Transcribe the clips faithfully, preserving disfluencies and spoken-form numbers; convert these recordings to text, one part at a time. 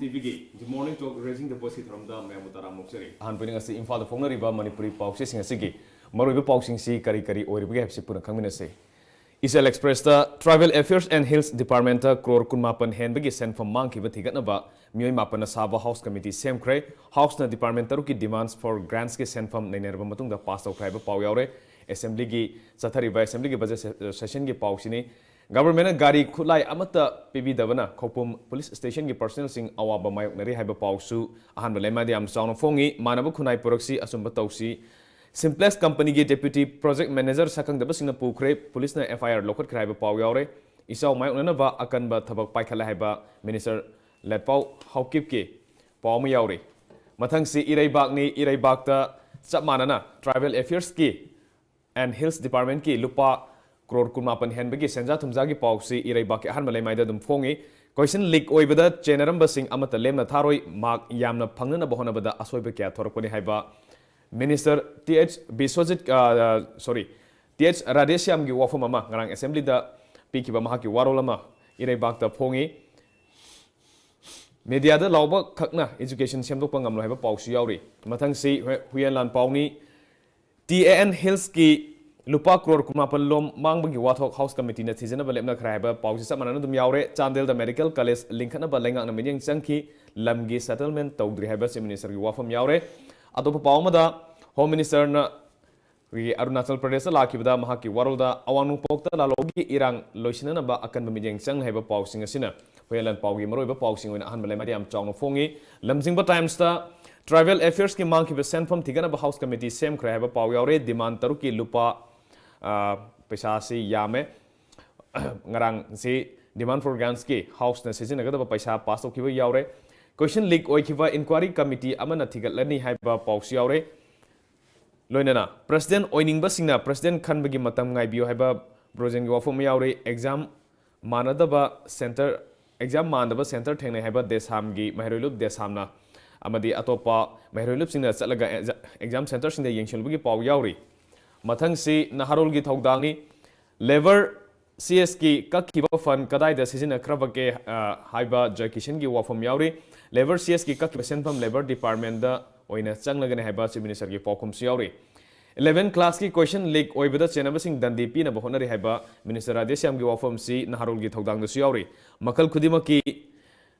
ꯇꯤꯚꯤꯒꯤ Good Morning Talk Raising the Voiceꯀꯤ ꯊꯧꯔꯝꯗ ꯃꯌꯥꯝꯕꯨ ꯇꯔꯥꯝꯅ ꯑꯣꯛꯆꯔꯤ꯫ ꯑꯍꯥꯟꯕ ꯄꯨꯡ ꯑꯁꯤ ꯏꯝꯐꯥꯜꯗ ꯐꯣꯡꯅꯔꯤꯕ ꯃꯅꯤꯄꯨꯔꯤ ꯄꯥꯎꯆꯦꯁꯤꯡ ꯑꯁꯤꯒꯤ ꯃꯔꯨꯑꯣꯏꯕ ꯄꯥꯎꯁꯤꯡꯁꯤ ꯀꯔꯤ ꯀꯔꯤ ꯑꯣꯏꯔꯤꯕꯒꯦ ꯍꯥꯏꯕꯁꯤ ꯄꯨꯟꯅ ꯈꯪꯃꯤꯟꯅꯁꯤ꯫ ꯏꯆꯦꯜ ꯑꯦꯛꯁꯄ꯭ꯔꯦꯁꯇ Tribal Affairs and Hills Departmentꯇ crore ꯀꯨꯟꯃꯥꯄꯟ ꯍꯦꯟꯕꯒꯤ ꯁꯦꯟꯐꯝ ꯃꯥꯡꯈꯤꯕ ꯊꯤꯒꯠꯅꯕ ꯃꯤꯑꯣꯏ ꯃꯥꯄꯟꯅ ꯁꯥꯕ House Committee ꯁꯦꯝꯈ꯭ꯔꯦ꯫ Houseꯅ department ꯇꯔꯨꯛꯀꯤ demands for grantsꯀꯤ ꯁꯦꯟꯐꯝ ꯅꯩꯅꯔꯕ ꯃꯇꯨꯡꯗ pass ꯇꯧꯈ꯭ꯔꯦ ꯍꯥꯏꯕ ꯄꯥꯎ ꯌꯥꯎꯔꯦ꯫ Assemblyꯒꯤ ꯆꯠꯊꯔꯤꯕ Assemblyꯒꯤ budget se-, sessionꯒꯤ ꯄꯥꯎꯁꯤꯅꯤ꯫ Governmentꯅ ꯒꯥꯔꯤ ꯈꯨꯠꯂꯥꯏ ꯑꯃꯠꯇ ꯄꯤꯕꯤꯗꯕꯅ ꯈꯧꯄꯨꯝ police stationꯒꯤ personnelꯁꯤꯡ ꯑꯋꯥꯕ ꯃꯥꯌꯣꯛꯅꯔꯤ ꯍꯥꯏꯕ ꯄꯥꯎꯁꯨ ꯑꯍꯥꯟꯕ ꯂꯩꯃꯥꯏꯗ ꯌꯥꯝ ꯆꯥꯎꯅ ꯐꯣꯡꯉꯤ꯫ ꯃꯥꯟꯅꯕ ꯈꯨꯟꯅꯥꯏ ꯄꯨꯔꯛꯁꯤ, ꯑꯆꯨꯝꯕ ꯇꯧꯁꯤ꯫ Simplex companyꯒꯤ deputy project manager ꯁꯛꯈꯪꯗꯕꯁꯤꯡꯅ ꯄꯨꯈ꯭ꯔꯦ, policeꯅ FIR ꯂꯧꯈꯠꯈ꯭ꯔꯦ ꯍꯥꯏꯕ ꯄꯥꯎ ꯌꯥꯎꯔꯦ꯫ ꯏꯆꯥꯎ ꯃꯥꯌꯣꯛꯅꯅꯕ ꯑꯀꯟꯕ ꯊꯕꯛ ꯄꯥꯏꯈꯠꯂꯦ ꯍꯥꯏꯕ Minister ꯂꯦꯠꯄꯥꯎ ꯍꯥꯎꯀꯤꯞꯀꯤ ꯄꯥꯎ ꯑꯃ ꯌꯥꯎꯔꯤ꯫ ꯃꯊꯪꯁꯤ ꯏꯔꯩꯕꯥꯛꯅꯤ꯫ ꯏꯔꯩꯕꯥꯛꯇ ꯆꯞ ꯃꯥꯟꯅꯅ Tribal Affairsꯀꯤ and Hills Departmentꯀꯤ ꯂꯨꯄꯥ ꯀ꯭ꯔꯣꯔ ꯀꯨꯟꯃꯥꯄꯟ ꯍꯦꯟꯕꯒꯤ ꯁꯦꯟꯖꯥ ꯊꯨꯝꯖꯥꯒꯤ ꯄꯥꯎꯁꯤ ꯏꯔꯩꯕꯥꯛꯀꯤ ꯑꯍꯥꯟꯕ ꯂꯩꯃꯥꯏꯗ ꯑꯗꯨꯝ ꯐꯣꯡꯉꯤ꯫ Question leak ꯑꯣꯏꯕꯗ ꯆꯦꯟꯅꯔꯝꯕꯁꯤꯡ ꯑꯃꯠꯇ ꯂꯦꯝꯅ ꯊꯥꯔꯣꯏ, mark ꯌꯥꯝꯅ ꯐꯪꯅꯅꯕ ꯍꯣꯠꯅꯕꯗ ꯑꯁꯣꯏꯕ ꯀꯌꯥ ꯊꯣꯔꯛꯄꯅꯤ ꯍꯥꯏꯕ Minister ꯇꯤ ꯑꯩꯆ ꯕꯤꯁ꯭ꯋꯖꯤꯠ, ꯑ, sorry, ꯇꯤ ꯑꯩꯆ ꯔꯥꯙꯦꯁ꯭ꯌꯥꯝꯒꯤ ꯋꯥꯐꯝ ꯑꯃ ꯉꯔꯥꯡ Assemblyꯗ ꯄꯤꯈꯤꯕ ꯃꯍꯥꯛꯀꯤ ꯋꯥꯔꯣꯜ ꯑꯃ ꯏꯔꯩꯕꯥꯛꯇ ꯐꯣꯡꯉꯤ꯫ Mediaꯗ ꯂꯥꯎꯕ ꯈꯛꯅ education ꯁꯦꯝꯗꯣꯛꯄ ꯉꯝꯂꯣꯏ ꯍꯥꯏꯕ ꯄꯥꯎꯁꯨ ꯌꯥꯎꯔꯤ꯫ ꯃꯊꯪꯁꯤ ꯍꯨ-, ꯍꯨꯌꯦꯟ ꯂꯥꯟ ꯄꯥꯎꯅꯤ꯫ ꯇꯤ ꯑꯦ ꯑꯦꯟ Hillsꯀꯤ ꯂꯨꯄꯥ ꯀ꯭ꯔꯣꯔ ꯀꯨꯟꯃꯥꯄꯟ ꯂꯣꯝ ꯃꯥꯡꯕꯒꯤ ꯋꯥꯊꯣꯛ House Committeeꯅ ꯊꯤꯖꯤꯟꯅꯕ ꯂꯦꯞꯅꯈ꯭ꯔꯦ ꯍꯥꯏꯕ ꯄꯥꯎꯁꯤ ꯆꯞ ꯃꯥꯟꯅꯅ ꯑꯗꯨꯝ ꯌꯥꯎꯔꯦ꯫ ꯆꯥꯟꯗꯦꯜꯗ medical college ꯂꯤꯡꯈꯠꯅꯕ ꯂꯩꯉꯥꯛꯅ ꯃꯤꯠꯌꯦꯡ ꯆꯪꯈꯤ, ꯂꯝꯒꯤ settlement ꯇꯧꯗ꯭ꯔꯤ ꯍꯥꯏꯕ Chief Ministerꯒꯤ ꯋꯥꯐꯝ ꯌꯥꯎꯔꯦ꯫ ꯑꯇꯣꯞꯄ ꯄꯥꯎ ꯑꯃꯗ, Home Ministerꯅ ꯑꯩꯈꯣꯏꯒꯤ ꯑꯔꯨꯅꯥꯆꯜ ꯄ꯭ꯔꯗꯦꯁꯇ ꯂꯥꯛꯈꯤꯕꯗ ꯃꯍꯥꯛꯀꯤ ꯋꯥꯔꯣꯜꯗ ꯑꯋꯥꯡ ꯅꯣꯡꯄꯣꯛꯇ ꯂꯥꯜꯍꯧꯕꯒꯤ ꯏꯔꯥꯡ ꯂꯣꯏꯁꯤꯟꯅꯅꯕ ꯑꯀꯟꯕ ꯃꯤꯠꯌꯦꯡ ꯆꯪ ꯍꯥꯏꯕ ꯄꯥꯎꯁꯤꯡ ꯑꯁꯤꯅ ꯍꯨꯌꯦꯟ ꯂꯥꯟ ꯄꯥꯎꯒꯤ ꯃꯔꯨꯑꯣꯏꯕ ꯄꯥꯎꯁꯤꯡ ꯑꯣꯏꯅ ꯑꯍꯥꯟꯕ ꯂꯩꯃꯥꯏꯗ ꯌꯥꯝ ꯆꯥꯎꯅ ꯐꯣꯡꯉꯤ꯫ ꯂꯝꯖꯤꯡꯕ Timesꯇ Tribal Affairsꯀꯤ ꯃꯥꯡꯈꯤꯕ ꯁꯦꯟꯐꯝ ꯊꯤꯒꯠꯅꯕ House Committee ꯁꯦꯝꯈ꯭ꯔꯦ ꯍꯥꯏꯕ ꯄꯥꯎ ꯌꯥꯎꯔꯦ꯫ Demand ꯇꯔꯨꯛꯀꯤ ꯂꯨꯄꯥ, ꯑ, ꯄꯩꯁꯥꯁꯤ ꯌꯥꯝꯃꯦ꯫ ꯉꯔꯥꯡꯁꯤ demand for grantsꯀꯤ Houseꯅ ꯁꯤꯖꯤꯟꯅꯒꯗꯕ ꯄꯩꯁꯥ pass ꯇꯧꯈꯤꯕ ꯌꯥꯎꯔꯦ꯫ Question leak ꯑꯣꯏꯈꯤꯕ inquiry committee ꯑꯃꯅ ꯊꯤꯒꯠꯂꯅꯤ ꯍꯥꯏꯕ ꯄꯥꯎꯁꯨ ꯌꯥꯎꯔꯦ꯫ ꯂꯣꯏꯅꯅ President ꯑꯣꯏꯅꯤꯡꯕꯁꯤꯡꯅ President ꯈꯟꯕꯒꯤ ꯃꯇꯝ ꯉꯥꯏꯕꯤꯌꯨ ꯍꯥꯏꯕ ꯕ꯭ꯔꯣꯖꯦꯟꯒꯤ ꯋꯥꯐꯝ ꯑꯃ ꯌꯥꯎꯔꯤ꯫ Exam ꯃꯥꯟꯅꯗꯕ center, exam ꯃꯥꯟꯅꯗꯕ center ꯊꯦꯡꯅꯩ ꯍꯥꯏꯕ ꯗꯦꯁꯥꯝꯒꯤ ꯃꯍꯩꯔꯣꯏ ꯂꯨꯞ ꯗꯦꯁꯥꯝꯅ ꯑꯃꯗꯤ ꯑꯇꯣꯞꯄ ꯃꯍꯩꯔꯣꯏ ꯂꯨꯞꯁꯤꯡꯅ ꯆꯠꯂꯒ ꯑꯦꯖ-, exam centreꯁꯤꯡꯗ ꯌꯦꯡꯁꯤꯜꯂꯨꯕꯒꯤ ꯄꯥꯎ ꯌꯥꯎꯔꯤ꯫ ꯃꯊꯪꯁꯤ ꯅꯍꯥꯔꯣꯜꯒꯤ ꯊꯧꯗꯥꯡꯅꯤ꯫ Labour ꯁꯤ ꯑꯦꯁꯀꯤ ꯀꯛꯈꯤꯕ ꯐꯟ ꯀꯗꯥꯏꯗ ꯁꯤꯖꯤꯟꯅꯈ꯭ꯔꯕꯒꯦ, ꯑ, ꯍꯥꯏꯕ ꯖꯣꯏ ꯀꯤꯁꯟꯒꯤ ꯋꯥꯐꯝ ꯌꯥꯎꯔꯤ꯫ ꯂꯦꯕꯔ ꯁꯤ ꯑꯦꯁꯀꯤ ꯀꯛꯈꯤꯕ ꯁꯦꯟꯐꯝ ꯂꯦꯕꯔ ꯗꯤꯄꯥꯔꯠꯃꯦꯟꯗ ꯑꯣꯏꯅ ꯆꯪꯂꯒꯅꯤ ꯍꯥꯏꯕ ꯆꯤꯐ ꯃꯤꯅꯤꯁꯇꯔꯒꯤ ꯄꯥꯎꯈꯨꯝꯁꯨ ꯌꯥꯎꯔꯤ꯫ ꯏꯂꯦꯚꯦꯟ ꯀ꯭ꯂꯥꯁꯀꯤ ꯀꯣꯏꯁꯟ ꯂꯤꯛ ꯑꯣꯏꯕꯗ ꯆꯦꯟꯅꯕꯁꯤꯡ ꯗꯟꯗꯤ ꯄꯤꯅꯕ ꯍꯣꯠꯅꯔꯤ ꯍꯥꯏꯕ ꯃꯤꯅꯤꯁꯇꯔ ꯔꯥꯙꯦꯁ꯭ꯌꯥꯝꯒꯤ ꯋꯥꯐꯝꯁꯤ ꯅꯍꯥꯔꯣꯜꯒꯤ ꯊꯧꯗꯥꯡꯗꯁꯨ ꯌꯥꯎꯔꯤ꯫ ꯃꯈꯜ ꯈꯨꯗꯤꯡꯃꯛꯀꯤ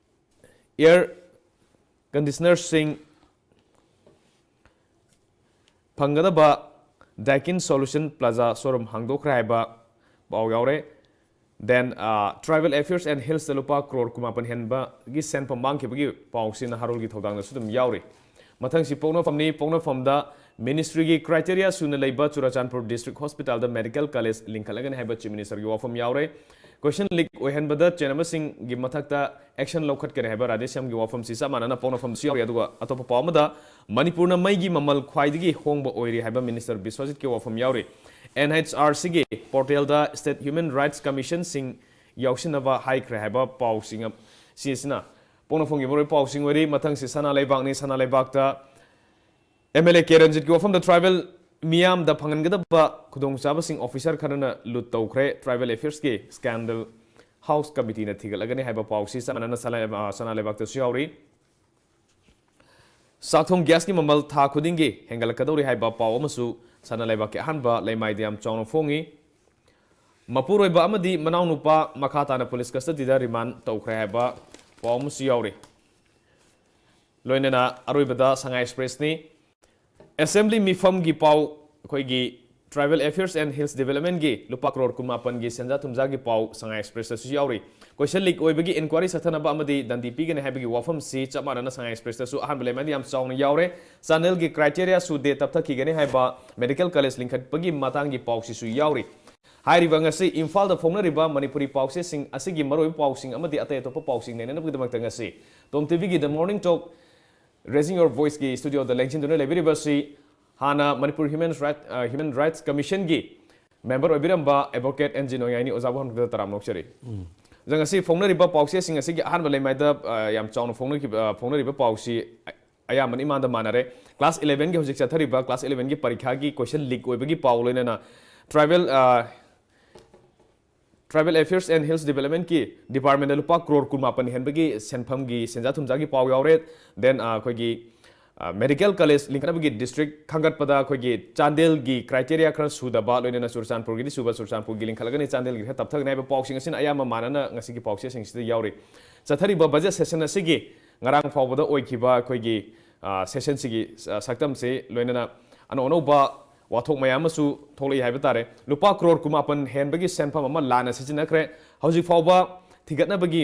ꯑꯦꯌꯔ ꯀꯟꯗꯤꯁꯅꯔꯁꯤꯡ ꯐꯪꯒꯗꯕ ꯗꯥꯏꯀꯤꯟ ꯁꯣꯂꯨꯁꯟ ꯄ꯭ꯂꯥꯖꯥ ꯁꯣꯔꯨꯝ ꯍꯥꯡꯗꯣꯛꯈ꯭ꯔꯦ ꯍꯥꯏꯕ ꯄꯥꯎ ꯌꯥꯎꯔꯦ꯫ Then, uh, Tribal Affairs and Hillsꯇ ꯂꯨꯄꯥ ꯀ꯭ꯔꯣꯔ ꯀꯨꯟꯃꯥꯄꯟ ꯍꯦꯟꯕꯒꯤ ꯁꯦꯟꯐꯝ ꯃꯥꯡꯈꯤꯕꯒꯤ ꯄꯥꯎꯁꯤ ꯅꯍꯥꯔꯣꯜꯒꯤ ꯊꯧꯗꯥꯡꯗꯁꯨ ꯑꯗꯨꯝ ꯌꯥꯎꯔꯤ꯫ ꯃꯊꯪꯁꯤ ꯄꯣꯛꯅꯐꯝꯅꯤ꯫ ꯄꯣꯛꯅꯐꯝꯗ ꯃꯤꯅꯤꯁꯇ꯭ꯔꯤꯒꯤ ꯀ꯭ꯔꯥꯏꯇꯦꯔꯤꯌꯥ ꯁꯨꯅ ꯂꯩꯕ ꯆꯨꯔꯥꯆꯥꯟꯄꯨꯔ ꯗꯤꯁꯇ꯭ꯔꯤꯛ ꯍꯣꯁꯄꯤꯇꯥꯜꯗ ꯃꯦꯗꯤꯀꯦꯜ ꯀꯣꯂꯦꯖ ꯂꯤꯡꯈꯠꯂꯒꯅꯤ ꯍꯥꯏꯕ ꯆꯤꯐ ꯃꯤꯅꯤꯁꯇꯔꯒꯤ ꯋꯥꯐꯝ ꯌꯥꯎꯔꯦ꯫ ꯀꯣꯏꯁꯟ ꯂꯤꯛ ꯑꯣꯏꯍꯟꯕꯗ ꯆꯦꯟꯅꯕꯁꯤꯡꯒꯤ ꯃꯊꯛꯇ ꯑꯦꯛꯁꯟ ꯂꯧꯈꯠꯀꯅꯤ ꯍꯥꯏꯕ ꯔꯥꯙꯦꯁ꯭ꯌꯥꯝꯒꯤ ꯋꯥꯐꯝꯁꯤ ꯆꯞ ꯃꯥꯟꯅꯅ ꯄꯣꯛꯅꯐꯝꯁꯨ ꯌꯥꯎꯔꯤ꯫ ꯑꯗꯨꯒ ꯑꯇꯣꯞꯄ ꯄꯥꯎ ꯑꯃꯗ, ꯃꯅꯤꯄꯨꯔꯅ ꯃꯩꯒꯤ ꯃꯃꯜ ꯈ꯭ꯋꯥꯏꯗꯒꯤ ꯍꯣꯡꯕ ꯑꯣꯏꯔꯤ ꯍꯥꯏꯕ ꯃꯤꯅꯤꯁꯇꯔ ꯕꯤꯁ꯭ꯋꯖꯤꯠꯀꯤ ꯋꯥꯐꯝ ꯌꯥꯎꯔꯤ꯫ ꯑꯦꯟ ꯑꯩꯆ ꯑꯥꯔ ꯁꯤꯒꯤ ꯄꯣꯔꯇꯦꯜꯗ ꯁ꯭ꯇꯦꯠ ꯍ꯭ꯌꯨꯃꯦꯟ ꯔꯥꯏꯠꯁ ꯀꯃꯤꯁꯟꯁꯤꯡ ꯌꯥꯎꯁꯤꯟꯅꯕ ꯍꯥꯏꯈ꯭ꯔꯦ ꯍꯥꯏꯕ ꯄꯥꯎꯁꯤꯡ ꯑꯃ-, ꯁꯤ ꯑꯁꯤꯅ ꯄꯣꯛꯅꯐꯝꯒꯤ ꯃꯔꯨꯑꯣꯏꯕ ꯄꯥꯎꯁꯤꯡ ꯑꯣꯏꯔꯤ꯫ ꯃꯊꯪꯁꯤ ꯁꯅꯥ ꯂꯩꯕꯥꯛꯅꯤ꯫ ꯁꯅꯥ ꯂꯩꯕꯥꯛꯇ ꯑꯦꯝ ꯑꯦꯜ ꯑꯦ ꯀꯦ ꯔꯟꯖꯤꯠꯀꯤ ꯋꯥꯐꯝꯗ ꯇ꯭ꯔꯥꯏꯕꯦꯜ ꯃꯤꯌꯥꯝꯗ ꯐꯪꯍꯟꯒꯗꯕ ꯈꯨꯗꯣꯡꯆꯥꯕꯁꯤꯡ ꯑꯣꯐꯤꯁꯔ ꯈꯔꯅ ꯂꯨꯠ ꯇꯧꯈ꯭ꯔꯦ꯫ ꯇ꯭ꯔꯥꯏꯕꯦꯜ ꯑꯦꯐꯤꯌꯔꯁꯀꯤ ꯁ꯭ꯀꯦꯟꯗꯜ ꯍꯥꯎꯁ ꯀꯃꯤꯇꯤꯅ ꯊꯤꯒꯠꯂꯒꯅꯤ ꯍꯥꯏꯕ ꯄꯥꯎꯁꯤ ꯆꯞ ꯃꯥꯟꯅꯅ ꯁꯅꯥ ꯂꯩꯕꯥꯛ-, ꯑ, ꯁꯅꯥ ꯂꯩꯕꯥꯛꯇꯁꯨ ꯌꯥꯎꯔꯤ꯫ ꯆꯥꯛꯊꯣꯡ ꯒ꯭ꯌꯥꯁꯀꯤ ꯃꯃꯜ ꯊꯥ ꯈꯨꯗꯤꯡꯒꯤ ꯍꯦꯟꯒꯠꯂꯛꯀꯗꯧꯔꯤ ꯍꯥꯏꯕ ꯄꯥꯎ ꯑꯃꯁꯨ ꯁꯅꯥ ꯂꯩꯕꯥꯛꯀꯤ ꯑꯍꯥꯟꯕ ꯂꯩꯃꯥꯏꯗ ꯌꯥꯝ ꯆꯥꯎꯅ ꯐꯣꯡꯉꯤ꯫ ꯃꯄꯨꯔꯣꯏꯕ ꯑꯃꯗꯤ ꯃꯅꯥꯎꯅꯨꯄꯥ ꯃꯈꯥ ꯇꯥꯅ ꯄꯨꯂꯤꯁ ꯀꯁꯇꯗꯤꯗ ꯔꯤꯃꯥꯟ ꯇꯧꯈ꯭ꯔꯦ ꯍꯥꯏꯕ ꯄꯥꯎ ꯑꯃꯁꯨ ꯌꯥꯎꯔꯤ꯫ ꯂꯣꯏꯅꯅ ꯑꯔꯣꯏꯕꯗ ꯁꯉꯥꯏ ꯑꯦꯛꯁꯄ꯭ꯔꯦꯁꯅꯤ꯫ ꯑꯦꯁꯦꯝꯕ꯭ꯂꯤ ꯃꯤꯐꯝꯒꯤ ꯄꯥꯎ, ꯑꯩꯈꯣꯏꯒꯤ Tribal Affairs and Hills Developmentꯀꯤ ꯂꯨꯄꯥ ꯀ꯭ꯔꯣꯔ ꯀꯨꯟꯃꯥꯄꯟꯒꯤ ꯁꯦꯟꯖꯥ ꯊꯨꯝꯖꯥꯒꯤ ꯄꯥꯎ ꯁꯉꯥꯏ ꯑꯦꯛꯁꯄ꯭ꯔꯦꯁꯇꯁꯨ ꯌꯥꯎꯔꯤ꯫ ꯀꯣꯏꯁꯟ ꯂꯤꯛ ꯑꯣꯏꯕꯒꯤ ꯏꯟꯀ꯭ꯋꯥꯔꯤ ꯆꯠꯊꯅꯕ ꯑꯃꯗꯤ ꯗꯟꯗꯤ ꯄꯤꯒꯅꯤ ꯍꯥꯏꯕꯒꯤ ꯋꯥꯐꯝꯁꯤ ꯆꯞ ꯃꯥꯟꯅꯅ ꯁꯉꯥꯏ ꯑꯦꯛꯁꯄ꯭ꯔꯦꯁꯇꯁꯨ ꯑꯍꯥꯟꯕ ꯂꯩꯃꯥꯏꯗ ꯌꯥꯝ ꯆꯥꯎꯅ ꯌꯥꯎꯔꯦ꯫ ꯆꯥꯟꯗꯦꯜꯒꯤ ꯀ꯭ꯔꯥꯏꯇꯦꯔꯤꯌꯥ ꯁꯨꯗꯦ ꯇꯞꯊꯈꯤꯒꯅꯤ ꯍꯥꯏꯕ ꯃꯦꯗꯤꯀꯦꯜ ꯀꯣꯂꯦꯖ ꯂꯤꯡꯈꯠꯄꯒꯤ ꯃꯇꯥꯡꯒꯤ ꯄꯥꯎꯁꯤꯁꯨ ꯌꯥꯎꯔꯤ꯫ ꯍꯥꯏꯔꯤꯕ ꯉꯁꯤ ꯏꯝꯐꯥꯜꯗ ꯐꯣꯡꯅꯔꯤꯕ ꯃꯅꯤꯄꯨꯔꯤ ꯄꯥꯎꯆꯦꯁꯤꯡ ꯑꯁꯤꯒꯤ ꯃꯔꯨꯑꯣꯏꯕ ꯄꯥꯎꯁꯤꯡ ꯑꯃꯗꯤ ꯑꯇꯩ ꯑꯇꯣꯞꯄ ꯄꯥꯎꯁꯤꯡ ꯅꯩꯅꯅꯕꯒꯤꯗꯃꯛꯇ ꯉꯁꯤ ꯇꯣꯝ ꯇꯤꯚꯤꯒꯤ The Morning Talk Raising Your Voiceꯀꯤ ꯁ꯭ꯇꯨꯗꯤꯑꯣꯗ ꯂꯦꯡꯁꯤꯟꯗꯨꯅ ꯂꯩꯕꯤꯔꯤꯕꯁꯤ ꯍꯥꯟꯅ ꯃꯅꯤꯄꯨꯔ ꯍ꯭ꯌꯨꯃꯦꯟ ꯔꯥꯏꯠ, ꯑ, ꯍ꯭ꯌꯨꯃꯦꯟ ꯔꯥꯏꯠꯁ ꯀꯃꯤꯁꯟꯒꯤ ꯃꯦꯝꯕꯔ ꯑꯣꯏꯕꯤꯔꯝꯕ ꯑꯦꯗꯚꯣꯀꯦꯠ ꯑꯦꯟ ꯖꯤ ꯅꯣꯡꯌꯥꯏꯅꯤ ꯑꯣꯖꯥꯕꯨ ꯍꯟꯗꯛꯇ ꯇꯔꯥꯝꯅ ꯑꯣꯛꯆꯔꯤ꯫ ꯑꯗ ꯉꯁꯤ ꯐꯣꯡꯅꯔꯤꯕ ꯄꯥꯎꯆꯦꯁꯤꯡ ꯑꯁꯤꯒꯤ ꯑꯍꯥꯟꯕ ꯂꯩꯃꯥꯏꯗ, ꯑ, ꯌꯥꯝ ꯆꯥꯎꯅ ꯐꯣꯡꯅꯈꯤꯕ, ꯑ, ꯐꯣꯡꯅꯔꯤꯕ ꯄꯥꯎꯁꯤ ꯑꯌꯥꯝꯕꯅ ꯏꯃꯥꯟꯗ ꯃꯥꯟꯅꯔꯦ꯫ ꯀ꯭ꯂꯥꯁ ꯏꯂꯦꯚꯦꯟꯒꯤ ꯍꯧꯖꯤꯛ ꯆꯠꯊꯔꯤꯕ ꯀ꯭ꯂꯥꯁ ꯏꯂꯦꯚꯦꯟꯒꯤ ꯄꯔꯤꯈꯥꯒꯤ ꯀꯣꯏꯁꯟ ꯂꯤꯛ ꯑꯣꯏꯕꯒꯤ ꯄꯥꯎ ꯂꯣꯏꯅꯅ ꯇ꯭ꯔꯥꯏꯕꯦꯜ, ꯑ, Tribal Affairs and Hills Developmentꯀꯤ departmentꯇ ꯂꯨꯄꯥ ꯀ꯭ꯔꯣꯔ ꯀꯨꯟꯃꯥꯄꯟ ꯍꯦꯟꯕꯒꯤ ꯁꯦꯟꯐꯝꯒꯤ ꯁꯦꯟꯖꯥ ꯊꯨꯝꯖꯥꯒꯤ ꯄꯥꯎ ꯌꯥꯎꯔꯦ꯫ Then ꯑꯩꯈꯣꯏꯒꯤ medical college ꯂꯤꯡꯈꯠꯅꯕꯒꯤ district ꯈꯟꯒꯠꯄꯗ ꯑꯩꯈꯣꯏꯒꯤ ꯆꯥꯟꯗꯦꯜꯒꯤ criteria ꯈꯔ ꯁꯨꯗꯕ, ꯂꯣꯏꯅꯅ ꯆꯨꯔꯆꯥꯟꯄꯨꯔꯒꯤꯗꯤ ꯁꯨꯕ, ꯆꯨꯔꯆꯥꯟꯄꯨꯔꯒꯤ ꯂꯤꯡꯈꯠꯂꯒꯅꯤ, ꯆꯥꯟꯗꯦꯜꯒꯤ ꯈꯔ ꯇꯞꯊꯒꯅꯤ ꯍꯥꯏꯕ ꯄꯥꯎꯁꯤꯡ ꯑꯁꯤꯅ ꯑꯌꯥꯝꯕ ꯃꯥꯟꯅꯅ ꯉꯁꯤꯒꯤ ꯄꯥꯎꯆꯦꯁꯤꯡꯁꯤꯗ ꯌꯥꯎꯔꯤ꯫ ꯆꯠꯊꯔꯤꯕ budget session ꯑꯁꯤꯒꯤ ꯉꯔꯥꯡ ꯐꯥꯎꯕꯗ ꯑꯣꯏꯈꯤꯕ ꯑꯩꯈꯣꯏꯒꯤ sessionꯁꯤꯒꯤ ꯁꯛꯇꯝꯁꯤ ꯂꯣꯏꯅꯅ ꯑꯅꯧ ꯑꯅꯧꯕ ꯋꯥꯊꯣꯛ ꯃꯌꯥꯝ ꯑꯃꯁꯨ ꯊꯣꯛꯂꯛꯏ ꯍꯥꯏꯕ ꯇꯥꯔꯦ꯫ ꯂꯨꯄꯥ ꯀ꯭ꯔꯣꯔ ꯀꯨꯟꯃꯥꯄꯟ ꯍꯦꯟꯕꯒꯤ ꯁꯦꯟꯐꯝ ꯑꯃ ꯂꯥꯟꯅ ꯁꯤꯖꯤꯟꯅꯈ꯭ꯔꯦ꯫ ꯍꯧꯖꯤꯛ ꯐꯥꯎꯕ ꯊꯤꯡꯒꯠꯅꯕꯒꯤ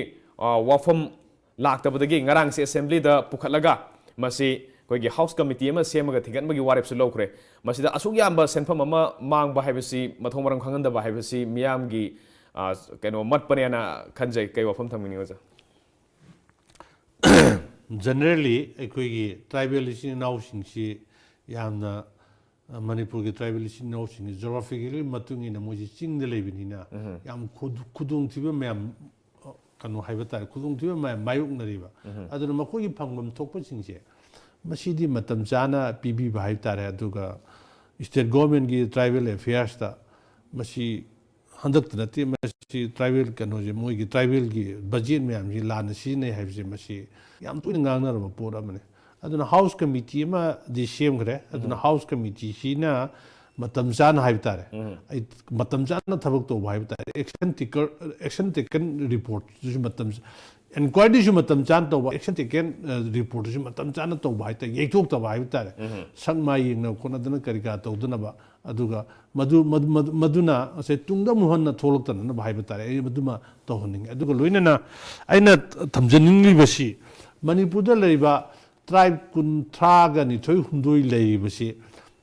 ꯋꯥꯐꯝ ꯂꯥꯛꯇꯕꯗꯒꯤ ꯉꯔꯥꯡꯁꯦ assemblyꯗ ꯄꯨꯈꯠꯂꯒ ꯃꯁꯤ ꯑꯩꯈꯣꯏꯒꯤ house committee ꯑꯃ ꯁꯦꯝꯃꯒ ꯊꯤꯡꯒꯠꯅꯕꯒꯤ ꯋꯥꯔꯦꯞꯁꯨ ꯂꯧꯈ꯭ꯔꯦ꯫ ꯃꯁꯤꯗ ꯑꯁꯨꯛ ꯌꯥꯝꯕ ꯁꯦꯟꯐꯝ ꯑꯃ ꯃꯥꯡꯕ ꯍꯥꯏꯕꯁꯤ, ꯃꯊꯣꯡ ꯃꯔꯝ ꯈꯪꯍꯟꯗꯕ ꯍꯥꯏꯕꯁꯤ ꯃꯤꯌꯥꯝꯒꯤ ꯀꯩꯅꯣ ꯃꯠꯄꯅꯦꯅ ꯈꯟꯖꯩ꯫ ꯀꯩ ꯋꯥꯐꯝ ꯊꯝꯅꯤꯡꯉꯤ ꯑꯣꯖꯥ? Generally ꯑꯩꯈꯣꯏꯒꯤ tribal ꯏꯆꯤꯟ ꯏꯅꯥꯎꯁꯤꯡꯁꯤ ꯌꯥꯝꯅ ꯃꯅꯤꯄꯨꯔꯒꯤ tribal ꯏꯆꯤꯟ ꯏꯅꯥꯎꯁꯤꯡꯒꯤ geographically ꯃꯇꯨꯡ ꯏꯟꯅ ꯃꯣꯏꯁꯤ ꯆꯤꯡꯗ ꯂꯩꯕꯅꯤꯅ ꯌꯥꯝ ꯈꯨꯗꯣꯡꯊꯤꯕ ꯃꯌꯥꯝ ꯀꯩꯅꯣ ꯍꯥꯏꯕ ꯇꯥꯔꯦ, ꯈꯨꯗꯣꯡꯊꯤꯕ ꯃꯌꯥꯝ ꯃꯥꯌꯣꯛꯅꯔꯤꯕ꯫ ꯑꯗꯨꯅ ꯃꯈꯣꯏꯒꯤ ꯐꯪꯐꯝ ꯊꯣꯛꯄꯁꯤꯡꯁꯦ ꯃꯁꯤꯗꯤ ꯃꯇꯝ ꯆꯥꯅ ꯄꯤꯕꯤꯕ ꯍꯥꯏꯕ ꯇꯥꯔꯦ꯫ ꯑꯗꯨꯒ state governmentꯀꯤ tribal affairsꯇ ꯃꯁꯤ ꯍꯟꯗꯛꯇ ꯅꯠꯇꯦ, ꯃꯁꯤ tribal ꯀꯩꯅꯣꯁꯦ, ꯃꯣꯏꯒꯤ tribalꯒꯤ budget ꯃꯌꯥꯝꯁꯤ ꯂꯥꯟꯅ ꯁꯤꯖꯤꯟꯅꯩ ꯍꯥꯏꯕꯁꯦ ꯃꯁꯤ ꯌꯥꯝ ꯇꯣꯏꯅ ꯉꯥꯡꯅꯔꯕ ꯄꯣꯠ ꯑꯃꯅꯤ꯫ ꯑꯗꯨꯅ house committee ꯑꯃꯗꯤ ꯁꯦꯝꯈ꯭ꯔꯦ꯫ ꯑꯗꯨꯅ house committeeꯁꯤꯅ ꯃꯇꯝ ꯆꯥꯅ ꯍꯥꯏꯕ ꯇꯥꯔꯦ, ꯑꯩ ꯃꯇꯝ ꯆꯥꯅ ꯊꯕꯛ ꯇꯧꯕ ꯍꯥꯏꯕ ꯇꯥꯔꯦ, action taker, action taken reportꯁꯨ ꯃꯇꯝ, inquiryꯁꯨ ꯃꯇꯝ ꯆꯥꯅ ꯇꯧꯕ, action taken reportꯁꯨ ꯃꯇꯝ ꯆꯥꯅ ꯇꯧꯕ ꯍꯥꯏ ꯇꯥꯔꯦ, ꯌꯩꯊꯣꯛꯇꯕ ꯍꯥꯏꯕ ꯇꯥꯔꯦ, ꯁꯛ ꯃꯥꯏ ꯌꯦꯡꯅꯕ ꯈꯣꯠꯅꯗꯅ ꯀꯔꯤ ꯀꯔꯥ ꯇꯧꯗꯅꯕ꯫ ꯑꯗꯨꯒ ꯃꯗꯨ ꯃꯗꯨꯅ ꯉꯁꯥꯏ ꯇꯨꯡꯗ ꯑꯃꯨꯛ ꯍꯟꯅ ꯊꯣꯛꯂꯛꯇꯅꯕ ꯍꯥꯏꯕ ꯇꯥꯔꯦ, ꯑꯩ ꯃꯗꯨꯃ ꯇꯧꯍꯟꯅꯤꯡꯉꯤ꯫ ꯑꯗꯨꯒ ꯂꯣꯏꯅꯅ ꯑꯩꯅ ꯊꯝꯖꯅꯤꯡꯂꯤꯕꯁꯤ ꯃꯅꯤꯄꯨꯔꯗ ꯂꯩꯔꯤꯕ tribe ꯀꯨꯟꯊ꯭ꯔꯥꯒ ꯅꯤꯊꯣꯏ ꯍꯨꯝꯗꯣꯏ ꯂꯩꯔꯤꯕꯁꯤ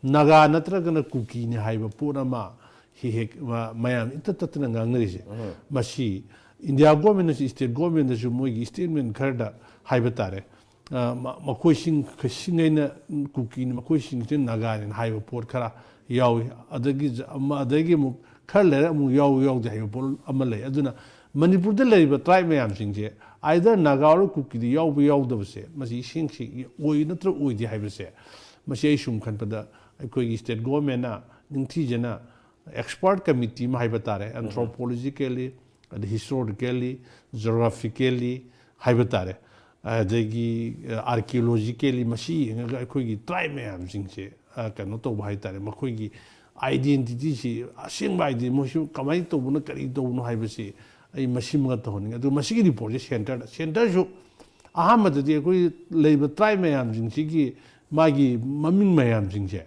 ꯅꯥꯒꯥ ꯅꯠꯇ꯭ꯔꯒꯅ ꯀꯨꯀꯤꯅꯤ ꯍꯥꯏꯕ ꯄꯣꯠ ꯑꯃ ꯍꯦꯛ ꯍꯦꯛ ꯃꯌꯥꯝ ꯏꯇꯠ ꯇꯠꯇꯅ ꯉꯥꯡꯅꯔꯤꯁꯦ꯫ ꯃꯁꯤ India governmentꯅꯁꯨ state governmentꯗꯁꯨ ꯃꯣꯏꯒꯤ statement ꯈꯔꯗ ꯍꯥꯏꯕ ꯇꯥꯔꯦ, ꯃꯈꯣꯏꯁꯤꯡ ꯁꯤꯡꯉꯩꯅ ꯀꯨꯀꯤꯅꯤ, ꯃꯈꯣꯏꯁꯤꯡꯁꯤ ꯅꯥꯒꯥꯅꯤꯅ ꯍꯥꯏꯕ ꯄꯣꯠ ꯈꯔ ꯌꯥꯎꯏ꯫ ꯑꯗꯒꯤ ꯑꯗꯒꯤ ꯑꯃꯨꯛ ꯈꯔ ꯂꯩꯔ ꯑꯃꯨꯛ ꯌꯥꯎ ꯌꯥꯎꯗꯦ ꯍꯥꯏꯕ ꯄꯣꯠ ꯑꯃ ꯂꯩ꯫ ꯑꯗꯨꯅ ꯃꯅꯤꯄꯨꯔꯗ ꯂꯩꯔꯤꯕ tribe ꯃꯌꯥꯝꯁꯤꯡꯁꯦ either ꯅꯥꯒꯥ ꯑꯣꯔ ꯀꯨꯀꯤꯗ ꯌꯥꯎꯕ ꯌꯥꯎꯗꯕꯁꯦ, ꯃꯁꯤ ꯏꯁꯦꯡꯁꯤ ꯑꯣꯏ ꯅꯠꯇ꯭ꯔ ꯑꯣꯏꯗꯦ ꯍꯥꯏꯕꯁꯦ, ꯃꯁꯤ ꯑꯩ ꯁꯨꯝ ꯈꯟꯕꯗ ꯑꯩꯈꯣꯏꯒꯤ state governmentꯅ ꯅꯤꯡꯊꯤꯖꯅ ꯑꯦꯛꯁꯄꯔꯠ ꯀꯃꯤꯇꯤ ꯑꯃ ꯍꯥꯏꯕ ꯇꯥꯔꯦ, ꯑꯦꯟꯊ꯭ꯔꯣꯄꯣꯂꯣꯖꯤꯀꯦꯜꯂꯤ, ꯑꯗꯩ ꯍꯤꯁꯇꯣꯔꯤꯀꯦꯜꯂꯤ, ꯖꯣꯒ꯭ꯔꯥꯐꯤꯀꯦꯜꯂꯤ ꯍꯥꯏꯕ ꯇꯥꯔꯦ, ꯑꯗꯒꯤ ꯑꯥꯔꯀꯤꯑꯣꯂꯣꯖꯤꯀꯦꯜꯂꯤ, ꯃꯁꯤ ꯌꯦꯡꯉꯒ ꯑꯩꯈꯣꯏꯒꯤ ꯇ꯭ꯔꯥꯏꯕ ꯃꯌꯥꯝꯁꯤꯡꯁꯦ, ꯑ, ꯀꯩꯅꯣ ꯇꯧꯕ ꯍꯥꯏꯇꯥꯔꯦ, ꯃꯈꯣꯏꯒꯤ ꯑꯥꯏꯗꯦꯟꯇꯤꯇꯤꯁꯤ, ꯑꯁꯦꯡꯕ ꯑꯥꯏꯗꯦꯟꯇꯤ ꯃꯣꯏꯁꯨ ꯀꯃꯥꯏꯅ ꯇꯧꯕꯅꯣ, ꯀꯔꯤ ꯇꯧꯕꯅꯣ ꯍꯥꯏꯕꯁꯤ ꯑꯩ ꯃꯁꯤꯃꯒ ꯇꯧꯍꯟꯅꯤꯡꯉꯤ꯫ ꯑꯗꯨꯒ ꯃꯁꯤꯒꯤ ꯔꯤꯄꯣꯔꯠꯁꯦ ꯁꯦꯟꯇꯔꯗ, ꯁꯦꯟꯇꯔꯁꯨ ꯑꯍꯥꯟꯕꯗꯗꯤ ꯑꯩꯈꯣꯏ ꯂꯩꯔꯤꯕ ꯇ꯭ꯔꯥꯏꯕ ꯃꯌꯥꯝꯁꯤꯡꯁꯤꯒꯤ ꯃꯥꯒꯤ ꯃꯃꯤꯡ ꯃꯌꯥꯝꯁꯤꯡꯁꯦ,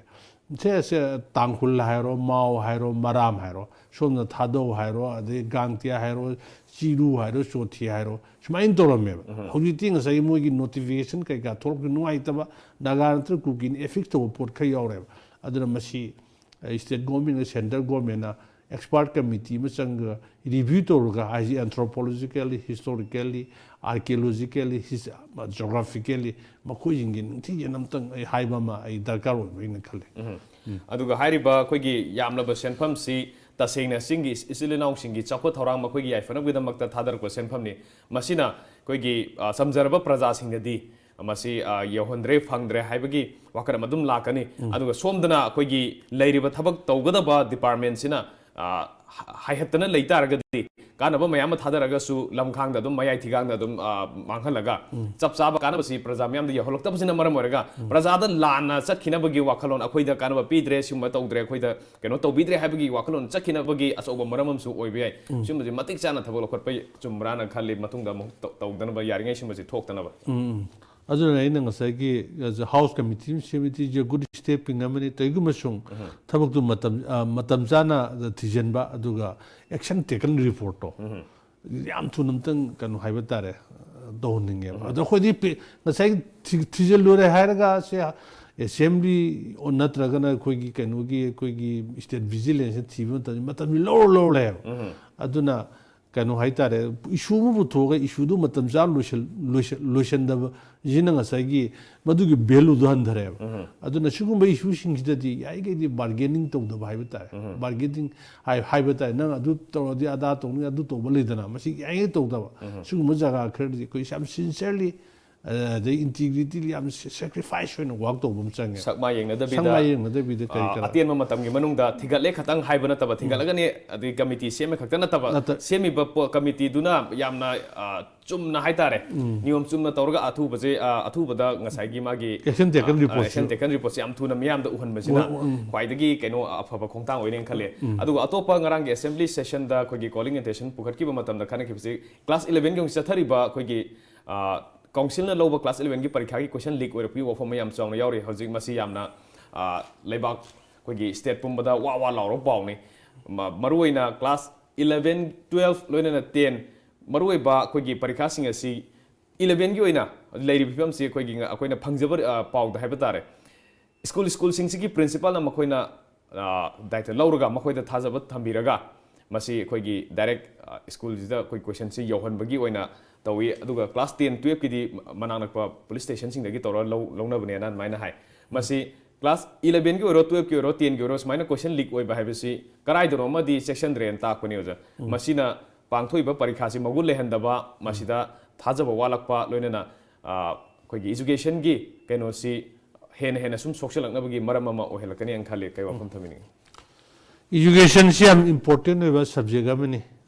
ꯁꯦ, ꯁꯦ, ꯇꯥꯡꯈꯨꯜ ꯍꯥꯏꯔꯣ, ꯃꯥꯎ ꯍꯥꯏꯔꯣ, ꯃꯔꯥꯝ ꯍꯥꯏꯔꯣ, ꯁꯣꯝꯗ ꯊꯥꯗꯧ ꯍꯥꯏꯔꯣ, ꯑꯗꯩ ꯒꯥꯡꯇꯤꯌꯥ ꯍꯥꯏꯔꯣ, ꯆꯤꯔꯨ ꯍꯥꯏꯔꯣ, ꯆꯣꯊꯤ ꯍꯥꯏꯔꯣ, ꯁꯨꯃꯥꯏꯅ ꯇꯧꯔꯝꯃꯦꯕ꯫ ꯍꯧꯖꯤꯛꯇꯤ ꯉꯁꯥꯏꯒꯤ ꯃꯣꯏꯒꯤ ꯅꯣꯇꯤꯐꯤꯀꯦꯁꯟ ꯀꯩꯀꯥ ꯊꯣꯛꯂꯛꯄ ꯅꯨꯡꯉꯥꯏꯇꯕ, ꯅꯥꯒꯥ ꯅꯠꯇ꯭ꯔꯒ ꯀꯨꯀꯤꯅ ꯑꯦꯐꯤꯛꯁ ꯇꯧꯕ ꯄꯣꯠ ꯈꯔ ꯌꯥꯎꯔꯦꯕ꯫ ꯑꯗꯨꯅ ꯃꯁꯤ, ꯑ, ꯁ꯭ꯇꯦꯠ ꯒꯣꯔꯃꯦꯟꯒ ꯁꯦꯟꯇ꯭ꯔꯦꯜ ꯒꯣꯔꯃꯦꯟꯅ ꯑꯦꯛꯁꯄꯥꯔꯠ ꯀꯃꯤꯇꯤ ꯑꯃ ꯆꯪꯉꯒ ꯔꯤꯚ꯭ꯌꯨ ꯇꯧꯔꯒ, ꯍꯥꯏꯁꯤ ꯑꯦꯟꯊ꯭ꯔꯣꯄꯣꯂꯣꯖꯤꯀꯦꯜꯂꯤ, ꯍꯤꯁꯇꯣꯔꯤꯀꯦꯜꯂꯤ, ꯑꯥꯔꯀꯤꯑꯣꯂꯣꯖꯤꯀꯦꯜꯂꯤ, ꯍꯤꯁ-, ꯖꯣꯒ꯭ꯔꯥꯐꯤꯀꯦꯜꯂꯤ, ꯃꯈꯣꯏꯁꯤꯡꯒꯤ ꯅꯤꯡꯊꯤꯖꯅ ꯑꯃꯇꯪ ꯑꯩ ꯍꯥꯏꯕ ꯑꯃ ꯑꯩ ꯗꯔꯀꯥꯔ ꯑꯣꯏꯕ ꯑꯩꯅ ꯈꯜꯂꯤ꯫ ꯎꯝ꯫ ꯑꯗꯨꯒ ꯍꯥꯏꯔꯤꯕ ꯑꯩꯈꯣꯏꯒꯤ ꯌꯥꯝꯂꯕ ꯁꯦꯟꯐꯝꯁꯤ ꯇꯁꯦꯡꯅ ꯆꯤꯡꯒꯤ ꯏꯆꯤꯜ ꯏꯅꯥꯎꯁꯤꯡꯒꯤ ꯆꯥꯎꯈꯠ ꯊꯧꯔꯥꯡ, ꯃꯈꯣꯏꯒꯤ ꯌꯥꯏꯐꯅꯕꯒꯤꯗꯃꯛꯇ ꯊꯥꯗꯔꯛꯄ ꯁꯦꯟꯐꯝꯅꯤ꯫ ꯃꯁꯤꯅ ꯑꯩꯈꯣꯏꯒꯤ, ꯑ, ꯆꯝꯖꯔꯕ ꯄ꯭ꯔꯖꯥꯁꯤꯡꯗꯗꯤ ꯃꯁꯤ, ꯑ, ꯌꯧꯍꯟꯗ꯭ꯔꯦ, ꯐꯪꯗ꯭ꯔꯦ ꯍꯥꯏꯕꯒꯤ ꯋꯥꯈꯜ ꯑꯃ ꯑꯗꯨꯝ ꯂꯥꯛꯀꯅꯤ꯫ ꯑꯗꯨꯒ ꯁꯣꯝꯗꯅ ꯑꯩꯈꯣꯏꯒꯤ ꯂꯩꯔꯤꯕ ꯊꯕꯛ ꯇꯧꯒꯗꯕ ꯗꯤꯄꯥꯔꯠꯃꯦꯟꯁꯤꯅ, ꯑ, ꯍ-, ꯍꯥꯏꯍꯠꯇꯅ ꯂꯩ ꯇꯥꯔꯒꯗꯤ, ꯀꯥꯟꯅꯕ ꯃꯌꯥꯝ ꯑꯃ ꯊꯥꯗꯔꯒꯁꯨ ꯂꯝꯈꯥꯡꯗ ꯑꯗꯨꯝ, ꯃꯌꯥꯏ ꯊꯤꯒꯥꯡꯗ ꯑꯗꯨꯝ, ꯑ, ꯃꯥꯡꯍꯜꯂꯒ, ꯆꯞ ꯆꯥꯕ ꯀꯥꯟꯅꯕꯁꯤ ꯄ꯭ꯔꯖꯥ ꯃꯤꯌꯥꯝꯗ ꯌꯧꯍꯜꯂꯛꯇꯕꯁꯤꯅ ꯃꯔꯝ ꯑꯣꯏꯔꯒ, ꯄ꯭ꯔꯖꯥꯗ ꯂꯥꯟꯅ ꯆꯠꯈꯤꯅꯕꯒꯤ ꯋꯥꯈꯜꯂꯣꯟ, "ꯑꯩꯈꯣꯏꯗ ꯀꯥꯟꯅꯕ ꯄꯤꯗ꯭ꯔꯦ, ꯁꯤꯒꯨꯝꯕ ꯇꯧꯗ꯭ꯔꯦ, ꯑꯩꯈꯣꯏꯗ ꯀꯩꯅꯣ ꯇꯧꯕꯤꯗ꯭ꯔꯦ" ꯍꯥꯏꯕꯒꯤ ꯋꯥꯈꯜꯂꯣꯟ ꯆꯠꯈꯤꯅꯕꯒꯤ ꯑꯆꯧꯕ ꯃꯔꯝ ꯑꯃꯁꯨ ꯑꯣꯏꯕ ꯌꯥꯏ꯫ ꯁꯤꯒꯨꯝꯕꯁꯤ ꯃꯇꯤꯛ ꯆꯥꯅ ꯊꯕꯛ ꯂꯧꯈꯠꯄ ꯆꯨꯝꯕ꯭ꯔꯥꯅ ꯈꯜꯂꯤ, ꯃꯇꯨꯡꯗ ꯑꯃꯨꯛ ꯇꯧ-, ꯇꯧꯗꯅꯕ, ꯌꯥꯔꯤꯉꯩ ꯁꯤꯒꯨꯝꯕꯁꯤ ꯊꯣꯛꯇꯅꯕ꯫ ꯎꯝ, ꯎꯝ꯫ ꯑꯗꯨꯅ ꯑꯩꯅ ꯉꯁꯥꯏꯒꯤ, ꯑ, ꯍꯥꯎꯁ ꯀꯃꯤꯇꯤ ꯑꯃ ꯁꯦꯝꯃꯤꯁꯦ ꯒꯨꯗ ꯁ꯭ꯇꯦꯞꯀꯤꯡ ꯑꯃꯅꯤ꯫ ꯀꯩꯒꯨꯝꯕ ꯁꯨꯝ ꯊꯕꯛꯇꯨ ꯃꯇꯝ, ꯑ, ꯃꯇꯝ ꯆꯥꯅ ꯊꯤꯖꯤꯟꯕ, ꯑꯗꯨꯒ ꯑꯦꯛꯁꯟ ꯇꯦꯀꯟ ꯔꯤꯄꯣꯔꯠꯇꯣ ꯌꯥꯝ ꯊꯨꯅ ꯑꯝꯇꯪ, ꯀꯩꯅꯣ ꯍꯥꯏꯕ ꯇꯥꯔꯦ, ꯑ, ꯇꯧꯍꯟꯅꯤꯡꯉꯦꯕ꯫ ꯑꯗꯣ ꯑꯩꯈꯣꯏꯗꯤ ꯄꯤ-, ꯉꯁꯥꯏꯒꯤ ꯊꯤ-, ꯊꯤꯖꯤꯜꯂꯨꯔꯦ ꯍꯥꯏꯔꯒ ꯁꯦ ꯑꯦꯁꯦꯝꯕ꯭ꯂꯤ ꯅꯠꯇ꯭ꯔꯒꯅ ꯑꯩꯈꯣꯏꯒꯤ ꯀꯩꯅꯣꯒꯤ, ꯑꯩꯈꯣꯏꯒꯤ ꯁ꯭ꯇꯦꯠ ꯚꯤꯖꯤꯂꯦꯟꯁꯅ ꯊꯤꯕ ꯃꯇꯝꯗ ꯃꯇꯝꯁꯤ ꯂꯧꯔ ꯂꯧꯔ ꯂꯩꯌꯦꯕ꯫ ꯑꯗꯨꯅ ꯀꯩꯅꯣ ꯍꯥꯏꯇꯥꯔꯦ, ꯏꯁꯨ ꯑꯃ ꯄꯨꯊꯣꯛꯑꯒ ꯏꯁꯨꯗꯨ ꯃꯇꯝ ꯆꯥꯅ ꯂꯣꯏꯁꯤꯟ-, ꯂꯣꯏꯁꯤꯟ-, ꯂꯣꯏꯁꯤꯟꯗꯕꯁꯤꯅ ꯉꯁꯥꯏꯒꯤ ꯃꯗꯨꯒꯤ ꯚꯦꯂꯨꯗꯣ ꯍꯟꯊꯔꯛꯑꯦꯕ꯫ ꯑꯗꯨꯅ ꯁꯤꯒꯨꯝꯕ ꯏꯁꯨꯁꯤꯡꯁꯤꯗꯗꯤ ꯌꯥꯔꯤꯈꯩꯗꯤ ꯕꯥꯔꯒꯦꯅꯤꯡ ꯇꯧꯗꯕ ꯍꯥꯏꯕ ꯇꯥꯔꯦ꯫ ꯕꯥꯔꯒꯦꯅꯤꯡ ꯍꯥꯏ-, ꯍꯥꯏꯕ ꯇꯥꯔꯦ, "ꯅꯪ ꯑꯗꯨ ꯇꯧꯔꯗꯤ ꯑꯗꯥ ꯇꯧꯅꯤ, ꯑꯗꯨ ꯇꯧꯕ" ꯂꯩꯗꯅ, ꯃꯁꯤ ꯌꯥꯔꯤꯉꯩ ꯇꯧꯗꯕ꯫ ꯁꯤꯒꯨꯝꯕ ꯖꯒꯥ ꯈꯔꯗꯤ ꯑꯩꯈꯣꯏ ꯌꯥꯝ ꯁꯤꯟꯁꯤꯌꯔꯂꯤ ꯑꯗꯩ ꯏꯟꯇꯤꯒ꯭ꯔꯤꯇꯤ ꯌꯥꯝ ꯁꯦꯀ꯭ꯔꯤꯐꯥꯏꯁ ꯑꯣꯏꯅ ꯋꯥꯛ ꯇꯧꯕ ꯑꯃ ꯆꯪꯉꯦ꯫ ꯁꯛ ꯃꯥꯏ ꯌꯦꯡꯅꯗꯕꯤꯗ ꯁꯛ ꯃꯥꯏ ꯌꯦꯡꯅꯗꯕꯤꯗ ꯀꯔꯤ ꯑ, ꯀꯔꯥ꯫ ꯑꯇꯦꯟꯕ ꯃꯇꯝꯒꯤ ꯃꯅꯨꯡꯗ ꯊꯤꯒꯠꯂꯦ ꯈꯛꯇꯪ ꯍꯥꯏꯕ ꯅꯠꯇꯕ, ꯊꯤꯒꯠꯂꯒꯅꯤ ꯑꯗꯩ ꯀꯃꯤꯇꯤ ꯁꯦꯝꯃꯦ ꯈꯛꯇ ꯅꯠꯇꯕ, ꯅꯠꯇ- ꯁꯦꯝꯃꯤꯕ ꯄꯣ- ꯀꯃꯤꯇꯤꯗꯨꯅ ꯌꯥꯝꯅ ꯑ, ꯆꯨꯝꯅ ꯍꯥꯏꯇꯥꯔꯦ, ꯅꯤꯌꯣꯝ ꯆꯨꯝꯅ ꯇꯧꯔꯒ ꯑꯊꯨꯕꯁꯦ, ꯑ, ꯑꯊꯨꯕꯗ ꯉꯁꯥꯏꯒꯤ ꯃꯥꯒꯤ Action taken report action taken ꯔꯤꯄꯣꯔꯠꯁꯦ ꯌꯥꯝ ꯊꯨꯅ ꯃꯤꯌꯥꯝꯗ ꯎꯍꯟꯕꯁꯤꯅ ꯎꯝ, ꯎꯝ꯫ ꯈ꯭ꯋꯥꯏꯗꯒꯤ ꯀꯩꯅꯣ ꯑꯐꯕ ꯈꯣꯡꯊꯥꯡ ꯑꯣꯏꯅꯦꯅ ꯈꯜꯂꯦ꯫ ꯑꯗꯨꯒ ꯑꯇꯣꯞꯄ ꯉꯔꯥꯡꯒꯤ ꯑꯦꯁꯦꯝꯕ꯭ꯂꯤ ꯁꯦꯁꯟꯗ ꯑꯩꯈꯣꯏꯒꯤ ꯀꯣꯂꯤꯡ ꯏꯟꯇꯦꯟꯁꯟ ꯄꯨꯈꯠꯈꯤꯕ ꯃꯇꯝꯗ ꯈꯟꯅꯈꯤꯕꯁꯤ ꯀ꯭ꯂꯥꯁ ꯏꯂꯚꯦꯟꯒꯤ ꯍꯧꯖꯤꯛ ꯆꯠꯊꯔꯤꯕ ꯑꯩꯈꯣꯏꯒꯤ ꯑ, ꯀꯥꯎꯟꯁꯤꯜꯅ ꯂꯧꯕ ꯀ꯭ꯂꯥꯁ ꯏꯂꯚꯦꯟꯒꯤ ꯄꯔꯤꯈꯥꯒꯤ ꯀꯣꯏꯁꯟ ꯂꯤꯛ ꯑꯣꯏꯔꯛꯄꯒꯤ ꯋꯥꯐꯝ ꯑꯃ ꯌꯥꯝ ꯆꯥꯎꯅ ꯌꯥꯎꯔꯤ꯫ ꯍꯧꯖꯤꯛ ꯃꯁꯤ ꯌꯥꯝꯅ ꯑ, ꯂꯩꯕꯥꯛ ꯑꯩꯈꯣꯏꯒꯤ ꯁ꯭ꯇꯦꯠ ꯄꯨꯝꯕꯗ ꯋꯥ ꯋꯥ ꯂꯥꯎꯔꯕ ꯄꯥꯎꯅꯤ꯫ ꯃ- ꯃꯔꯨꯑꯣꯏꯅ ꯀ꯭ꯂꯥꯁ ꯏꯂꯚꯦꯟ, ꯇꯨꯋꯦꯜꯐ ꯂꯣꯏꯅꯅ ꯇꯦꯟ, ꯃꯔꯨꯑꯣꯏꯕ ꯑꯩꯈꯣꯏꯒꯤ ꯄꯔꯤꯈꯥꯁꯤꯡ ꯑꯁꯤ ꯏꯂꯚꯦꯟꯒꯤ ꯑꯣꯏꯅ ꯂꯩꯔꯤꯕ ꯐꯤꯕꯝꯁꯤ ꯑꯩꯈꯣꯏꯒꯤ ꯉ- ꯑꯩꯈꯣꯏꯅ ꯐꯪꯖꯕ ꯑ, ꯄꯥꯎꯗ ꯍꯥꯏꯕ ꯇꯥꯔꯦ꯫ ꯁ꯭ꯀꯨꯜ ꯁ꯭ꯀꯨꯜꯁꯤꯡꯁꯤꯒꯤ ꯄ꯭ꯔꯤꯟꯁꯤꯄꯥꯜꯅ ꯃꯈꯣꯏꯅ ꯑ, ꯗꯥꯏꯇ ꯂꯧꯔꯒ ꯃꯈꯣꯏꯗ ꯊꯥꯖꯕ ꯊꯝꯕꯤꯔꯒ ꯃꯁꯤ ꯑꯩꯈꯣꯏꯒꯤ ꯗꯥꯏꯔꯦꯛ ꯑ, ꯁ꯭ꯀꯨꯜꯁꯤꯗ ꯑꯩꯈꯣꯏ ꯀꯣꯏꯁꯟꯁꯤ ꯌꯧꯍꯟꯕꯒꯤ ꯑꯣꯏꯅ ꯇꯧꯏ꯫ ꯑꯗꯨꯒ ꯀ꯭ꯂꯥꯁ ꯇꯦꯟ, ꯇꯨꯋꯦꯜꯐꯀꯤꯗꯤ ꯃꯅꯥꯛ ꯅꯛꯄ ꯄꯨꯂꯤꯁ ꯁ꯭ꯇꯦꯁꯟꯁꯤꯡꯗꯒꯤ ꯇꯧꯔꯒ ꯂꯧ ꯂꯧꯅꯕꯅꯦꯅ ꯑꯗꯨꯃꯥꯏꯅ ꯍꯥꯏ꯫ ꯃꯁꯤ ꯀ꯭ꯂꯥꯁ ꯏꯂꯚꯦꯟꯒꯤ ꯑꯣꯏꯔꯣ, ꯇꯨꯋꯦꯜꯐꯀꯤ ꯑꯣꯏꯔꯣ, ꯇꯦꯟꯒꯤ ꯑꯣꯏꯔꯣ, ꯁꯨꯃꯥꯏꯅ ꯀꯣꯏꯁꯟ ꯂꯤꯛ ꯑꯣꯏꯕ ꯍꯥꯏꯕꯁꯤ ꯀꯗꯥꯏꯗꯅꯣ ꯑꯃꯗꯤ ꯆꯦꯛꯁꯤꯟꯗ꯭ꯔꯦꯅ ꯇꯥꯛꯄꯅꯤ ꯑꯣꯖꯥ꯫ ꯃꯁꯤꯅ ꯄꯥꯡꯊꯣꯛꯏꯕ ꯄꯔꯤꯈꯥꯁꯤ ꯃꯒꯨꯟ ꯂꯩꯍꯟꯗꯕ, ꯃꯁꯤꯗ ꯊꯥꯖꯕ ꯋꯥꯠꯂꯛꯄ, ꯂꯣꯏꯅꯅ ꯑ, ꯑꯩꯈꯣꯏꯒꯤ ꯏꯖꯨꯀꯦꯁꯟꯒꯤ ꯀꯩꯅꯣꯁꯤ ꯍꯦꯟꯅ ꯍꯦꯟꯅ ꯁꯨꯝ ꯁꯣꯛꯆꯜꯂꯛꯅꯕꯒꯤ ꯃꯔꯝ ꯑꯃ ꯑꯣꯏꯍꯜꯂꯛꯀꯅꯤ ꯍꯥꯏꯅ ꯈꯜꯂꯤ꯫ ꯀꯩ ꯋꯥꯐꯝ ꯊꯝꯕꯤꯅꯤꯡꯉꯤ? ꯏꯖꯨꯀꯦꯁꯟꯁꯤ ꯌꯥꯝ ꯏꯝꯄꯣꯔꯇꯦꯟ ꯑꯣꯏꯕ ꯁꯕꯖꯦꯛ ꯑꯃꯅꯤ꯫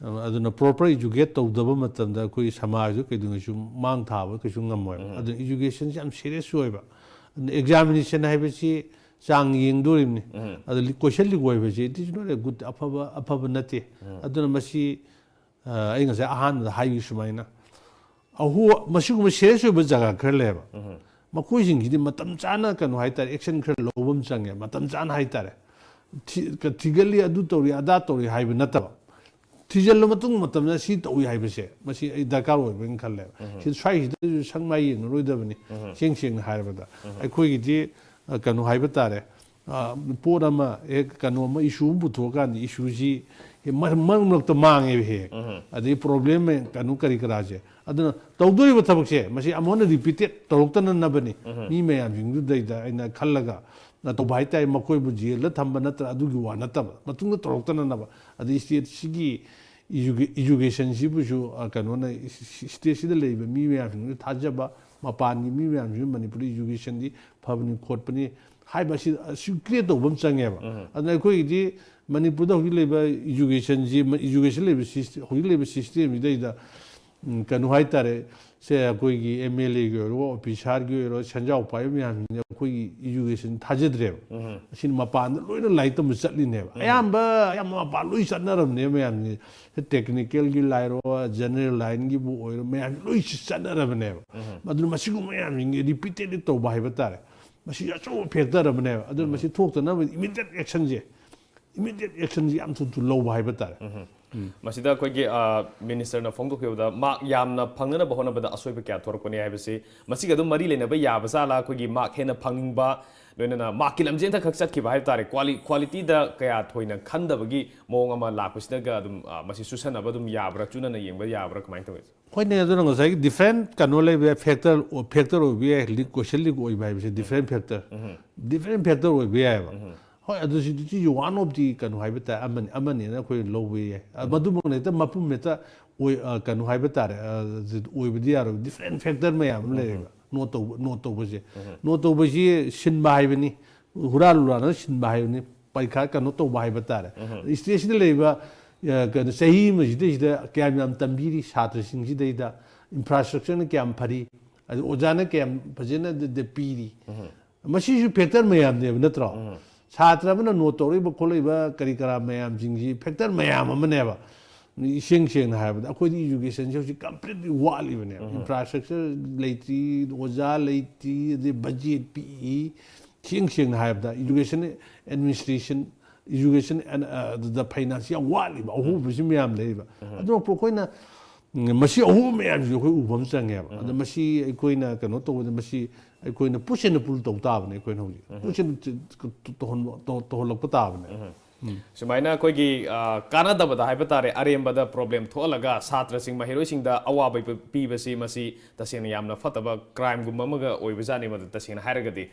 ꯑꯗꯨꯅ ꯄ꯭ꯔꯣꯄꯔ ꯏꯖꯨꯀꯦꯠ ꯇꯧꯗꯕ ꯃꯇꯝꯗ ꯑꯩꯈꯣꯏꯒꯤ ꯁꯃꯥꯖꯁꯨ ꯀꯩꯗꯧꯉꯩꯁꯨ ꯃꯥꯡ ꯊꯥꯕ ꯀꯩꯁꯨ ꯉꯝꯃꯣꯏꯕ꯫ ꯑꯗꯨꯅ ꯏꯖꯨꯀꯦꯁꯟꯁꯤ ꯌꯥꯝ ꯁꯤꯔꯤꯌꯁ ꯑꯣꯏꯕ꯫ ꯑꯗꯨꯅ ꯑꯦꯛꯖꯥꯃꯤꯅꯦꯁꯟ ꯍꯥꯏꯕꯁꯤ ꯆꯥꯡ ꯌꯦꯡꯗꯣꯔꯤꯕꯅꯤ꯫ ꯑꯗꯨ ꯀꯣꯏꯁꯟ ꯂꯤꯛ ꯑꯣꯏꯕꯁꯤ it is not a good, ꯑꯐꯕ ꯑꯐꯕ ꯅꯠꯇꯦ꯫ ꯑꯗꯨꯅ ꯃꯁꯤ ꯑ, ꯑꯩ ꯉꯁꯥꯏ ꯑꯍꯥꯟꯕꯗ ꯍꯥꯏꯈꯤ ꯁꯨꯃꯥꯏꯅ, ꯑꯍꯣ, ꯃꯁꯤꯒꯨꯝꯕ ꯁꯤꯔꯤꯌꯁ ꯑꯣꯏꯕ ꯖꯒꯥ ꯈꯔ ꯂꯩꯌꯦꯕ꯫ ꯃꯈꯣꯏꯁꯤꯡꯁꯤꯗꯤ ꯃꯇꯝ ꯆꯥꯅ ꯀꯩꯅꯣ ꯍꯥꯏꯇꯥꯔꯦ, ꯑꯦꯛꯁꯟ ꯈꯔ ꯂꯧꯕ ꯑꯃ ꯆꯪꯉꯦ, ꯃꯇꯝ ꯆꯥꯅ ꯍꯥꯏꯇꯥꯔꯦ꯫ ꯊꯤ- ꯊꯤꯒꯠꯂꯤ, ꯑꯗꯨ ꯇꯧꯔꯤ, ꯑꯗꯥ ꯇꯧꯔꯤ ꯍꯥꯏꯕ ꯅꯠꯇꯕ, ꯊꯤꯖꯤꯜꯂ ꯃꯇꯨꯡ ꯃꯇꯝꯗ ꯁꯤ ꯇꯧꯏ ꯍꯥꯏꯕꯁꯦ, ꯃꯁꯤ ꯑꯩ ꯗꯔꯀꯥꯔ ꯑꯣꯏꯕꯅ ꯈꯜꯂꯦꯕ꯫ ꯁꯤ ꯁ꯭ꯋꯥꯏꯁꯤꯗꯁꯨ ꯁꯛ ꯃꯥꯏ ꯌꯦꯡꯅꯔꯣꯏꯗꯕꯅꯤ꯫ ꯁꯦꯡ ꯁꯦꯡꯅ ꯍꯥꯏꯔꯕꯗ ꯑꯩꯈꯣꯏꯒꯤꯗꯤ ꯑ, ꯀꯩꯅꯣ ꯍꯥꯏꯕ ꯇꯥꯔꯦ, ꯑ, ꯄꯣꯠ ꯑꯃ ꯍꯦꯛ ꯀꯩꯅꯣ ꯑꯃ ꯏꯁꯨ ꯑꯃ ꯄꯨꯊꯣꯛꯑꯀꯥꯟꯗ ꯏꯁꯨꯁꯤ ꯍꯦꯛ ꯃꯔ- ꯃꯔꯛ ꯃꯔꯛꯇ ꯃꯥꯡꯉꯦꯕ ꯍꯦꯛ꯫ ꯑꯗꯩ ꯄ꯭ꯔꯣꯕ꯭ꯂꯦꯝ ꯀꯩꯅꯣ ꯀꯔꯤ ꯀꯔꯥꯁꯦ꯫ ꯑꯗꯨꯅ ꯇꯧꯗꯣꯔꯤꯕ ꯊꯕꯛꯁꯦ ꯃꯁꯤ ꯑꯃꯨꯛ ꯍꯟꯅ ꯔꯤꯄꯤꯇꯦꯠ ꯇꯧꯔꯛꯇꯅꯅꯕꯅꯤ꯫ ꯃꯤ ꯃꯌꯥꯝꯁꯤꯡꯗꯨꯗꯩꯗ ꯑꯩꯅ ꯈꯜꯂꯒ ꯅ ꯇꯧꯕ ꯍꯥꯏꯇꯥꯔꯦ, ꯃꯈꯣꯏꯕꯨ ꯖꯦꯜꯗ ꯊꯝꯕ ꯅꯠꯇ꯭ꯔ ꯑꯗꯨꯒꯤ ꯋꯥ ꯅꯠꯇꯕ, ꯃꯇꯨꯡꯗ ꯇꯧꯔꯛꯇꯅꯅꯕ꯫ ꯑꯗꯩ ꯁ꯭ꯇꯦꯠꯁꯤꯒꯤ ꯏꯖꯨꯀꯦ- ꯏꯖꯨꯀꯦꯁꯟꯁꯤꯕꯨꯁꯨ, ꯑ, ꯀꯩꯅꯣꯅ ꯁ꯭ꯇꯦꯠꯁꯤꯗ ꯂꯩꯔꯤꯕ ꯃꯤ ꯃꯌꯥꯝꯁꯤꯡꯗꯨ ꯊꯥꯖꯕ ꯃꯄꯥꯟꯒꯤ ꯃꯤ ꯃꯌꯥꯝꯁꯤꯅ ꯃꯅꯤꯄꯨꯔꯗ educationꯗꯤ ꯐꯕꯅꯤ ꯈꯣꯠꯄꯅꯤ ꯍꯥꯏꯕ ꯑꯁꯤ, ꯑꯁꯤ create ꯇꯧꯕ ꯑꯃ ꯆꯪꯉꯦꯕ꯫ ꯑꯗꯨꯅ ꯑꯩꯈꯣꯏꯒꯤꯗꯤ ꯃꯅꯤꯄꯨꯔꯗ ꯍꯧꯖꯤꯛ ꯂꯩꯕ educationꯁꯤ, education ꯂꯩꯕ system, ꯍꯧꯖꯤꯛ ꯂꯩꯕ systemꯁꯤꯗꯩꯗ, ꯎꯝ, ꯀꯩꯅꯣ ꯍꯥꯏꯇꯥꯔꯦ, ꯁꯦ ꯑꯩꯈꯣꯏꯒꯤ MLAꯒꯤ ꯑꯣꯏꯔꯣ, officerꯒꯤ ꯑꯣꯏꯔꯣ, ꯁꯦꯟꯖꯥꯎ ꯄꯥꯏꯕ ꯃꯌꯥꯝꯁꯤꯡꯁꯦ ꯑꯩꯈꯣꯏꯒꯤ education ꯊꯥꯖꯗ꯭ꯔꯦꯕ꯫ ꯑꯁꯤꯅ ꯃꯄꯥꯟꯗ ꯂꯣꯏꯅ ꯂꯥꯏꯔꯤꯛ ꯇꯝꯕ ꯆꯠꯂꯤꯅꯦꯕ꯫ ꯑꯌꯥꯝꯕ, ꯑꯌꯥꯝꯕ ꯃꯄꯥꯟ ꯂꯣꯏ ꯆꯠꯅꯔꯕꯅꯦꯕ ꯃꯌꯥꯝꯁꯦ꯫ Technicalꯒꯤ ꯂꯥꯏꯔꯣ, general lineꯒꯤꯕꯨ ꯑꯣꯏꯔꯣ, ꯃꯌꯥꯝꯁꯦ ꯂꯣꯏ ꯆꯠꯅꯔꯕꯅꯦꯕ꯫ ꯑꯗꯨꯅ ꯃꯁꯤꯒꯨꯝꯕ ꯃꯌꯥꯝꯁꯤꯡꯁꯦ repeatedly ꯇꯧꯕ ꯍꯥꯏꯕ ꯇꯥꯔꯦ꯫ ꯃꯁꯤ ꯑꯆꯧꯕ factor ꯑꯃꯅꯦꯕ꯫ ꯑꯗꯨꯅ ꯃꯁꯤ ꯊꯣꯛꯇꯅꯕ immediate actionꯁꯦ, immediate actionꯁꯦ ꯌꯥꯝ ꯊꯨ ꯊꯨ ꯂꯧꯕ ꯍꯥꯏꯕ ꯇꯥꯔꯦ꯫ ꯃꯁꯤꯗ ꯑꯩꯈꯣꯏꯒꯤ, ꯑ, ministerꯅ ꯐꯣꯡꯗꯣꯛꯈꯤꯕꯗ mark ꯌꯥꯝꯅ ꯐꯪꯅꯅꯕ ꯍꯣꯠꯅꯕꯗ ꯑꯁꯣꯏꯕ ꯀꯌꯥ ꯊꯣꯔꯛꯄꯅꯤ ꯍꯥꯏꯕꯁꯤ ꯃꯁꯤꯒ ꯑꯗꯨꯝ ꯃꯔꯤ ꯂꯩꯅꯕ ꯌꯥꯕ ꯖꯥꯠꯂꯥ? ꯑꯩꯈꯣꯏꯒꯤ mark ꯍꯦꯟꯅ ꯐꯪꯅꯤꯡꯕ, ꯂꯣꯏꯅꯅ markꯀꯤ ꯂꯝꯖꯦꯜꯗ ꯈꯛ ꯆꯠꯈꯤꯕ ꯍꯥꯏꯕ ꯇꯥꯔꯦ, quali-, qualityꯗ ꯀꯌꯥ ꯊꯣꯏꯅ ꯈꯟꯗꯕꯒꯤ ꯃꯑꯣꯡ ꯑꯃ ꯂꯥꯛꯄꯁꯤꯗꯒ ꯑꯗꯨꯝ, ꯑ, ꯃꯁꯤ ꯆꯨꯁꯟꯅꯕ ꯑꯗꯨꯝ ꯌꯥꯕ꯭ꯔꯥ, ꯆꯨꯅꯅ ꯌꯦꯡꯕ ꯌꯥꯕ꯭ꯔꯥ, ꯀꯃꯥꯏꯅ ꯇꯧꯏ? ꯍꯣꯏꯅꯦ, ꯑꯗꯨꯅ ꯉꯁꯥꯏꯒꯤ different ꯀꯩꯅꯣ ꯂꯩꯕ ꯌꯥꯏ, factor, factor ꯑꯣꯏꯕ ꯌꯥꯏ, leak, question leak ꯑꯣꯏꯕ ꯍꯥꯏꯕꯁꯦ different factor, different factor ꯑꯣꯏꯕ ꯌꯥꯏꯑꯕ꯫ ꯍꯣꯏ, ꯑꯗꯨ ꯁꯤ, ꯁꯤꯁꯨ one of the ꯀꯩꯅꯣ ꯍꯥꯏꯕ ꯇꯥꯏ, ꯑꯃꯅꯤ, ꯑꯃꯅꯤꯅ ꯑꯩꯈꯣꯏ ꯂꯧꯕ ꯌꯥꯏ꯫ ꯑ, ꯃꯗꯨꯃꯛꯅ ꯍꯦꯛꯇ ꯃꯄꯨꯝ ꯍꯦꯛꯇ ꯑꯣꯏ-, ꯑ, ꯀꯩꯅꯣ ꯍꯥꯏꯕ ꯇꯥꯔꯦ, ꯑ, ꯑꯣꯏꯕꯗꯤ ꯌꯥꯔꯣꯏ, different factor ꯃꯌꯥꯝ ꯑꯃ ꯂꯩꯌꯦꯕ꯫ Note ꯇꯧꯕ, note ꯇꯧꯕꯁꯦ, note ꯇꯧꯕꯁꯤ ꯁꯤꯟꯕ ꯍꯥꯏꯕꯅꯤ, ꯍꯨꯔꯥꯟ ꯍꯨꯔꯥꯟꯅ ꯁꯤꯟꯕ ꯍꯥꯏꯕꯅꯤ, ꯄꯔꯤꯈꯥ ꯀꯩꯅꯣ ꯇꯧꯕ ꯍꯥꯏꯕ ꯇꯥꯔꯦ꯫ Stateꯁꯤꯗ ꯂꯩꯔꯤꯕ, ꯑ, ꯀꯩꯅꯣ, ꯆꯍꯤ ꯑꯃꯁꯤꯗꯩꯁꯤꯗ ꯀꯌꯥꯝ ꯌꯥꯝ ꯇꯝꯕꯤꯔꯤ ꯁꯥꯇ꯭ꯔꯁꯤꯡꯁꯤꯗꯩꯗ, infrastructureꯅ ꯀꯌꯥꯝ ꯐꯔꯤ, ꯑꯗꯨ ꯑꯣꯖꯥꯅ ꯀꯌꯥꯝ ꯐꯖꯅ ꯗ-, ꯗ ꯄꯤꯔꯤ꯫ ꯃꯁꯤꯁꯨ factor ꯃꯌꯥꯝꯅꯦꯕ, ꯅꯠꯇ꯭ꯔꯣ? ꯁꯥꯇ꯭ꯔ ꯑꯃꯅ note ꯇꯧꯔꯛꯏꯕ ꯈꯣꯠꯂꯛꯏꯕ ꯀꯔꯤ ꯀꯔꯥ ꯃꯌꯥꯝꯁꯤꯡꯁꯤ factor ꯃꯌꯥꯝ ꯑꯃꯅꯦꯕ꯫ ꯏꯁꯦꯡ ꯁꯦꯡꯅ ꯍꯥꯏꯔꯕꯗ ꯑꯩꯈꯣꯏꯗꯤ educationꯁꯦ ꯍꯧꯖꯤꯛ completely ꯋꯥꯠꯂꯤꯕꯅꯦꯕ꯫ Infrastructure ꯂꯩꯇ꯭ꯔꯤ, ꯑꯣꯖꯥ ꯂꯩꯇ꯭ꯔꯤ, ꯑꯗꯩ budget ꯄꯤꯛꯏ꯫ ꯏꯁꯦꯡ ꯁꯦꯡꯅ ꯍꯥꯏꯔꯕꯗ education administration, education and, ꯑ, ꯑꯗꯨꯗ finance ꯌꯥꯝ ꯋꯥꯠꯂꯤꯕ, ꯑꯍꯣꯕꯁꯤ ꯃꯌꯥꯝ ꯂꯩꯔꯤꯕ꯫ ꯑꯗꯨꯅ ꯑꯩꯈꯣꯏꯅ, ꯎꯝ, ꯃꯁꯤ ꯑꯍꯣꯕ ꯃꯌꯥꯝꯁꯤꯁꯨ ꯑꯩꯈꯣꯏ ꯎꯕ ꯑꯃ ꯆꯪꯉꯦꯕ꯫ ꯑꯗꯣ ꯃꯁꯤ ꯑꯩꯈꯣꯏꯅ ꯀꯩꯅꯣ ꯇꯧꯕꯗ ꯃꯁꯤ ꯑꯩꯈꯣꯏꯅ push and pull ꯇꯧ ꯇꯥꯕꯅꯦ꯫ ꯑꯩꯈꯣꯏꯅ ꯍꯧꯖꯤꯛ push and ꯇꯧꯍꯟꯕ-, ꯇꯧ-, ꯇꯧꯍꯜꯂꯛꯄ ꯇꯥꯕꯅꯦ꯫ ꯎꯝ꯫ ꯁꯨꯃꯥꯏꯅ ꯑꯩꯈꯣꯏꯒꯤ, ꯑ, ꯀꯥꯟꯅꯗꯕꯗ ꯍꯥꯏꯕ ꯇꯥꯔꯦ, ꯑꯔꯦꯝꯕꯗ problem ꯊꯣꯛꯍꯜꯂꯒ ꯁꯥꯇ꯭ꯔꯁꯤꯡ, ꯃꯍꯩꯔꯣꯏꯁꯤꯡꯗ ꯑꯋꯥꯕ ꯄꯤ-, ꯄꯤꯕꯁꯤ ꯃꯁꯤ ꯇꯁꯦꯡꯅ ꯌꯥꯝꯅ ꯐꯠꯇꯕ crimeꯒꯨꯝꯕ ꯑꯃꯒ ꯑꯣꯏꯕꯖꯥꯠꯅꯤ꯫ ꯃꯗꯨ ꯇꯁꯦꯡꯅ ꯍꯥꯏꯔꯒꯗꯤ,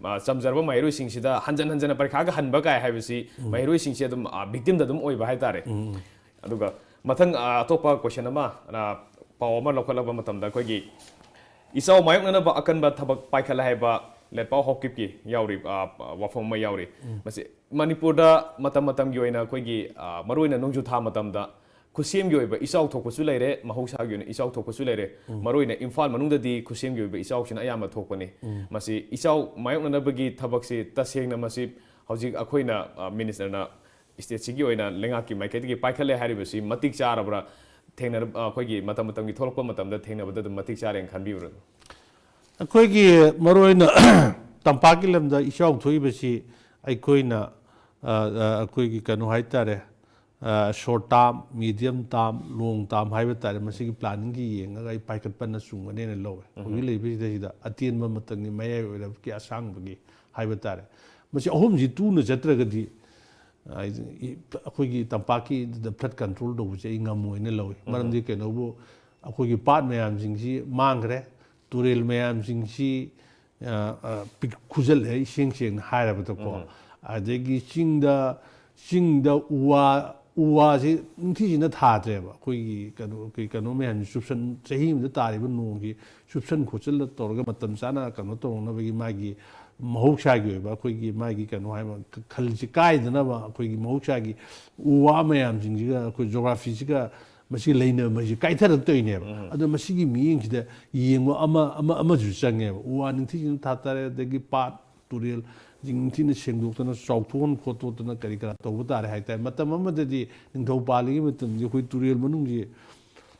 ꯑ, ꯆꯝꯖꯔꯕ ꯃꯍꯩꯔꯣꯏꯁꯤꯡꯁꯤꯗ ꯍꯟꯖꯟ ꯍꯟꯖꯟꯅ ꯄꯔꯤꯈꯥꯒ ꯍꯟꯕ ꯀꯥꯏ ꯍꯥꯏꯕꯁꯤ ꯃꯍꯩꯔꯣꯏꯁꯤꯡꯁꯤ ꯑꯗꯨꯝ, ꯑ, victimꯗ ꯑꯗꯨꯝ ꯑꯣꯏꯕ ꯍꯥꯏ ꯇꯥꯔꯦ꯫ ꯑꯗꯨꯒ ꯃꯊꯪ, ꯑ, ꯑꯇꯣꯞꯄ question ꯑꯃ, ꯑ, ꯄꯥꯎ ꯑꯃ ꯂꯧꯈꯠꯂꯛꯄ ꯃꯇꯝꯗ ꯑꯩꯈꯣꯏꯒꯤ ꯏꯆꯥꯎ ꯃꯥꯌꯣꯛꯅꯅꯕ ꯑꯀꯟꯕ ꯊꯕꯛ ꯄꯥꯏꯈꯠꯂꯦ ꯍꯥꯏꯕ ꯂꯦꯠꯄꯥꯎ ꯍꯥꯎꯀꯤꯞꯀꯤ ꯌꯥꯎꯔꯤ, ꯑ, ꯋꯥꯐꯝ ꯑꯃ ꯌꯥꯎꯔꯤ꯫ ꯃꯁꯤ ꯃꯅꯤꯄꯨꯔꯗ ꯃꯇꯝ ꯃꯇꯝꯒꯤ ꯑꯣꯏꯅ ꯑꯩꯈꯣꯏꯒꯤ, ꯑ, ꯃꯔꯨꯑꯣꯏꯅ ꯅꯣꯡꯖꯨ ꯊꯥ ꯃꯇꯝꯗ ꯈꯨꯠꯁꯦꯝꯒꯤ ꯑꯣꯏꯕ ꯏꯆꯥꯎ ꯊꯣꯛꯄꯁꯨ ꯂꯩꯔꯦ, ꯃꯍꯧꯁꯥꯒꯤ ꯑꯣꯏꯅ ꯏꯆꯥꯎ ꯊꯣꯛꯄꯁꯨ ꯂꯩꯔꯦ꯫ ꯃꯔꯨꯑꯣꯏꯅ ꯏꯝꯐꯥꯜ ꯃꯅꯨꯡꯗꯗꯤ ꯈꯨꯠꯁꯦꯝꯒꯤ ꯑꯣꯏꯕ ꯏꯆꯥꯎꯁꯤꯅ ꯑꯌꯥꯝꯕ ꯊꯣꯛꯄꯅꯤ꯫ ꯃꯁꯤ ꯏꯆꯥꯎ ꯃꯥꯌꯣꯛꯅꯅꯕꯒꯤ ꯊꯕꯛꯁꯤ ꯇꯁꯦꯡꯅ ꯃꯁꯤ ꯍꯧꯖꯤꯛ ꯑꯩꯈꯣꯏꯅ, ꯑ, ꯃꯤꯅꯤꯁꯇꯔꯅ ꯁ꯭ꯇꯦꯠꯁꯤꯒꯤ ꯑꯣꯏꯅ ꯂꯩꯉꯥꯛꯀꯤ ꯃꯥꯏꯀꯩꯗꯒꯤ ꯄꯥꯏꯈꯠꯂꯦ ꯍꯥꯏꯔꯤꯕꯁꯤ ꯃꯇꯤꯛ ꯆꯥꯔꯕ꯭ꯔꯥ? ꯊꯦꯡꯅꯔ-, ꯑ, ꯑꯩꯈꯣꯏꯒꯤ ꯃꯇꯝ ꯃꯇꯝꯒꯤ ꯊꯣꯛꯂꯛꯄ ꯃꯇꯝꯗ ꯊꯦꯡꯅꯕꯗ ꯑꯗꯨꯝ ꯃꯇꯤꯛ ꯆꯥꯔꯦꯅ ꯈꯟꯕꯤꯕ꯭ꯔꯥ? ꯑꯩꯈꯣꯏꯒꯤ ꯃꯔꯨꯑꯣꯏꯅ ꯇꯝꯄꯥꯛꯀꯤ ꯂꯝꯗ ꯏꯆꯥꯎ ꯊꯣꯛꯏꯕꯁꯤ ꯑꯩꯈꯣꯏꯅ, ꯑ, ꯑ, ꯑꯩꯈꯣꯏꯒꯤ ꯀꯩꯅꯣ ꯍꯥꯏꯇꯥꯔꯦ, ꯁꯣꯔꯠ ꯇꯥꯔꯝ, ꯃꯤꯗꯤꯌꯝ ꯇꯥꯔꯝ, ꯂꯣꯡ ꯇꯥꯔꯝ ꯍꯥꯏꯕ ꯇꯥꯔꯦ, ꯃꯁꯤꯒꯤ ꯄ꯭ꯂꯥꯅꯤꯡꯒꯤ ꯌꯦꯡꯉꯒ ꯑꯩ ꯄꯥꯏꯈꯠꯄꯅ ꯆꯨꯝꯒꯅꯦꯅ ꯂꯧꯋꯦ꯫ ꯍꯧꯖꯤꯛ ꯂꯩꯕꯁꯤꯗꯩꯁꯤꯗ ꯑꯇꯦꯟꯕ ꯃꯇꯝꯒꯤ, ꯃꯌꯥꯏ ꯑꯣꯏꯔꯞꯀꯤ, ꯑꯁꯥꯡꯕꯒꯤ ꯍꯥꯏꯕ ꯇꯥꯔꯦ꯫ ꯃꯁꯤ ꯑꯍꯨꯝꯁꯤ ꯇꯨꯅ ꯆꯠꯇ꯭ꯔꯒꯗꯤ, ꯑ, ꯑꯩꯈꯣꯏꯒꯤ ꯇꯝꯄꯥꯛꯀꯤ ꯐ꯭ꯂꯠ ꯀꯟꯇ꯭ꯔꯣꯜ ꯇꯧꯕꯁꯦ ꯑꯩ ꯉꯝꯃꯣꯏꯅ ꯂꯧꯋꯤ꯫ ꯃꯔꯝꯗꯤ ꯀꯩꯅꯣꯕꯨ, ꯑꯩꯈꯣꯏꯒꯤ ꯄꯥꯠ ꯃꯌꯥꯝꯁꯤꯡꯁꯤ ꯃꯥꯡꯈ꯭ꯔꯦ, ꯇꯨꯔꯦꯜ ꯃꯌꯥꯝꯁꯤꯡꯁꯤ, ꯑ, ꯑ, ꯄꯤꯛ-, ꯈꯨꯖꯜꯂꯦ, ꯏꯁꯦꯡ ꯁꯦꯡꯅ ꯍꯥꯏꯔꯕꯗꯀꯣ꯫ ꯑꯗꯒꯤ ꯆꯤꯡꯗ, ꯆꯤꯡꯗ ꯎ ꯋꯥ, ꯎ ꯋꯥꯁꯤ ꯅꯤꯡꯊꯤꯖꯅ ꯊꯥꯗ꯭ꯔꯦꯕ꯫ ꯑꯩꯈꯣꯏꯒꯤ ꯀꯩꯅꯣ, ꯑꯩꯈꯣꯏ ꯀꯩꯅꯣ ꯃꯌꯥꯝꯁꯤ ꯆꯨꯞꯁꯟ, ꯆꯍꯤ ꯑꯃꯗ ꯇꯥꯔꯤꯕ ꯅꯣꯡꯒꯤ ꯆꯨꯞꯁꯟ ꯈꯣꯠꯆꯜꯂ ꯇꯧꯔꯒ ꯃꯇꯝ ꯆꯥꯅ ꯀꯩꯅꯣ ꯇꯧꯅꯕꯒꯤ ꯃꯥꯒꯤ ꯃꯍꯧꯁꯥꯒꯤ ꯑꯣꯏꯕ ꯑꯩꯈꯣꯏꯒꯤ ꯃꯥꯒꯤ ꯀꯩꯅꯣ ꯍꯥꯏꯕ ꯈ-, ꯈꯜꯁꯤ ꯀꯥꯏꯗꯅꯕ ꯑꯩꯈꯣꯏꯒꯤ ꯃꯍꯧꯁꯥꯒꯤ ꯎ ꯋꯥ ꯃꯌꯥꯝꯁꯤꯡꯁꯤꯒ ꯑꯩꯈꯣꯏ ꯖꯣꯒ꯭ꯔꯥꯐꯤꯁꯤꯒ ꯃꯁꯤ ꯂꯩꯅꯕꯁꯤ ꯀꯥꯏꯊꯔꯛꯇꯣꯏꯅꯦꯕ꯫ ꯑꯗꯣ ꯃꯁꯤꯒꯤ ꯃꯤꯠꯌꯦꯡꯁꯤꯗ ꯌꯦꯡꯕ ꯑꯃ, ꯑꯃ, ꯑꯃꯁꯨ ꯆꯪꯉꯦꯕ꯫ ꯎ ꯋꯥ ꯅꯤꯡꯊꯤꯖꯅ ꯊꯥ ꯇꯥꯔꯦ, ꯑꯗꯒꯤ ꯄꯥꯠ ꯇꯨꯔꯦꯜ ꯅꯤꯡꯊꯤꯅ ꯁꯦꯡꯗꯣꯛꯇꯅ ꯆꯥꯎꯊꯣꯛꯍꯟ ꯈꯣꯠꯇꯣꯛꯇꯅ ꯀꯔꯤ ꯀꯔꯥ ꯇꯧꯕ ꯇꯥꯔꯦ ꯍꯥꯏꯇꯥꯔꯦ꯫ ꯃꯇꯝ ꯑꯃꯗꯗꯤ ꯅꯤꯡꯊꯧ ꯄꯥꯜꯂꯤꯉꯩ ꯃꯇꯝꯗꯤ ꯑꯩꯈꯣꯏ ꯇꯨꯔꯦꯜ ꯃꯅꯨꯡꯁꯤ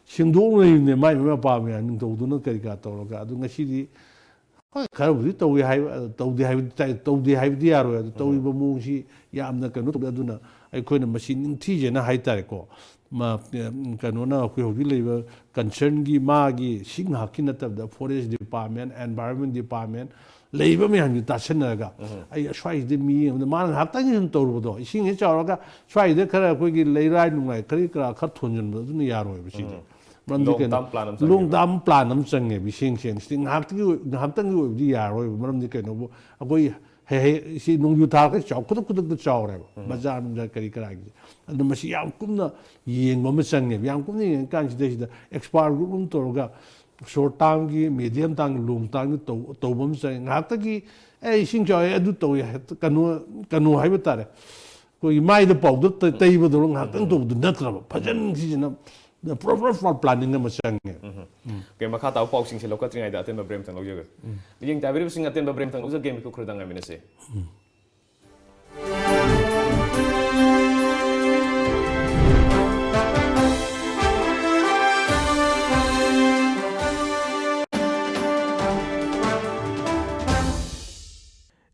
ꯁꯦꯡꯗꯣꯛꯅꯔꯤꯕꯅꯦ, ꯃꯥꯏ ꯃꯥꯏ ꯃꯄꯥ ꯃꯌꯥꯝ ꯅꯤꯡꯊꯧꯗꯨꯅ ꯀꯔꯤ ꯀꯔꯥ ꯇꯧꯔꯒ꯫ ꯑꯗꯨ ꯉꯁꯤꯗꯤ ꯍꯣꯏ, ꯈꯔꯕꯨꯗꯤ ꯇꯧꯏ ꯍꯥꯏꯕ, ꯇꯧꯗꯦ ꯍꯥꯏꯕꯗꯤ ꯇꯥꯏ-, ꯇꯧꯗꯦ ꯍꯥꯏꯕꯗꯤ ꯌꯥꯔꯣꯏ꯫ ꯑꯗꯨ ꯇꯧꯔꯤꯕ ꯃꯑꯣꯡꯁꯤ ꯌꯥꯝꯅ ꯀꯩꯅꯣ ꯇꯧꯗꯦ꯫ ꯑꯗꯨꯅ ꯑꯩꯈꯣꯏꯅ ꯃꯁꯤ ꯅꯤꯡꯊꯤꯖꯅ ꯍꯥꯏꯇꯥꯔꯦꯀꯣ, ꯃ-, ꯀꯩꯅꯣꯅ ꯑꯩꯈꯣꯏ ꯍꯧꯖꯤꯛ ꯂꯩꯔꯤꯕ ꯀꯟꯁꯔꯟꯒꯤ ꯃꯥꯒꯤ ꯁꯤ ꯉꯥꯏꯍꯥꯛꯀꯤ ꯅꯠꯇꯕꯗ ꯐꯣꯔꯦꯁ ꯗꯤꯄꯥꯔꯠꯃꯦꯟ, ꯑꯦꯟꯚꯥꯏꯔꯣꯟꯃꯦꯟ ꯗꯤꯄꯥꯔꯠꯃꯦꯟ, ꯂꯩꯔꯤꯕ ꯃꯌꯥꯝꯁꯤ ꯇꯥꯁꯤꯟꯅꯔꯒ ꯑꯩ ꯁ꯭ꯋꯥꯏꯁꯤꯗ ꯃꯤ ꯑꯃꯗ ꯃꯥꯅ ꯉꯥꯏꯍꯥꯛꯇꯪꯒꯤ ꯁꯨꯝ ꯇꯧꯔꯨꯕꯗꯣ, ꯏꯁꯤꯡ ꯍꯦꯛ ꯆꯥꯎꯔꯒ ꯁ꯭ꯋꯥꯏꯗ ꯈꯔ ꯑꯩꯈꯣꯏꯒꯤ ꯂꯩꯔꯥꯏ ꯅꯨꯡꯉꯥꯏ ꯀꯔꯤ ꯀꯔꯥ ꯈꯔ ꯊꯣꯟꯖꯤꯟꯕꯗꯣ ꯑꯗꯨꯅ ꯌꯥꯔꯣꯏꯕ ꯁꯤꯗꯤ꯫ ꯃꯔꯝꯗꯤ Long ꯀꯩꯅꯣ? term plan ꯑꯃ ꯆꯪꯉꯦꯕ꯫ Long term plan ꯑꯃ ꯆꯪꯉꯦꯕ, ꯏꯁꯦꯡ ꯁꯦꯡꯅ꯫ ꯁꯤꯗꯤ ꯉꯥꯏꯍꯥꯛꯇꯒꯤ ꯑꯣꯏ-, ꯉꯥꯏꯍꯥꯛꯇꯪꯒꯤ ꯑꯣꯏꯕꯗꯤ ꯌꯥꯔꯔꯣꯏꯕ꯫ ꯃꯔꯝꯗꯤ ꯀꯩꯅꯣꯕꯨ, ꯑꯩꯈꯣꯏ ꯍꯦ-, ꯍꯦ-, ꯁꯤ ꯅꯣꯡꯖꯨ ꯊꯥ ꯈꯔ ꯆꯥꯎ-, ꯈꯨꯗꯛ ꯈꯨꯗꯛꯇ ꯆꯥꯎꯔꯦꯕ, ꯕꯖꯥꯔ ꯅꯨꯡꯖꯥꯔ ꯀꯔꯤ ꯀꯔꯥꯒꯤ꯫ ꯑꯗꯨ ꯃꯁꯤ ꯌꯥꯝ ꯀꯨꯞꯅ ꯌꯦꯡꯕ ꯑꯃ ꯆꯪꯉꯦꯕ꯫ ꯌꯥꯝ ꯀꯨꯞꯅ ꯌꯦꯡꯉꯀꯥꯟꯁꯤꯗꯩꯁꯤꯗ ꯑꯦꯛꯁꯄꯥꯔꯠ ꯒ꯭ꯔꯨꯞ ꯑꯃ ꯇꯧꯔꯒ short termꯒꯤ, medium term, long termꯒꯤ ꯇꯧ-, ꯇꯧꯕ ꯑꯃ ꯆꯪꯉꯦ꯫ ꯉꯥꯏꯍꯥꯛꯇꯒꯤ "ꯑꯦ, ꯏꯁꯤꯡ ꯆꯥꯎꯑꯦ, ꯑꯗꯨ ꯇꯧꯑꯦ", ꯍꯦꯛꯇ ꯀꯩꯅꯣ, ꯀꯩꯅꯣ ꯍꯥꯏꯕ ꯇꯥꯔꯦ, ꯑꯩꯈꯣꯏꯒꯤ ꯃꯥꯏꯗ ꯄꯥꯎꯗꯔ ꯇꯩ-, ꯇꯩꯕꯗꯧꯅ ꯉꯥꯏꯍꯥꯛꯇꯪ ꯇꯧꯕꯗꯨ ꯅꯠꯇ꯭ꯔꯕ, ꯐꯖꯅ ꯁꯤꯁꯤꯅ proper, proper planning ꯑꯃ ꯆꯪꯉꯦ꯫ ꯑꯣꯀꯦ, ꯃꯈꯥ ꯇꯥꯕ ꯄꯥꯎꯁꯤꯡꯁꯦ ꯂꯧꯈꯠꯇ꯭ꯔꯤꯉꯩꯗ ꯑꯇꯦꯟꯕ break ꯑꯃꯇꯪ ꯂꯧꯖꯒꯦ꯫ ꯃꯤꯠꯌꯦꯡ ꯇꯥꯕꯤꯔꯤꯕꯁꯤꯡ, ꯑꯇꯦꯟꯕ break ꯑꯃꯇꯪ ꯂꯧꯖꯒꯦ, ꯃꯤꯀꯨꯞ ꯈꯔꯗꯪ ꯉꯥꯏꯃꯤꯟꯅꯁꯦ꯫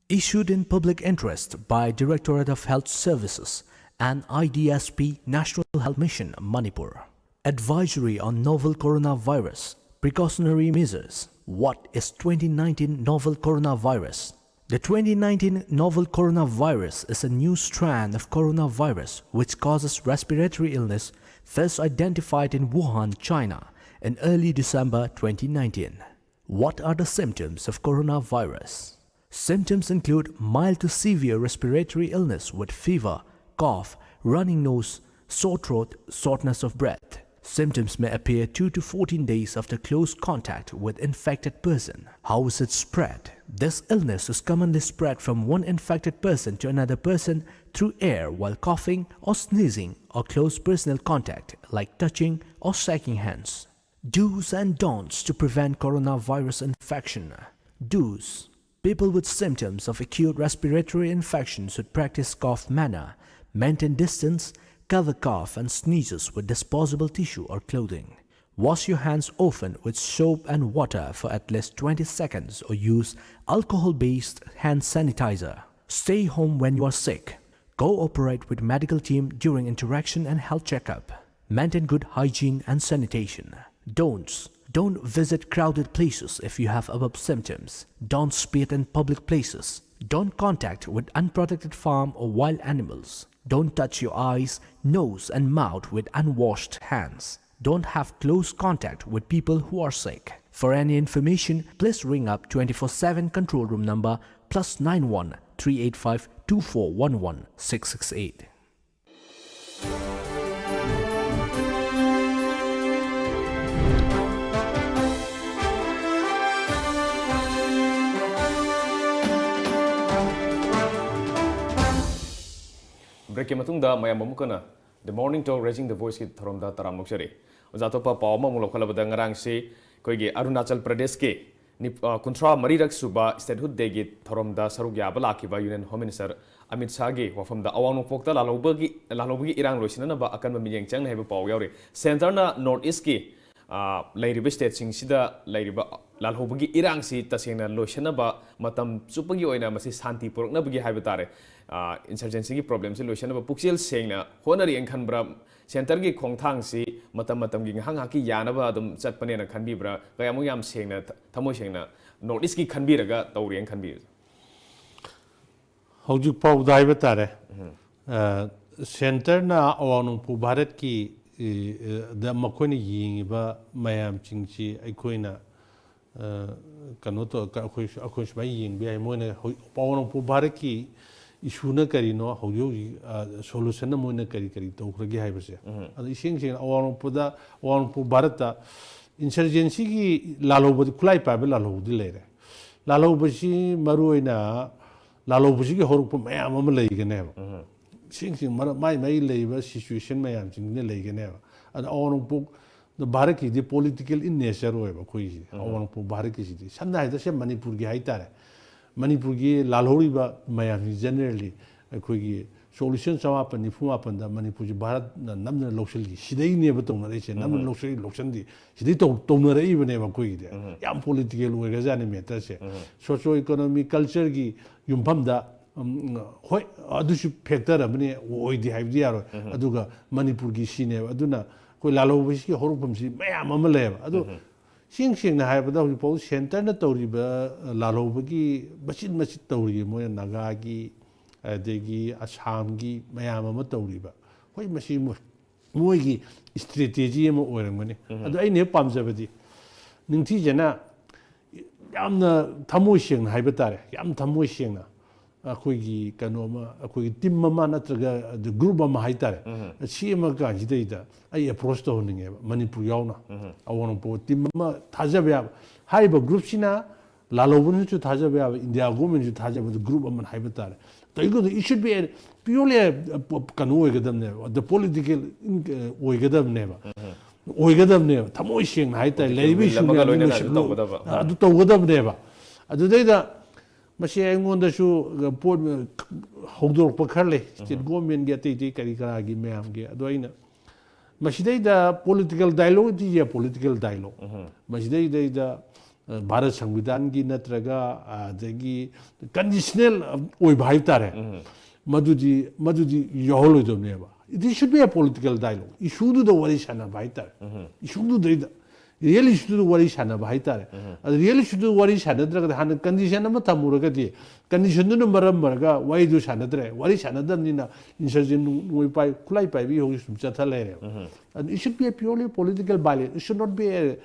Issued in public interest by Directorate of Health Services and I D S P, National Health Mission, Manipur. Advisory on novel coronavirus, precautionary measures. What is twenty nineteen novel coronavirus? The twenty nineteen novel coronavirus is a new strand of coronavirus which causes respiratory illness, first identified in Wuhan, China, in early December twenty nineteen. What are the symptoms of coronavirus? Symptoms include mild to severe respiratory illness with fever, cough, running nose, sore throat, shortness of breath. Symptoms may appear two to fourteen days after close contact with infected person. How is it spread? This illness is commonly spread from one infected person to another person through air while coughing or sneezing or close personal contact like touching or shaking hands. Do's and don'ts to prevent coronavirus infection. Do's. People with symptoms of acute respiratory infection should practice cough manner, maintain distance, cover cough and sneezes with disposable tissue or clothing. Wash your hands often with soap and water for at least twenty seconds or use alcohol-based hand sanitizer. Stay home when you are sick. Cooperate with medical team during interaction and health checkup. Maintain good hygiene and sanitation. Don'ts. Don't visit crowded places if you have above symptoms. Don't spit in public places. Don't contact with unprotected farm or wild animals. Don't touch your eyes, nose and mouth with unwashed hands. Don't have close contact with people who are sick. For any information, please ring up twenty-four seven control room number plus nine one three eight five two four one one six six eight. ꯕ꯭ꯔꯦꯛꯀꯤ ꯃꯇꯨꯡꯗ ꯃꯌꯥꯝ ꯑꯃꯨꯛ ꯍꯟꯅ The Morning Talk Raising the Voiceꯀꯤ ꯊꯧꯔꯝꯗ ꯇꯔꯥꯝꯅ ꯑꯣꯛꯆꯔꯤ꯫ ꯑꯣꯖꯥ ꯑꯇꯣꯞꯄ ꯄꯥꯎ ꯑꯃꯃꯨꯛ ꯂꯧꯈꯠꯂꯕꯗ, ꯉꯔꯥꯡꯁꯤ ꯑꯩꯈꯣꯏꯒꯤ ꯑꯔꯨꯅꯥꯆꯜ ꯄ꯭ꯔꯗꯦꯁꯀꯤ ꯅꯤꯞ-, ꯑ, ꯀꯨꯟꯊ꯭ꯔꯥ ꯃꯔꯤꯔꯛ ꯁꯨꯕ Statehood Dayꯒꯤ ꯊꯧꯔꯝꯗ ꯁꯔꯨꯛ ꯌꯥꯕ ꯂꯥꯛꯈꯤꯕ Union Home Minister ꯑꯃꯤꯠ ꯁꯥꯍꯒꯤ ꯋꯥꯐꯝꯗ ꯑꯋꯥꯡ ꯅꯣꯡꯄꯣꯛꯇ ꯂꯥꯜꯍꯧꯕꯒꯤ, ꯂꯥꯜꯍꯧꯕꯒꯤ ꯏꯔꯥꯡ ꯂꯣꯏꯁꯤꯟꯅꯅꯕ ꯑꯀꯟꯕ ꯃꯤꯠꯌꯦꯡ ꯆꯪꯅꯤ ꯍꯥꯏꯕ ꯄꯥꯎ ꯌꯥꯎꯔꯤ꯫ Centreꯅ North Eastꯀꯤ, ꯑ, ꯂꯩꯔꯤꯕ stateꯁꯤꯡꯁꯤꯗ ꯂꯩꯔꯤꯕ ꯂꯥꯜꯍꯧꯕꯒꯤ ꯏꯔꯥꯡꯁꯤ ꯇꯁꯦꯡꯅ ꯂꯣꯏꯁꯤꯟꯅꯕ, ꯃꯇꯝ ꯆꯨꯞꯄꯒꯤ ꯑꯣꯏꯅ ꯃꯁꯤ ꯁꯥꯟꯇꯤ ꯄꯨꯔꯛꯅꯕꯒꯤ ꯍꯥꯏꯕ ꯇꯥꯔꯦ, ꯑ, insurgencyꯒꯤ problemꯁꯤ ꯂꯣꯏꯁꯤꯟꯅꯕ ꯄꯨꯛꯆꯦꯜ ꯁꯦꯡꯅ ꯍꯣꯠꯅꯔꯤꯅ ꯈꯟꯕ꯭ꯔꯥ? Centreꯒꯤ ꯈꯣꯡꯊꯥꯡꯁꯤ ꯃꯇꯝ ꯃꯇꯝꯒꯤ ꯉꯥꯏꯍꯥꯛ ꯉꯥꯏꯍꯥꯛꯀꯤ ꯌꯥꯅꯕ ꯑꯗꯨꯝ ꯆꯠꯄꯅꯦꯅ ꯈꯟꯕꯤꯕ꯭ꯔꯥ? ꯀꯌꯥꯃꯨꯛ ꯌꯥꯝ ꯁꯦꯡꯅ, ꯊ-, ꯊꯃꯣꯏ ꯁꯦꯡꯅ North Eastꯀꯤ ꯈꯟꯕꯤꯔꯒ ꯇꯧꯔꯤꯅ ꯈꯟꯕꯤꯕ꯭ꯔꯥ? ꯍꯧꯖꯤꯛ ꯐꯥꯎꯕꯗ ꯍꯥꯏꯕ ꯇꯥꯔꯦ, ꯑ, Centreꯅ ꯑꯋꯥꯡ ꯅꯣꯡꯄꯣꯛ ꯚꯥꯔꯠꯀꯤ, ꯏ, ꯑ, ꯗ ꯃꯈꯣꯏꯅ ꯌꯦꯡꯉꯤꯕ ꯃꯌꯥꯝꯁꯤꯡꯁꯤ ꯑꯩꯈꯣꯏꯅ, ꯑ, ꯀꯩꯅꯣ ꯇꯧ-, ꯑꯩꯈꯣꯏ, ꯑꯩꯈꯣꯏ ꯁꯨꯃꯥꯏꯅ ꯌꯦꯡꯕ ꯌꯥꯏ꯫ ꯃꯣꯏꯅ ꯍꯧ-, ꯑꯋꯥꯡ ꯅꯣꯡꯄꯣꯛ ꯚꯥꯔꯠꯀꯤ issueꯅ ꯀꯔꯤꯅꯣ, ꯍꯧꯖꯤꯛ ꯍꯧꯖꯤꯛ, ꯑ, solutionꯅ ꯃꯣꯏꯅ ꯀꯔꯤ ꯀꯔꯤ ꯇꯧꯈ꯭ꯔꯒꯦ ꯍꯥꯏꯕꯁꯦ꯫ ꯑꯗꯣ ꯏꯁꯦꯡ ꯁꯦꯡꯅ ꯑꯋꯥꯡ ꯅꯣꯡꯄꯣꯛꯗ, ꯑꯋꯥꯡ ꯅꯣꯡꯄꯣꯛ ꯚꯥꯔꯠꯇ insurgencyꯒꯤ ꯂꯥꯜꯍꯧꯕꯗꯤ, ꯈꯨꯠꯂꯥꯏ ꯄꯥꯏꯕ ꯂꯥꯜꯍꯧꯕꯗꯤ ꯂꯩꯔꯦ꯫ ꯂꯥꯜꯍꯧꯕꯁꯤ ꯃꯔꯨ ꯑꯣꯏꯅ ꯂꯥꯜꯍꯧꯕꯁꯤꯒꯤ ꯍꯧꯔꯛꯐꯝ ꯃꯌꯥꯝ ꯑꯃ ꯂꯩꯒꯅꯦꯕ꯫ ꯏꯁꯦꯡ ꯁꯦꯡꯅ ꯃꯔꯝ, ꯃꯥꯏ ꯃꯥꯏ ꯂꯩꯔꯤꯕ situation ꯃꯌꯥꯝꯁꯤꯡꯁꯤꯅ ꯂꯩꯒꯅꯦꯕ꯫ ꯑꯗꯣ ꯑꯋꯥꯡ ꯅꯣꯡꯄꯣꯛ ꯚꯥꯔꯠꯀꯤꯗꯤ political in nature ꯑꯣꯏꯕ ꯑꯩꯈꯣꯏꯒꯤꯁꯤꯗꯤ, ꯑꯋꯥꯡ ꯅꯣꯡꯄꯣꯛ ꯚꯥꯔꯠꯀꯤꯁꯤꯗꯤ꯫ ꯁꯝꯅ ꯍꯥꯏꯔꯕꯗ ꯁꯦ ꯃꯅꯤꯄꯨꯔꯒꯤ ꯍꯥꯏꯇꯥꯔꯦ, ꯃꯅꯤꯄꯨꯔꯒꯤ ꯂꯥꯜꯍꯧꯔꯤꯕ ꯃꯌꯥꯝꯁꯤ generally ꯑꯩꯈꯣꯏꯒꯤ ꯁꯣꯛ ꯂꯤꯁꯤꯡ ꯆꯃꯥꯄꯟ ꯅꯤꯐꯨ ꯃꯥꯄꯟꯗ ꯃꯅꯤꯄꯨꯔꯁꯤ ꯚꯥꯔꯠꯅ ꯅꯝꯗꯅ ꯂꯧꯁꯤꯜꯂꯤ, ꯁꯤꯗꯩꯅꯦꯕ ꯇꯧꯅꯔꯛꯏꯁꯦ, ꯅꯝꯗꯅ ꯂꯧꯁꯤꯜꯂꯤ, ꯂꯧꯁꯤꯟꯗꯤ, ꯁꯤꯗꯩ ꯇꯧ-, ꯇꯧꯅꯔꯛꯏꯕꯅꯦꯕ ꯑꯩꯈꯣꯏꯒꯤꯗꯤ꯫ ꯌꯥꯝ political ꯑꯣꯏꯈ꯭ꯔꯖꯥꯠꯅꯤ matterꯁꯦ꯫ Socio economic cultureꯒꯤ ꯌꯨꯝꯐꯝꯗ, ꯎꯝ, ꯍꯣꯏ, ꯑꯗꯨꯁꯨ factor ꯑꯃꯅꯤ, ꯑꯣꯏꯗꯦ ꯍꯥꯏꯕꯗꯤ ꯌꯥꯔꯣꯏ꯫ ꯑꯗꯨꯒ ꯃꯅꯤꯄꯨꯔꯒꯤ ꯁꯤꯅꯦꯕ꯫ ꯑꯗꯨꯅ ꯑꯩꯈꯣꯏ ꯂꯥꯜꯍꯧꯕꯁꯤꯒꯤ ꯍꯧꯔꯛꯐꯝꯁꯤ ꯃꯌꯥꯝ ꯑꯃ ꯂꯩꯌꯦꯕ꯫ ꯑꯗꯣ ꯏꯁꯦꯡ ꯁꯦꯡꯅ ꯍꯥꯏꯔꯕꯗ ꯍꯧꯖꯤꯛꯐꯥꯎ centreꯅ ꯇꯧꯔꯤꯕ ꯂꯥꯜꯍꯧꯕꯒꯤ ꯃꯆꯤꯠ ꯃꯆꯤꯠ ꯇꯧꯔꯤꯌꯦ꯫ ꯃꯣꯏꯅ ꯅꯥꯒꯥꯒꯤ, ꯑꯗꯒꯤ ꯑꯁꯥꯝꯒꯤ ꯃꯌꯥꯝ ꯑꯃ ꯇꯧꯔꯤꯕ꯫ ꯍꯣꯏ, ꯃꯁꯤ ꯃꯣꯏ, ꯃꯣꯏꯒꯤ strategy ꯑꯃ ꯑꯣꯏꯔꯝꯒꯅꯤ꯫ ꯑꯗꯣ ꯑꯩꯅ ꯍꯦꯛ ꯄꯥꯝꯖꯕꯗꯤ ꯅꯤꯡꯊꯤꯖꯅ, ꯌꯥꯝꯅ ꯊꯃꯣꯏ ꯁꯦꯡꯅ ꯍꯥꯏꯕ ꯇꯥꯔꯦ, ꯌꯥꯝ ꯊꯃꯣꯏ ꯁꯦꯡꯅ ꯑꯩꯈꯣꯏꯒꯤ ꯀꯩꯅꯣ ꯑꯃ, ꯑꯩꯈꯣꯏꯒꯤ team ꯑꯃ ꯅꯠꯇ꯭ꯔꯒ group ꯑꯃ ꯍꯥꯏꯇꯥꯔꯦ, ꯁꯦꯝꯃ ꯀꯥꯟꯁꯤꯗꯩꯗ ꯑꯩ approach ꯇꯧꯍꯟꯅꯤꯡꯉꯦꯕ, ꯃꯅꯤꯄꯨꯔ ꯌꯥꯎꯅ꯫ ꯑꯋꯥꯡ ꯅꯣꯡꯄꯣꯛ team ꯑꯃ ꯊꯥꯖꯕ ꯌꯥꯕ, ꯍꯥꯏꯔꯤꯕ groupꯁꯤꯅ ꯂꯥꯜꯍꯧꯕꯅꯁꯨ ꯊꯥꯖꯕ ꯌꯥꯕ, ꯏꯟꯗꯤꯌꯥ governmentꯁꯨ ꯊꯥꯖꯕ group ꯑꯃ ꯍꯥꯏꯕ ꯇꯥꯔꯦ꯫ ꯇꯧꯏꯒꯨꯝꯕꯗꯣ, it should be a purely a, ꯀꯩꯅꯣ ꯑꯣꯏꯒꯗꯕꯅꯦꯕ, the political ꯑꯣꯏꯒꯗꯕꯅꯦꯕ, ꯑꯣꯏꯒꯗꯕꯅꯦꯕ, ꯊꯃꯣꯏ ꯁꯦꯡꯅ ꯍꯥꯏꯇꯥꯔꯦ, ꯂꯩꯔꯤꯕ ꯏꯁꯨ ꯃꯌꯥꯝꯗꯨ ꯂꯣꯏꯁꯤꯜꯂꯨ, ꯑꯗꯨ ꯇꯧꯒꯗꯕꯅꯦꯕ꯫ ꯑꯗꯨꯗꯩꯗ ꯃꯁꯤ ꯑꯩꯉꯣꯟꯗꯁꯨ ꯄꯣꯠ ꯍꯧꯗꯣꯔꯛꯄ ꯈꯔ ꯂꯩ, ꯁ꯭ꯇꯦꯠ ꯒꯣꯔꯃꯦꯟꯒꯤ ꯑꯇꯩ ꯑꯇꯩ ꯀꯔꯤ ꯀꯔꯥꯒꯤ ꯃꯌꯥꯝꯒꯤ꯫ ꯑꯗꯣ ꯑꯩꯅ ꯃꯁꯤꯗꯩꯗ political dialogue, it is a political dialogue꯫ ꯃꯁꯤꯗꯩꯗꯩꯗ Bharat ꯁꯪꯕꯤꯙꯥꯟꯒꯤ ꯅꯠꯇ꯭ꯔꯒ ꯑꯗꯒꯤ conditional ꯑꯣꯏꯕ ꯍꯥꯏꯇꯥꯔꯦ, ꯃꯗꯨꯗꯤ, ꯃꯗꯨꯗꯤ ꯌꯥꯎꯍꯜꯂꯣꯏꯗꯕꯅꯦꯕ꯫ It should be a political dialogue, ꯏꯁꯨꯗꯨꯗ ꯋꯥꯔꯤ ꯁꯥꯟꯅꯕ ꯍꯥꯏꯇꯥꯔꯦ, ꯏꯁꯨꯗꯨꯗꯩꯗ, ꯔꯤꯌꯦꯜ ꯏꯁꯨꯗꯨꯗ ꯋꯥꯔꯤ ꯁꯥꯟꯅꯕ ꯍꯥꯏꯇꯥꯔꯦ꯫ ꯑꯗ ꯔꯤꯌꯦꯜ ꯏꯁꯨꯗꯨ ꯋꯥꯔꯤ ꯁꯥꯟꯅꯗ꯭ꯔꯒꯗꯤ, ꯍꯥꯟꯅ condition ꯑꯃ ꯊꯝꯃꯨꯔꯒꯗꯤ, conditionꯗꯨꯅ ꯃꯔꯝ ꯑꯣꯏꯔꯒ ꯋꯥꯔꯤꯗꯨ ꯁꯥꯟꯅꯗ꯭ꯔꯦ, ꯋꯥꯔꯤ ꯁꯥꯟꯅꯗꯕꯅꯤꯅ insurgent ꯅꯣꯡꯃꯩ ꯄꯥꯏ, ꯈꯨꯠꯂꯥꯏ ꯄꯥꯏꯕꯤ ꯍꯧꯖꯤꯛ ꯁꯨꯝ ꯆꯠꯊ ꯂꯩꯔꯦꯕ꯫ ꯑꯗꯨ it should be a purely political violence, it should not be a,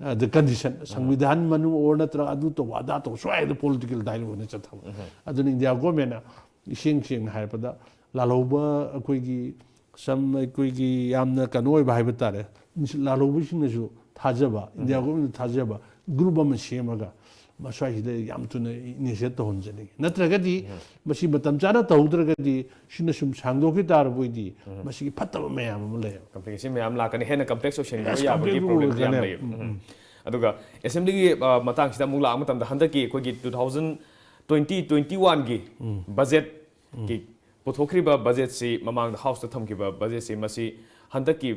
uh, the condition, ꯁꯪꯕꯤꯙꯥꯟ ꯃꯅꯨꯡ ꯑꯣꯔ ꯅꯠꯇ꯭ꯔꯒ ꯑꯗꯨ ꯇꯧꯕ ꯑꯗꯥ ꯇꯧꯕ ꯁ꯭ꯋꯥꯏꯗ political dialogue ꯑꯣꯏꯅ ꯆꯠꯊꯕ꯫ ꯑꯗꯨꯅ ꯏꯟꯗꯤꯌꯥ ꯒꯣꯔꯃꯦꯟꯅ ꯏꯁꯦꯡ ꯁꯦꯡꯅ ꯍꯥꯏꯔꯕꯗ ꯂꯥꯜꯍꯧꯕ ꯑꯩꯈꯣꯏꯒꯤ ꯁꯝ ꯑꯩꯈꯣꯏꯒꯤ ꯌꯥꯝꯅ ꯀꯩꯅꯣ ꯑꯣꯏꯕ ꯍꯥꯏꯕ ꯇꯥꯔꯦ, ꯂꯥꯜꯍꯧꯕꯁꯤꯡꯅꯁꯨ ꯊꯥꯖꯕ, ꯏꯟꯗꯤꯌꯥ ꯒꯣꯔꯃꯦꯟꯅ ꯊꯥꯖꯕ ꯒ꯭ꯔꯨꯞ ꯑꯃ ꯁꯦꯝꯃꯒ ꯃꯁ꯭ꯋꯥꯏꯁꯤꯗ ꯌꯥꯝ ꯊꯨꯅ initiate ꯇꯧꯍꯟꯖꯅꯤꯡꯉꯤ꯫ ꯅꯠꯇ꯭ꯔꯒꯗꯤ ꯃꯁꯤ ꯃꯇꯝ ꯆꯥꯅ ꯇꯧꯍꯧꯗ꯭ꯔꯒꯗꯤ ꯁꯤꯅ ꯁꯨꯝ ꯁꯥꯡꯗꯣꯛꯈꯤ ꯇꯥꯔꯕ ꯑꯣꯏꯗꯤ ꯃꯁꯤꯒꯤ ꯐꯠꯇꯕ ꯃꯌꯥꯝ ꯑꯃ ꯂꯩꯌꯦꯕ꯫ Complication ꯃꯌꯥꯝ ꯂꯥꯛꯀꯅꯤ, ꯍꯦꯟꯅ complex ꯑꯣꯏꯁꯤꯟꯈꯤꯕ ꯌꯥꯕꯒꯤ problemꯗꯤ ꯌꯥꯝ ꯂꯩꯌꯦꯕ꯫ ꯑꯗꯨꯒ assemblyꯒꯤ ꯃꯇꯥꯡꯁꯤꯗ ꯑꯃꯨꯛ ꯂꯥꯛꯄ ꯃꯇꯝꯗ ꯍꯟꯗꯛꯀꯤ ꯑꯩꯈꯣꯏꯒꯤ two thousand twenty twenty oneꯒꯤ budgetꯀꯤ ꯄꯨꯊꯣꯛꯈ꯭ꯔꯤꯕ budgetꯁꯤ, ꯃꯃꯥꯡꯗ Houseꯇ ꯊꯝꯈꯤꯕ budgetꯁꯤ, ꯃꯁꯤ ꯍꯟꯗꯛꯀꯤ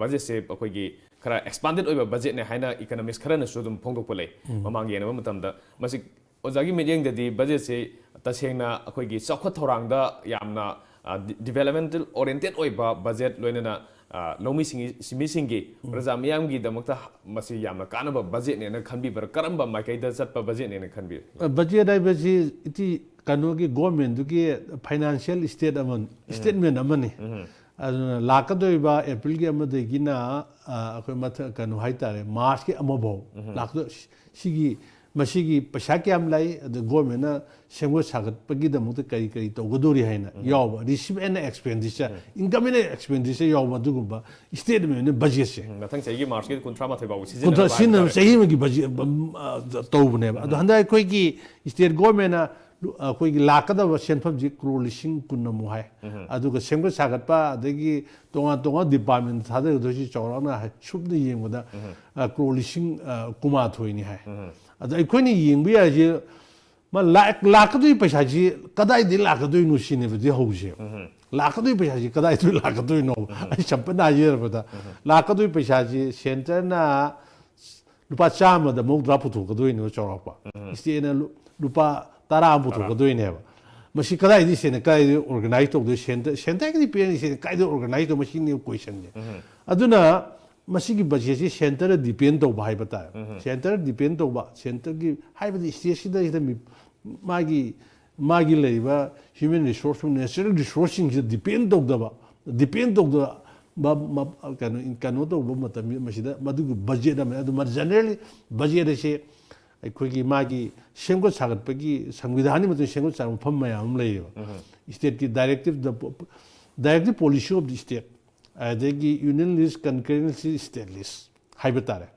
budgetꯁꯦ ꯑꯩꯈꯣꯏꯒꯤ ꯈꯔ expanded ꯑꯣꯏꯕ budgetꯅꯦ ꯍꯥꯏꯅ economist ꯈꯔꯅꯁꯨ ꯑꯗꯨꯝ ꯐꯣꯡꯗꯣꯛꯄ ꯂꯩ꯫ ꯃꯃꯥꯡꯒ ꯌꯦꯡꯅꯕ ꯃꯇꯝꯗ ꯃꯁꯤ ꯑꯣꯖꯥꯒꯤ ꯃꯤꯠꯌꯦꯡꯗꯗꯤ budgetꯁꯦ ꯇꯁꯦꯡꯅ ꯑꯩꯈꯣꯏꯒꯤ ꯆꯥꯎꯈꯠ ꯊꯧꯔꯥꯡꯗ ꯌꯥꯝꯅ, ꯑ, ꯗꯤ-, developmental oriented ꯑꯣꯏꯕ budget, ꯂꯣꯏꯅꯅ, ꯑ, ꯂꯧꯃꯤꯁꯤꯡꯒꯤ, ꯁꯤꯟꯃꯤꯁꯤꯡꯒꯤ, ꯄ꯭ꯔꯖꯥ ꯃꯤꯌꯥꯝꯒꯤꯗꯃꯛꯇ ꯃꯁꯤ ꯌꯥꯝꯅ ꯀꯥꯟꯅꯕ budgetꯅꯦꯅ ꯈꯟꯕꯤꯕ꯭ꯔꯥ? ꯀꯔꯝꯕ ꯃꯥꯏꯀꯩꯗ ꯆꯠꯄ budgetꯅꯦꯅ ꯈꯟꯕꯤ? ꯑ, budget ꯍꯥꯏꯕꯁꯤ ꯏꯇꯤ ꯀꯩꯅꯣꯒꯤ governmentꯗꯨꯒꯤ financial state ꯑꯃ, statement ꯑꯃꯅꯤ꯫ ꯑꯗꯨꯅ ꯂꯥꯛꯀꯗꯧꯔꯤꯕ Aprilꯒꯤ ꯑꯃꯗꯒꯤꯅ, ꯑ, ꯑꯩꯈꯣꯏ ꯃꯊꯪ ꯀꯩꯅꯣ ꯍꯥꯏꯇꯥꯔꯦ, Marchꯀꯤ ꯑꯃꯐꯥꯎ ꯂꯥꯛꯀꯗꯧ-, ꯁꯤꯒꯤ, ꯃꯁꯤꯒꯤ ꯄꯩꯁꯥ ꯀꯌꯥꯝ ꯂꯥꯛꯏ, ꯑꯗ governmentꯅ ꯁꯦꯝꯒꯠ ꯁꯥꯒꯠꯄꯒꯤꯗꯃꯛꯇ ꯀꯔꯤ ꯀꯔꯤ ꯇꯧꯒꯗꯧꯔꯤ ꯍꯥꯏꯅ ꯌꯥꯎꯕ, receive and expenditure, income and expenditure ꯌꯥꯎꯕ ꯑꯗꯨꯒꯨꯝꯕ statementꯅꯤ budgetꯁꯦ꯫ ꯎꯝ, ꯃꯊꯪ ꯆꯍꯤꯒꯤ Marchꯀꯤ ꯀꯨꯟꯊ꯭ꯔꯥ ꯃꯥꯊꯣꯏ ꯐꯥꯎꯕ ꯀꯨꯟꯊ꯭ꯔꯥ ꯁꯤꯖꯤꯟꯅꯅꯕ ꯁꯤꯖꯤꯟꯅꯕ ꯍꯥꯏꯕ ꯇꯥꯔꯦ꯫ ꯆꯍꯤ ꯑꯃꯒꯤ budget, ꯎꯝ, ꯑ, ꯇꯧꯕꯅꯦꯕ꯫ ꯑꯗꯣ ꯍꯟꯗꯛ ꯑꯩꯈꯣꯏꯒꯤ state governmentꯅ ꯂꯨ- ꯑꯩꯈꯣꯏꯒꯤ ꯂꯥꯛꯀꯗꯕ ꯁꯦꯟꯐꯝꯁꯤ ꯀ꯭ꯔꯣꯔ ꯂꯤꯁꯤꯡ ꯀꯨꯟ ꯑꯃꯨꯛ ꯍꯥꯏ꯫ ꯑꯗꯨꯒ ꯁꯦꯝꯒꯠ ꯁꯥꯒꯠꯄ ꯑꯗꯒꯤ ꯇꯣꯉꯥꯟ ꯇꯣꯉꯥꯟꯕ ꯗꯤꯄꯥꯔꯠꯃꯦꯟ ꯊꯥꯗꯒꯗꯣꯏꯁꯤ ꯆꯥꯎꯔꯥꯛꯅ ꯍꯥꯏ, ꯁꯨꯞꯅ ꯌꯦꯡꯕꯗ, ꯑ, ꯀ꯭ꯔꯣꯔ ꯂꯤꯁꯤꯡ, ꯑ, ꯀꯨꯟꯃꯥꯊꯣꯏꯅꯤ ꯍꯥꯏ꯫ ꯑꯗ ꯑꯩꯈꯣꯏꯅ ꯌꯦꯡꯕ ꯌꯥꯏꯁꯦ, ꯃꯥ ꯂꯥꯛ- ꯂꯥꯛꯀꯗꯣꯏ ꯄꯩꯁꯥꯁꯤ ꯀꯗꯥꯏꯗꯒꯤ ꯂꯥꯛꯀꯗꯣꯏꯅꯣ ꯁꯤꯅꯦꯕꯗꯤ ꯍꯧꯁꯦꯕ꯫ ꯂꯥꯛꯀꯗꯣꯏ ꯄꯩꯁꯥꯁꯤ ꯀꯗꯥꯏꯗꯒꯤ ꯂꯥꯛꯀꯗꯣꯏꯅꯣ? ꯑꯩ ꯁꯝꯄꯠꯅ ꯍꯥꯏꯖꯔꯕꯗ, ꯂꯥꯛꯀꯗꯣꯏ ꯄꯩꯁꯥꯁꯤ ꯁꯦꯟꯇꯔꯅ ꯂꯨꯄꯥ ꯆꯥꯝꯃꯗ ꯃꯧꯗ꯭ꯔꯥ ꯄꯨꯊꯣꯛꯀꯗꯣꯏꯅꯦꯕ ꯆꯥꯎꯔꯥꯛꯄ꯫ ꯁ꯭ꯇꯦꯠꯅ ꯂꯨ- ꯂꯨꯄꯥ ꯇꯔꯥ ꯑꯃ ꯄꯨꯊꯣꯛꯀꯗꯣꯏꯅꯦꯕ꯫ ꯃꯁꯤ ꯀꯗꯥꯏꯗꯒꯤ ꯁꯦꯟꯅ ꯀꯗꯥꯏꯗꯒꯤ ꯑꯣꯔꯒꯅꯥꯏꯖ ꯇꯧꯗꯣꯏ? ꯁꯦꯟꯇꯔ, ꯁꯦꯟꯇꯔꯒꯤꯗꯤ ꯄꯤꯔꯅꯤ, ꯁꯦꯟꯅ ꯀꯗꯥꯏꯗꯒꯤ ꯑꯣꯔꯒꯅꯥꯏꯖ ꯇꯧꯕ? ꯃꯁꯤꯅꯦꯕ ꯀꯣꯏꯁꯟꯁꯦ꯫ ꯑꯗꯨꯅ ꯃꯁꯤꯒꯤ ꯕꯖꯦꯠꯁꯤ ꯁꯦꯟꯇꯔꯗ ꯗꯤꯄꯦꯟ ꯇꯧꯕ ꯍꯥꯏꯕ ꯇꯥꯔꯦ꯫ ꯁꯦꯟꯇꯔ ꯗꯤꯄꯦꯟ ꯇꯧꯕ, ꯁꯦꯟꯇꯔꯒꯤ ꯍꯥꯏꯕꯗꯤ ꯁ꯭ꯇꯦꯠꯁꯤꯗꯩꯁꯤꯗ ꯃꯤ- ꯃꯥꯒꯤ, ꯃꯥꯒꯤ ꯂꯩꯔꯤꯕ ꯍ꯭ꯌꯨꯃꯦꯟ ꯔꯤꯁꯣꯔꯁ, ꯅꯦꯆꯔꯦꯜ ꯔꯤꯁꯣꯔꯁꯁꯤꯡꯁꯤꯗ ꯗꯤꯄꯦꯟ ꯇꯧꯗꯕ, ꯗꯤꯄꯦꯟ ꯇꯧꯗꯕ ꯃ- ꯃ- ꯀꯩꯅꯣ ꯀꯩꯅꯣ ꯇꯧꯕ ꯃꯇꯝ ꯃꯁꯤꯗ ꯃꯗꯨꯒꯤ ꯕꯖꯦꯠ ꯑꯃꯅꯤ꯫ ꯑꯗꯨ ꯖꯦꯅꯔꯦꯜꯂꯤ ꯕꯖꯦꯠ ꯑꯁꯦ ꯑꯩꯈꯣꯏꯒꯤ ꯃꯥꯒꯤ ꯁꯦꯝꯒꯠ ꯁꯥꯒꯠꯄꯒꯤ ꯁꯪꯕꯤꯙꯥꯟꯒꯤ ꯃꯇꯨꯡ ꯏꯟꯅ ꯁꯦꯝꯒꯠ ꯁꯥꯒꯠꯄ ꯃꯐꯝ ꯃꯌꯥꯝ ꯑꯃ ꯂꯩꯌꯦꯕ꯫ ꯁ꯭ꯇꯦꯠꯀꯤ directive, directive policy of the state, ꯑꯗꯒꯤ ꯌꯨꯅꯤꯌꯟ ꯂꯤꯁ, ꯀꯟꯀꯔꯦꯟꯁꯤ ꯁ꯭ꯇꯦꯠ ꯂꯤꯁ ꯍꯥꯏꯕ ꯇꯥꯔꯦ꯫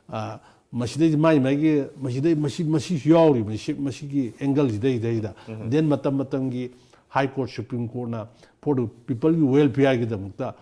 ꯑ, ꯃꯁꯤꯗꯩꯗꯤ ꯃꯥꯏ ꯃꯥꯏꯒꯤ ꯃꯁꯤꯗꯩ ꯃꯁꯤ ꯃꯁꯤꯁꯨ ꯌꯥꯎꯔꯤꯕꯅꯤ꯫ ꯁꯤ- ꯃꯁꯤꯒꯤ ꯑꯦꯡꯒꯜꯁꯤꯗꯩꯗꯩꯗ ꯗꯦꯟ ꯃꯇꯝ ꯃꯇꯝꯒꯤ ꯍꯥꯏ ꯀꯣꯔꯠ, ꯁꯨꯄ꯭ꯔꯤꯝ ꯀꯣꯔꯠꯅ ꯐꯣꯔ ꯗ ꯄꯤꯄꯜꯒꯤ ꯋꯦꯜꯐꯤꯌꯔꯒꯤꯗꯃꯛꯇ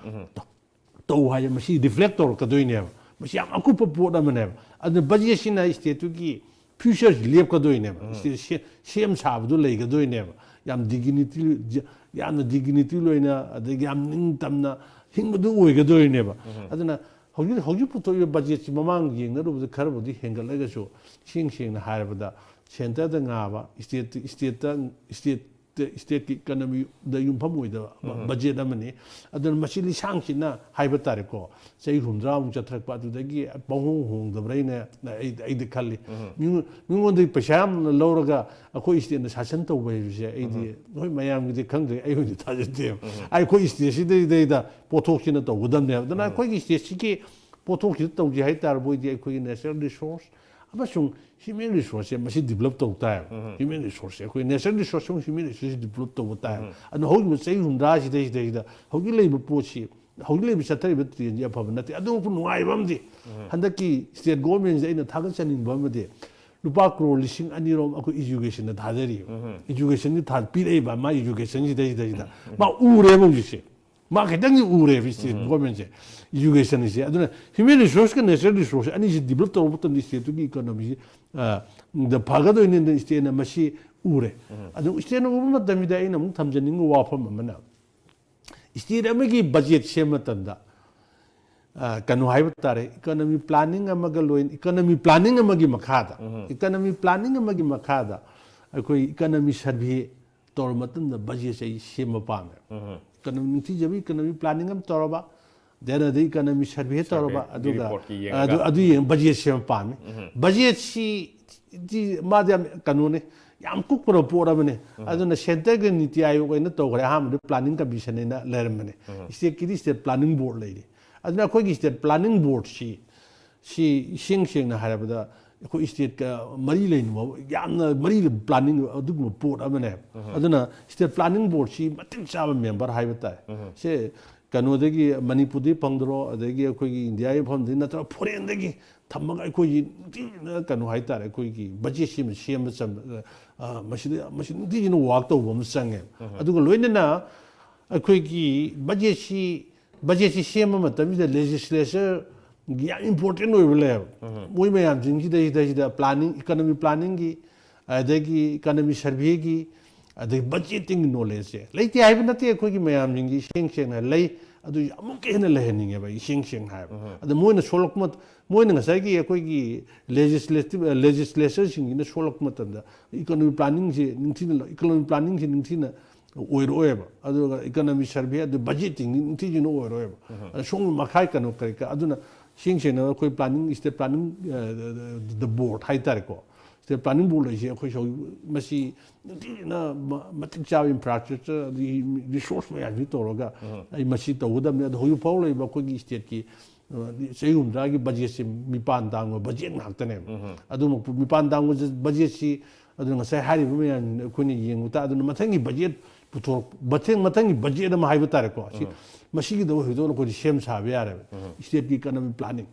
ꯇꯧ ꯍꯥꯏꯁꯦ ꯃꯁꯤ ꯔꯤꯐ꯭ꯂꯦꯛ ꯇꯧꯔꯛꯀꯗꯣꯏꯅꯦꯕ꯫ ꯃꯁꯤ ꯌꯥꯝ ꯑꯀꯨꯞꯄ ꯄꯣꯠ ꯑꯃꯅꯦꯕ꯫ ꯑꯗꯨꯅ ꯕꯖꯦꯠꯁꯤꯅ ꯁ꯭ꯇꯦꯠꯇꯨꯒꯤ ꯐ꯭ꯌꯨꯆꯔꯁꯤ ꯂꯦꯞꯀꯗꯣꯏꯅꯦꯕ꯫ ꯁ꯭ꯇꯦꯠ ꯁꯦ- ꯁꯦꯝ ꯁꯥꯕꯗꯨ ꯂꯩꯒꯗꯣꯏꯅꯦꯕ꯫ ꯌꯥꯝ ꯗꯤꯒꯤꯅꯤꯇꯤ, ꯌꯥꯝꯅ ꯗꯤꯒꯤꯅꯤꯇꯤ ꯂꯣꯏꯅ, ꯑꯗꯒꯤ ꯌꯥꯝ ꯅꯤꯡꯇꯝꯅ ꯍꯤꯡꯕꯗꯨ ꯑꯣꯏꯒꯗꯣꯏꯅꯦꯕ꯫ ꯑꯗꯨꯅ ꯍꯧꯖꯤꯛ ꯍꯧꯖꯤꯛ ꯄꯨꯊꯣꯛꯏꯕ ꯕꯖꯦꯠꯁꯤ ꯃꯃꯥꯡꯒ ꯌꯦꯡꯅꯔꯨꯕꯗ ꯈꯔꯕꯨꯗꯤ ꯍꯦꯟꯒꯠꯂꯒꯁꯨ, ꯁꯦꯡ ꯁꯦꯡꯅ ꯍꯥꯏꯔꯕꯗ ꯁꯦꯟꯇꯔꯗ ꯉꯥꯕ, ꯁ꯭ꯇꯦꯠ ꯁ꯭ꯇꯦꯠꯇ ꯁ꯭ꯇꯦꯠ ꯁ꯭ꯇꯦꯠꯀꯤ ꯏꯀꯅꯃꯤꯗ ꯌꯨꯝꯐꯝ ꯑꯣꯏꯗꯕ ꯕꯖꯦꯠ ꯑꯃꯅꯤ꯫ ꯑꯗꯨꯅ ꯃꯁꯤ ꯂꯤꯁꯥꯡꯁꯤꯠꯅ ꯍꯥꯏꯕ ꯇꯥꯔꯦꯀꯣ, ꯆꯍꯤ ꯍꯨꯝꯗ꯭ꯔꯥꯃꯨꯛ ꯆꯠꯊꯔꯛꯄ ꯑꯗꯨꯗꯒꯤ ꯄꯪꯍꯣꯡ ꯍꯣꯡꯗꯕ꯭ꯔꯥ ꯍꯥꯏꯅ ꯑꯩ- ꯑꯩꯗꯤ ꯈꯜꯂꯤ꯫ ꯃꯤꯉꯣꯟ- ꯃꯤꯉꯣꯟꯗꯒꯤ ꯄꯩꯁꯥ ꯌꯥꯝꯅ ꯂꯧꯔꯒ ꯑꯩꯈꯣꯏ ꯁ꯭ꯇꯦꯠꯅ ꯁꯥꯁꯟ ꯇꯧꯕ ꯍꯥꯏꯕꯁꯦ ꯑꯩꯗꯤ ꯍꯣꯏ ꯃꯌꯥꯝꯒꯤꯗꯤ ꯈꯪꯗ꯭ꯔꯦ, ꯑꯩ ꯑꯣꯏꯅꯗꯤ ꯊꯥꯖꯗꯦꯕ꯫ ꯑꯩꯈꯣꯏ ꯁ꯭ꯇꯦꯠꯁꯤꯗꯩꯗꯩꯗ ꯄꯣꯠꯊꯣꯛꯁꯤꯅ ꯇꯧꯒꯗꯕꯅꯦꯕ꯫ ꯑꯗꯨꯅ ꯑꯩꯈꯣꯏꯒꯤ ꯁ꯭ꯇꯦꯠꯁꯤꯒꯤ ꯄꯣꯠꯊꯣꯛꯁꯤꯗ ꯇꯧꯁꯤ ꯍꯥꯏꯇꯥꯔꯕꯣꯏꯗꯤ ꯑꯩꯈꯣꯏꯒꯤ ꯅꯦꯆꯔꯦꯜ ꯔꯤꯁꯣꯔꯁ ꯑꯃꯁꯨꯡ ꯍ꯭ꯌꯨꯃꯦꯟ ꯔꯤꯁꯣꯔꯁꯁꯦ ꯃꯁꯤ ꯗꯤꯕꯂꯞ ꯇꯧ ꯇꯥꯏꯕ꯫ ꯍ꯭ꯌꯨꯃꯦꯟ ꯔꯤꯁꯣꯔꯁꯁꯦ ꯑꯩꯈꯣꯏ ꯅꯦꯆꯔꯦꯜ ꯔꯤꯁꯣꯔꯁ ꯑꯃꯁꯨꯡ ꯍ꯭ꯌꯨꯃꯦꯟ ꯔꯤꯁꯣꯔꯁꯁꯦ ꯗꯤꯕꯂꯞ ꯇꯧꯕ ꯇꯥꯏꯕ꯫ ꯑꯗꯨꯅ ꯍꯧꯈꯤꯕ ꯆꯍꯤ ꯍꯨꯝꯗ꯭ꯔꯥꯁꯤꯗꯩꯁꯤꯗꯩꯗ ꯍꯧꯖꯤꯛ ꯂꯩꯕ ꯄꯣꯠꯁꯤ, ꯍꯧꯖꯤꯛ ꯂꯩꯕ ꯆꯠꯊꯔꯤꯕ ꯇ꯭ꯔꯦꯟꯁꯤ ꯑꯐꯕ ꯅꯠꯇꯦ꯫ ꯑꯗꯨꯕꯨ ꯅꯨꯡꯉꯥꯏꯕ ꯑꯃꯗꯤ ꯍꯟꯗꯛꯀꯤ ꯁ꯭ꯇꯦꯠ ꯒꯣꯔꯃꯦꯟꯁꯦ ꯑꯩꯅ ꯊꯥꯒꯠꯆꯅꯤꯡꯕ ꯑꯃꯗꯤ ꯂꯨꯄꯥ ꯀ꯭ꯔꯣꯔ ꯂꯤꯁꯤꯡ ꯑꯅꯤꯔꯣꯝ ꯑꯩꯈꯣꯏ ꯏꯖꯨꯀꯦꯁꯟꯗ ꯊꯥꯗꯔꯤꯕ꯫ ꯏꯖꯨꯀꯦꯁꯟꯒꯤ ꯊꯥ ꯄꯤꯔꯛꯏꯕ ꯃꯥ ꯏꯖꯨꯀꯦꯁꯟꯁꯤꯗꯩꯁꯤꯗꯩꯁꯤꯗ ꯃꯥ ꯎꯔꯦꯕ ꯍꯧꯖꯤꯛꯁꯦ꯫ ꯃꯥ ꯈꯤꯇꯪꯗꯤ ꯎꯔꯦꯕ ꯁ꯭ꯇꯦꯠ ꯒꯣꯔꯃꯦꯟꯁꯦ ꯏꯖꯨꯀꯦꯁꯟꯁꯦ꯫ ꯑꯗꯨꯅ ꯍ꯭ꯌꯨꯃꯦꯟ ꯔꯤꯁꯣꯔꯁꯀ ꯅꯦꯆꯔꯦꯜ ꯔꯤꯁꯣꯔꯁ ꯑꯅꯤꯁꯤ ꯗꯤꯕꯂꯞ ꯇꯧꯔꯛꯄ ꯃꯇꯝꯗ ꯁ꯭ꯇꯦꯠꯇꯨꯒꯤ ꯏꯀꯣꯅꯣꯃꯤꯁꯤ ꯗ ꯐꯒꯗꯣꯏꯅꯤꯅ ꯁ꯭ꯇꯦꯠꯅ ꯃꯁꯤ ꯎꯔꯦ꯫ ꯑꯗꯨ ꯁ꯭ꯇꯦꯠꯅ ꯎꯕ ꯃꯇꯝꯁꯤꯗ ꯑꯩꯅ ꯑꯃꯨꯛ ꯊꯝꯖꯅꯤꯡꯕ ꯋꯥꯐꯝ ꯑꯃꯅ, ꯁ꯭ꯇꯦꯠ ꯑꯃꯒꯤ ꯕꯖꯦꯠ ꯁꯦꯝꯕ ꯃꯇꯝꯗ ꯑ, ꯀꯩꯅꯣ ꯍꯥꯏꯕ ꯇꯥꯔꯦ, ꯏꯀꯣꯅꯣꯃꯤ ꯄ꯭ꯂꯥꯅꯤꯡ ꯑꯃꯒ ꯂꯣꯏꯅ, ꯏꯀꯣꯅꯣꯃꯤ ꯄ꯭ꯂꯥꯅꯤꯡ ꯑꯃꯒꯤ ꯃꯈꯥꯗ, ꯏꯀꯣꯅꯣꯃꯤ ꯄ꯭ꯂꯥꯅꯤꯡ ꯑꯃꯒꯤ ꯃꯈꯥꯗ ꯑꯩꯈꯣꯏ ꯏꯀꯣꯅꯣꯃꯤ ꯁꯔꯚꯦ ꯇꯧꯔ ꯃꯇꯨꯡꯗ ꯕꯖꯦꯠꯁꯦ ꯑꯩ ꯁꯦꯝꯕ ꯄꯥꯝꯃꯦ꯫ ꯏꯀꯣꯅꯣꯃꯤ ꯅꯤꯡꯊꯤꯖꯕ ꯏꯀꯣꯅꯣꯃꯤ ꯄ꯭ꯂꯥꯅꯤꯡ ꯑꯃ ꯇꯧꯔꯕ, then ꯑꯗꯩ ꯏꯀꯣꯅꯣꯃꯤ ꯁꯔꯚꯦ ꯇꯧꯔꯕ, ꯑꯗꯨꯒ ꯔꯤꯄꯣꯔꯠꯀꯤ ꯌꯦꯡꯉꯒ꯫ ꯑꯗꯨ, ꯑꯗꯨ ꯌꯦꯡ ꯕꯖꯦꯠ ꯁꯦꯝꯕ ꯄꯥꯝꯃꯤ꯫ ꯕꯖꯦꯠꯁꯤ ꯗꯤ ꯃꯥꯗꯤ ꯌꯥꯝ ꯀꯩꯅꯣꯅꯦ, ꯌꯥꯝ ꯀꯨꯞꯄꯅ ꯄꯣꯠ ꯑꯃꯅꯦ꯫ ꯑꯗꯨꯅ ꯁꯦꯟꯇꯔꯒꯤ ꯅꯤꯇꯤ ꯑꯥꯌꯣꯒ ꯑꯩꯅ ꯇꯧꯈ꯭ꯔꯦ, ꯑꯍꯥꯟꯕꯗ ꯄ꯭ꯂꯥꯅꯤꯡ ꯀꯃꯤꯁꯟ ꯍꯥꯏꯅ ꯂꯩꯔꯝꯕꯅꯦ꯫ ꯁ꯭ꯇꯦꯠꯀꯤꯗꯤ ꯁ꯭ꯇꯦꯠ ꯄ꯭ꯂꯥꯅꯤꯡ ꯕꯣꯔꯗ ꯂꯩꯔꯤ꯫ ꯑꯗꯨꯅ ꯑꯩꯈꯣꯏꯒꯤ ꯁ꯭ꯇꯦꯠ ꯄ꯭ꯂꯥꯅꯤꯡ ꯕꯣꯔꯗꯁꯤ, ꯁꯤ ꯏꯁꯦꯡ ꯁꯦꯡꯅ ꯍꯥꯏꯔꯕꯗ ꯑꯩꯈꯣꯏ ꯁ꯭ꯇꯦꯠꯀ ꯃꯔꯤ ꯂꯩꯅꯕ, ꯌꯥꯝꯅ ꯃꯔꯤ ꯄ꯭ꯂꯥꯅꯤꯡ ꯑꯗꯨꯒꯨꯝꯕ ꯄꯣꯠ ꯑꯃꯅꯦ꯫ ꯑꯗꯨꯅ ꯁ꯭ꯇꯦꯠ ꯄ꯭ꯂꯥꯅꯤꯡ ꯕꯣꯔꯗꯁꯤ ꯃꯇꯤꯛ ꯆꯥꯕ ꯃꯦꯝꯕꯔ ꯍꯥꯏꯕ ꯇꯥꯏ꯫ ꯁꯦ ꯀꯩꯅꯣꯗꯒꯤ, ꯃꯅꯤꯄꯨꯔꯗꯒꯤ ꯐꯪꯗ꯭ꯔꯣ, ꯑꯗꯒꯤ ꯑꯩꯈꯣꯏꯒꯤ ꯏꯟꯗꯤꯌꯥꯒꯤ ꯃꯐꯝꯗꯒꯤ ꯅꯠꯇ꯭ꯔꯒ ꯐꯣꯔꯦꯟꯗꯒꯤ ꯊꯝꯃꯒ ꯑꯩꯈꯣꯏꯒꯤ ꯅꯨꯡꯇꯤꯒꯤꯅ ꯀꯩꯅꯣ ꯍꯥꯏꯇꯥꯔꯦ, ꯑꯩꯈꯣꯏꯒꯤ ꯕꯖꯦꯠꯁꯤꯃ ꯁꯦꯝꯕ ꯆꯟꯕ, ꯑ, ꯃꯁꯤꯗ, ꯃꯁꯤ ꯅꯨꯡꯇꯤꯒꯤꯅ ꯋꯥꯛ ꯇꯧꯕ ꯑꯃ ꯆꯪꯉꯦꯕ꯫ ꯑꯗꯨꯒ ꯂꯣꯏꯅꯅ ꯑꯩꯈꯣꯏꯒꯤ ꯕꯖꯦꯠꯁꯤ, ꯕꯖꯦꯠꯁꯤ ꯁꯦꯝꯕ ꯃꯇꯝꯁꯤꯗ ꯂꯦꯖꯤꯁꯂꯦꯆꯔꯒꯤ ꯌꯥꯝ ꯏꯝꯄꯣꯔꯇꯦꯟ ꯑꯣꯏꯕ ꯂꯩꯌꯦꯕ꯫ ꯃꯣꯏ ꯃꯌꯥꯝꯁꯤꯡꯁꯤꯗꯩꯁꯤꯗꯩꯁꯤꯗ ꯄ꯭ꯂꯥꯅꯤꯡ, ꯏꯀꯣꯅꯣꯃꯤ ꯄ꯭ꯂꯥꯅꯤꯡꯒꯤ, ꯑꯗꯒꯤ ꯏꯀꯣꯅꯣꯃꯤ ꯁꯔꯚꯦꯒꯤ, ꯑꯗꯒꯤ ꯕꯖꯦꯠꯇꯤꯡꯒꯤ ꯅꯣꯂꯦꯖꯁꯦ ꯂꯩꯇꯦ ꯍꯥꯏꯕ ꯅꯠꯇꯦ, ꯑꯩꯈꯣꯏꯒꯤ ꯃꯌꯥꯝꯁꯤꯡꯒꯤ ꯏꯁꯦꯡ ꯁꯦꯡꯅ ꯂꯩ꯫ ꯑꯗꯨ ꯑꯃꯨꯛꯀ ꯍꯦꯟꯅ ꯂꯩꯍꯟꯅꯤꯡꯉꯦꯕ ꯑꯩ ꯏꯁꯦꯡ ꯁꯦꯡꯅ ꯍꯥꯏꯕ꯫ ꯑꯗ ꯃꯣꯏꯅ ꯁꯣꯛꯂꯛꯄ ꯃꯠ-, ꯃꯣꯏꯅ ꯉꯁꯥꯏꯒꯤ ꯑꯩꯈꯣꯏꯒꯤ ꯂꯦꯖꯤꯁꯂꯦꯇꯤꯚ, ꯂꯦꯖꯤꯁꯂꯦꯆꯔꯁꯤꯡꯁꯤꯅ ꯁꯣꯛꯂꯛꯄ ꯃꯇꯝꯗ ꯏꯀꯣꯅꯣꯃꯤ ꯄ꯭ꯂꯥꯅꯤꯡꯁꯦ ꯅꯤꯡꯊꯤꯅ ꯂꯧ-, ꯏꯀꯣꯅꯣꯃꯤ ꯄ꯭ꯂꯥꯅꯤꯡꯁꯦ ꯅꯤꯡꯊꯤꯅ ꯑꯣꯏꯔꯛꯑꯣꯏꯕ꯫ ꯑꯗꯨꯒ ꯏꯀꯣꯅꯣꯃꯤ ꯁꯔꯚꯦ, ꯑꯗꯨ ꯕꯖꯦꯠꯇꯤꯡ ꯅꯤꯡꯊꯤꯖꯅ ꯑꯣꯏꯔꯣꯏꯕ꯫ ꯑꯗ ꯁꯣꯝꯒꯤ ꯃꯈꯥꯏ ꯀꯩꯅꯣ ꯀꯔꯤ ꯀꯔꯥ, ꯑꯗꯨꯅ ꯏꯁꯦꯡ ꯁꯦꯡꯅ ꯑꯩꯈꯣꯏ ꯄ꯭ꯂꯥꯅꯤꯡ, ꯁ꯭ꯇꯦꯠ ꯄ꯭ꯂꯥꯅꯤꯡ, ꯑ, ꯗ ꯕꯣꯔꯗ ꯍꯥꯏꯇꯥꯔꯦꯀꯣ꯫ ꯁ꯭ꯇꯦꯠ ꯄ꯭ꯂꯥꯅꯤꯡ ꯕꯣꯔꯗ ꯂꯩꯁꯦ ꯑꯩꯈꯣꯏ ꯁꯧ-, ꯃꯁꯤ ꯅꯤꯡꯊꯤꯖꯅ ꯃ-, ꯃꯇꯤꯛ ꯆꯥꯕ ꯏꯟꯐ꯭ꯔꯥꯁ꯭ꯇ꯭ꯔꯛꯆꯔ, ꯑꯗꯒꯤ ꯔꯤꯁꯣꯔꯁ ꯃꯌꯥꯝꯁꯤ ꯇꯧꯔꯒ ꯑꯩ ꯃꯁꯤ ꯇꯧꯒꯗꯕꯅꯤ꯫ ꯑꯗꯣ ꯍꯧꯖꯤꯛ ꯐꯥꯎ ꯂꯩꯔꯤꯕ ꯑꯩꯈꯣꯏꯒꯤ ꯁ꯭ꯇꯦꯠꯀꯤ, ꯑ, ꯆꯍꯤ ꯍꯨꯝꯗ꯭ꯔꯥꯒꯤ ꯕꯖꯦꯠꯁꯦ ꯃꯤꯄꯥꯟ ꯇꯥꯡꯕ ꯕꯖꯦꯠ ꯉꯥꯛꯇꯅꯦꯕ꯫ ꯑꯗꯨꯃꯛꯄꯨ ꯃꯤꯄꯥꯟ ꯇꯥꯡꯕ ꯕꯖꯦꯠꯁꯤ, ꯑꯗꯨꯅ ꯉꯁꯥꯏ ꯍꯥꯏꯔꯤꯕ ꯃꯌꯥꯝꯁꯤꯡꯗꯣ ꯑꯩꯈꯣꯏꯅ ꯌꯦꯡꯕ ꯇꯥ-, ꯑꯗꯨꯅ ꯃꯊꯪꯒꯤ ꯕꯖꯦꯠ ꯄꯨꯊꯣꯔꯛ-, ꯃꯊꯪ, ꯃꯊꯪꯒꯤ ꯕꯖꯦꯠ ꯑꯃ ꯍꯥꯏꯕ ꯇꯥꯔꯦꯀꯣ, ꯁꯤ, ꯃꯁꯤꯒꯤꯗꯃꯛ ꯍꯧꯖꯤꯛ ꯑꯩꯈꯣꯏꯗꯤ ꯁꯦꯝ ꯁꯥꯕ ꯌꯥꯔꯦꯕ꯫ ꯁ꯭ꯇꯦꯠꯀꯤ ꯏꯀꯣꯅꯣꯃꯤ ꯄ꯭ꯂꯥꯅꯤꯡ,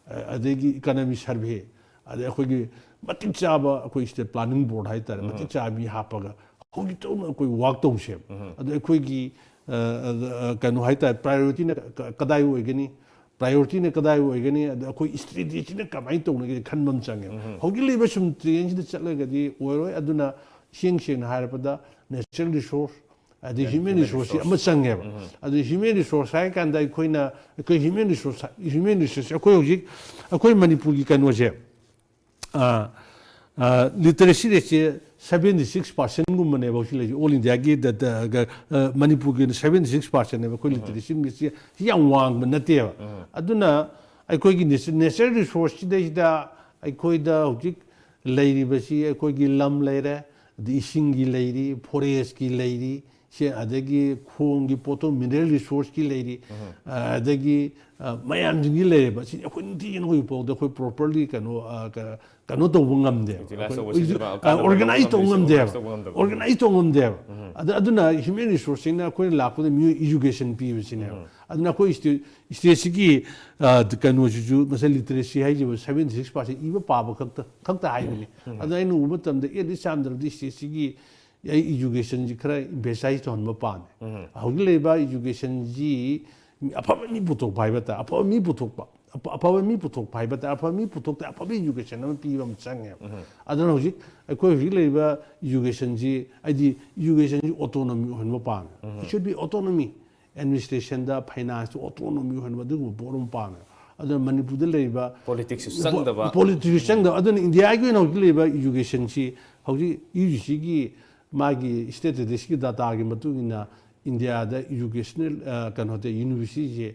ꯑ-, ꯑꯗꯒꯤ ꯏꯀꯣꯅꯣꯃꯤ ꯁꯔꯚꯦ, ꯑꯗꯩ ꯑꯩꯈꯣꯏꯒꯤ ꯃꯇꯤꯛ ꯆꯥꯕ ꯑꯩꯈꯣꯏ state planning board ꯍꯥꯏꯇꯥꯔꯦ, ꯃꯇꯤꯛ ꯆꯥꯕ ꯃꯤ ꯍꯥꯞꯄꯒ ꯍꯧꯖꯤꯛ ꯇꯧꯅ ꯑꯩꯈꯣꯏ work ꯇꯧꯁꯦꯕ꯫ ꯑꯗꯣ ꯑꯩꯈꯣꯏꯒꯤ ꯑ, ꯑ, ꯀꯩꯅꯣ ꯍꯥꯏꯇꯥꯔꯦ, priorityꯅ ꯀ- ꯀꯗꯥꯏ ꯑꯣꯏꯒꯅꯤ, priorityꯅ ꯀꯗꯥꯏ ꯑꯣꯏꯒꯅꯤ, ꯑꯗ ꯑꯩꯈꯣꯏ strategyꯅ ꯀꯃꯥꯏꯅ ꯇꯧꯅꯒꯦ ꯈꯟꯕ ꯑꯃ ꯆꯪꯉꯦ꯫ ꯍꯧꯖꯤꯛ ꯂꯩꯕ ꯁꯨꯝ trendꯁꯤꯗ ꯆꯠꯂꯒꯗꯤ ꯑꯣꯏꯔꯣꯏ꯫ ꯑꯗꯨꯅ ꯏꯁꯦꯡ ꯁꯦꯡꯅ ꯍꯥꯏꯔꯕꯗ natural resource ꯑꯗꯩ human resourceꯁꯤ ꯑꯃ ꯆꯪꯉꯦꯕ꯫ ꯑꯗꯨ human resource ꯍꯥꯏꯔ ꯀꯥꯟꯗ ꯑꯩꯈꯣꯏꯅ, ꯑꯩꯈꯣꯏ human resource, human resource ꯑꯩꯈꯣꯏ ꯍꯧꯖꯤꯛ ꯑꯩꯈꯣꯏ ꯃꯅꯤꯄꯨꯔꯒꯤ ꯀꯩꯅꯣꯁꯦ, literacy rateꯁꯦ seventy six percentꯒꯨꯝꯕꯅꯦꯕ ꯍꯧꯖꯤꯛ ꯂꯩꯔꯤꯁꯦ꯫ All Indiaꯒꯤ ꯗ- ꯗ- ꯒ- ꯑ, ꯃꯅꯤꯄꯨꯔꯒꯤ ꯑꯣꯏꯅ seventy six percentꯅꯦꯕ ꯑꯩꯈꯣꯏ literacy rateꯁꯦ꯫ ꯁꯤ ꯌꯥꯝ ꯋꯥꯡꯕ ꯅꯠꯇꯦꯕ꯫ ꯑꯗꯨꯅ ꯑꯩꯈꯣꯏꯒꯤ natural resource ꯁꯤꯗꯩꯁꯤꯗ ꯑꯩꯈꯣꯏꯗ ꯍꯧꯖꯤꯛ ꯂꯩꯔꯤꯕꯁꯤ ꯑꯩꯈꯣꯏꯒꯤ ꯂꯝ ꯂꯩꯔꯦ, ꯑꯗꯩ ꯏꯁꯤꯡꯒꯤ ꯂꯩꯔꯤ, forestꯀꯤ ꯂꯩꯔꯤ, ꯁꯦ ꯑꯗꯒꯤ ꯈꯣꯡꯒꯤ ꯄꯣꯠꯊꯣꯛ, mineral resourceꯀꯤ ꯂꯩꯔꯤ, ꯑ, ꯑꯗꯒꯤ ꯑ, ꯃꯌꯥꯝꯁꯤꯡꯁꯤ ꯂꯩꯔꯦꯕ꯫ ꯁꯤ ꯑꯩꯈꯣꯏ ꯅꯨꯡꯇꯤꯒꯤ ꯑꯩꯈꯣꯏ ꯐꯥꯎꯗ ꯑꯩꯈꯣꯏ properly ꯀꯩꯅꯣ, ꯑ, ꯀ- ꯀꯩꯅꯣ ꯇꯧꯕ ꯉꯝꯗꯦꯕ꯫ Utilize ꯇꯧꯕ, ꯑꯩꯈꯣꯏ ꯁꯤꯖꯤꯟꯅꯕ, ꯑ, ꯀꯥꯟꯅꯕ organize ꯂꯧꯕ ꯇꯧꯕ ꯉꯝꯗꯦ, ꯉꯝꯗꯦꯕ꯫ Organize ꯇꯧꯕ ꯉꯝꯗꯦꯕ꯫ ꯑꯗ- ꯑꯗꯨꯅ human resourceꯁꯤꯡꯅ ꯑꯩꯈꯣꯏꯅ ꯂꯥꯛꯄꯗ ꯃꯤꯑꯣꯏ education ꯄꯤꯕꯁꯤꯅꯦꯕ꯫ ꯑꯗꯨꯅ ꯑꯩꯈꯣꯏ state, stateꯁꯤꯒꯤ, ꯑ, ꯀꯩꯅꯣꯁꯤꯁꯨ ꯉꯁꯥꯏ literacy ꯍꯥꯏꯁꯤꯕꯨ seventy six percent ꯏꯕ ꯄꯥꯕ ꯈꯛꯇ ꯈꯛꯇ ꯍꯥꯏꯕꯅꯤ꯫ ꯑꯗꯨꯅ ꯑꯩꯅ ꯎꯕ ꯃꯇꯝꯗ at least ꯌꯥꯝꯗ꯭ꯔꯕꯗꯤ stateꯁꯤꯒꯤ ꯑꯩ educationꯁꯤ ꯈꯔ emphasize ꯇꯧꯍꯟꯕ ꯄꯥꯝꯃꯦ꯫ ꯍꯧꯖꯤꯛ ꯂꯩꯔꯤꯕ educationꯁꯤ ꯑꯐꯕ ꯃꯤ ꯄꯨꯊꯣꯛꯄ ꯍꯥꯏꯕ ꯇꯥꯔꯦ, ꯑꯐꯕ ꯃꯤ ꯄꯨꯊꯣꯛꯄ, ꯑꯐ- ꯑꯐꯕ ꯃꯤ ꯄꯨꯊꯣꯛꯄ ꯍꯥꯏꯕ ꯇꯥꯔꯦ, ꯑꯐꯕ ꯃꯤ ꯄꯨꯊꯣꯛꯇ ꯑꯐꯕ education ꯑꯃ ꯄꯤꯕ ꯑꯃ ꯆꯪꯉꯦꯕ꯫ ꯑꯗꯨꯅ ꯍꯧꯖꯤꯛ ꯑꯩꯈꯣꯏ ꯍꯧꯖꯤꯛ ꯂꯩꯔꯤꯕ educationꯁꯤ, ꯑꯩꯗꯤ educationꯁꯤ autonomy ꯑꯣꯏꯍꯟꯕ ꯄꯥꯝꯃꯦ꯫ It should be autonomy꯫ Administrationꯗ, financeꯇ autonomy ꯑꯣꯏꯍꯟꯕ, ꯑꯗꯨꯒꯨꯝꯕ ꯄꯣꯠ ꯑꯃ ꯄꯥꯝꯃꯦ꯫ ꯑꯗꯨꯅ ꯃꯅꯤꯄꯨꯔꯗ ꯂꯩꯔꯤꯕ politicsꯁꯨ ꯆꯪꯗꯕ꯫ Politicsꯁꯨ ꯆꯪꯗꯕ꯫ ꯑꯗꯨꯅ ꯏꯟꯗꯤꯌꯥꯒꯤ ꯑꯣꯏꯅ ꯍꯧꯖꯤꯛ ꯂꯩꯔꯤꯕ educationꯁꯤ ꯍꯧꯖꯤꯛ UGCꯒꯤ ꯃꯥꯒꯤ statisticsꯀꯤ dataꯒꯤ ꯃꯇꯨꯡ ꯏꯟꯅ ꯏꯟꯗꯤꯌꯥꯗ educational, ꯑ, ꯀꯩꯅꯣꯗ universityꯁꯦ,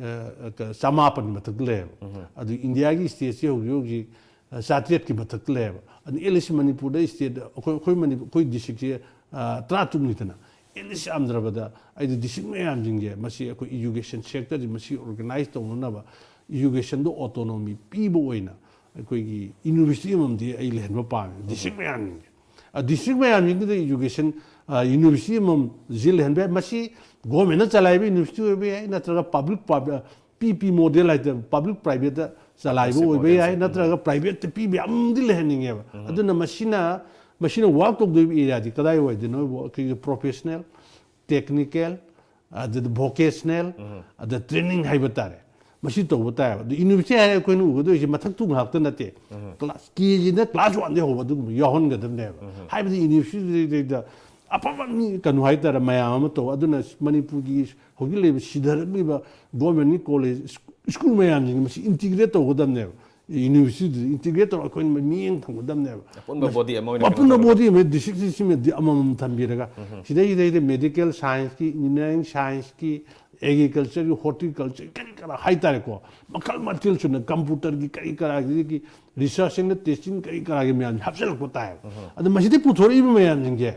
ꯑ, ꯆꯃꯥꯄꯟ ꯃꯊꯛꯇ ꯂꯩꯌꯦꯕ꯫ ꯑꯗꯨ ꯏꯟꯗꯤꯌꯥꯒꯤ stateꯁꯦ ꯍꯧꯖꯤꯛ ꯍꯧꯖꯤꯛ, ꯑ, ꯆꯥꯇ꯭ꯔꯦꯠꯀꯤ ꯃꯊꯛꯇ ꯂꯩꯌꯦꯕ꯫ ꯑꯗꯨ at least ꯃꯅꯤꯄꯨꯔꯗ state ꯑꯩꯈꯣꯏ, ꯑꯩꯈꯣꯏ ꯃꯅꯤ-, ꯑꯩꯈꯣꯏ districtꯁꯦ, ꯑ, ꯇꯔꯥ ꯇꯔꯨꯛꯅꯤꯗꯅ, at least ꯌꯥꯝꯗ꯭ꯔꯕꯗ ꯑꯩꯗꯤ district ꯃꯌꯥꯝꯁꯤꯡꯁꯦ ꯃꯁꯤ ꯑꯩꯈꯣꯏ education sectorꯁꯦ ꯃꯁꯤ organize ꯇꯧꯅꯅꯕ educationꯗ autonomy ꯄꯤꯕ ꯑꯣꯏꯅ ꯑꯩꯈꯣꯏꯒꯤ university ꯑꯃꯃꯝꯗꯤ ꯑꯩ ꯂꯩꯍꯟꯕ ꯄꯥꯝꯃꯦ district ꯃꯌꯥꯝꯁꯤꯡꯁꯦ꯫ ꯑ, district ꯃꯌꯥꯝꯁꯤꯡꯗꯨꯗ education, ꯑ, university ꯑꯃꯃꯝ ꯖꯤ ꯂꯩꯍꯟꯕ ꯌꯥꯏ꯫ ꯃꯁꯤ governmentꯅ ꯆꯂꯥꯏꯕ university ꯑꯣꯏꯕ ꯌꯥꯏ, ꯅꯠꯇ꯭ꯔꯒ public pub-, ꯄꯤ ꯄꯤ model ꯍꯥꯏꯇꯥꯔꯦ, public privateꯇ ꯆꯂꯥꯏꯕ ꯑꯣꯏꯕ ꯌꯥꯏ, ꯅꯠꯇ꯭ꯔꯒ ꯄ꯭ꯔꯥꯏꯚꯦꯠꯇ ꯄꯤꯕ ꯌꯥꯝꯗꯤ ꯂꯩꯍꯟꯅꯤꯡꯉꯦꯕ꯫ ꯑꯗꯨꯅ ꯃꯁꯤꯅ ꯃꯁꯤꯅ ꯋꯥꯔꯛ ꯇꯧꯗꯣꯏꯕ ꯑꯦꯔꯤꯌꯥꯗꯤ ꯀꯗꯥꯏ ꯑꯣꯏꯗꯣꯏꯅꯣ? ꯑꯩꯈꯣꯏꯒꯤ ꯄ꯭ꯔꯣꯐꯦꯁꯅꯦꯜ, ꯇꯦꯛꯅꯤꯀꯦꯜ, ꯑꯗꯨꯗ ꯚꯣꯀꯦꯁꯅꯦꯜ, ꯑꯗ ꯇ꯭ꯔꯦꯅꯤꯡ ꯍꯥꯏꯕ ꯇꯥꯔꯦ꯫ ꯃꯁꯤ ꯇꯧꯕ ꯇꯥꯏꯌꯦꯕ꯫ ꯑꯗꯨ ꯌꯨꯅꯤꯚꯔꯁꯤꯇꯤ ꯍꯥꯏꯔꯦ ꯑꯩꯈꯣꯏꯅ ꯎꯒꯗꯣꯏꯁꯦ ꯃꯊꯛꯇꯨ ꯉꯥꯛꯇ ꯅꯠꯇꯦ꯫ ꯀ꯭ꯂꯥꯁ ꯀꯦ ꯖꯤꯅ ꯀ꯭ꯂꯥꯁ ꯋꯥꯟꯗꯒꯤ ꯍꯧꯕ ꯑꯗꯨꯒꯨꯝꯕ ꯌꯥꯎꯍꯟꯒꯗꯕꯅꯦꯕ꯫ ꯍꯥꯏꯕꯗꯤ ꯌꯨꯅꯤꯚꯔꯁꯤꯇꯤꯗ ꯑꯐꯕ ꯃꯤ ꯀꯩꯅꯣ ꯍꯥꯏꯇꯥꯔꯦ ꯃꯌꯥꯝ ꯑꯃ ꯇꯧ꯫ ꯑꯗꯨꯅ ꯃꯅꯤꯄꯨꯔꯒꯤ ꯍꯧꯖꯤꯛ ꯂꯩꯔꯤꯕ ꯁꯤꯊꯔꯛꯂꯤꯕ ꯒꯣꯔꯃꯦꯟꯒꯤ ꯀꯣꯂꯦꯖ ꯁ꯭ꯀꯨꯜ ꯃꯌꯥꯝꯁꯤꯡ ꯃꯁꯤ ꯏꯟꯇꯤꯒ꯭ꯔꯦꯠ ꯇꯧꯒꯗꯕꯅꯦꯕ꯫ ꯌꯨꯅꯤꯚꯔꯁꯤꯇꯤꯗꯨꯗ ꯏꯟꯇꯤꯒ꯭ꯔꯦꯠ ꯇꯧꯔꯒ ꯑꯩꯈꯣꯏꯅ ꯃꯤꯠꯌꯦꯡ ꯊꯝꯒꯗꯕꯅꯦꯕ꯫ ꯑꯄꯨꯟꯕ ꯕꯣꯗꯤ ꯑꯃ ꯑꯣꯏꯅ ꯑꯄꯨꯟꯕ ꯕꯣꯗꯤ ꯑꯃ ꯗꯤꯁꯇ꯭ꯔꯤꯛꯁꯤꯡꯁꯤꯃꯗꯤ ꯑꯃꯃꯝ ꯊꯝꯕꯤꯔꯒ ꯁꯤꯗꯩꯁꯤꯗꯩꯗ ꯃꯦꯗꯤꯀꯦꯜ ꯁꯥꯏꯟꯁꯀꯤ, ꯏꯟꯖꯤꯅꯤꯌꯥꯔꯤꯡ ꯁꯥꯏꯟꯁꯀꯤ, ꯑꯦꯒ꯭ꯔꯤꯀꯜꯆꯔꯒꯤ, ꯍꯣꯔꯇꯤꯀꯜꯆꯔ ꯀꯔꯤ ꯀꯔꯥ ꯍꯥꯏꯇꯥꯔꯦꯀꯣ, ꯃꯈꯜ ꯃꯊꯦꯜ ꯁꯨꯅ ꯀꯝꯄ꯭ꯌꯨꯇꯔꯒꯤ ꯀꯔꯤ ꯀꯔꯥꯒꯤ ꯔꯤꯁꯔꯁ ꯑꯦꯟ ꯇꯦꯁꯇꯤꯡ ꯀꯔꯤ ꯀꯔꯥꯒꯤ ꯃꯌꯥꯝꯁꯦ ꯍꯥꯞꯆꯤꯜꯂꯛꯄ ꯇꯥꯏꯌꯦꯕ꯫ ꯑꯗ ꯃꯁꯤꯗꯩ ꯄꯨꯊꯣꯔꯛꯏꯕ ꯃꯌꯥꯝꯁꯤꯡꯁꯦ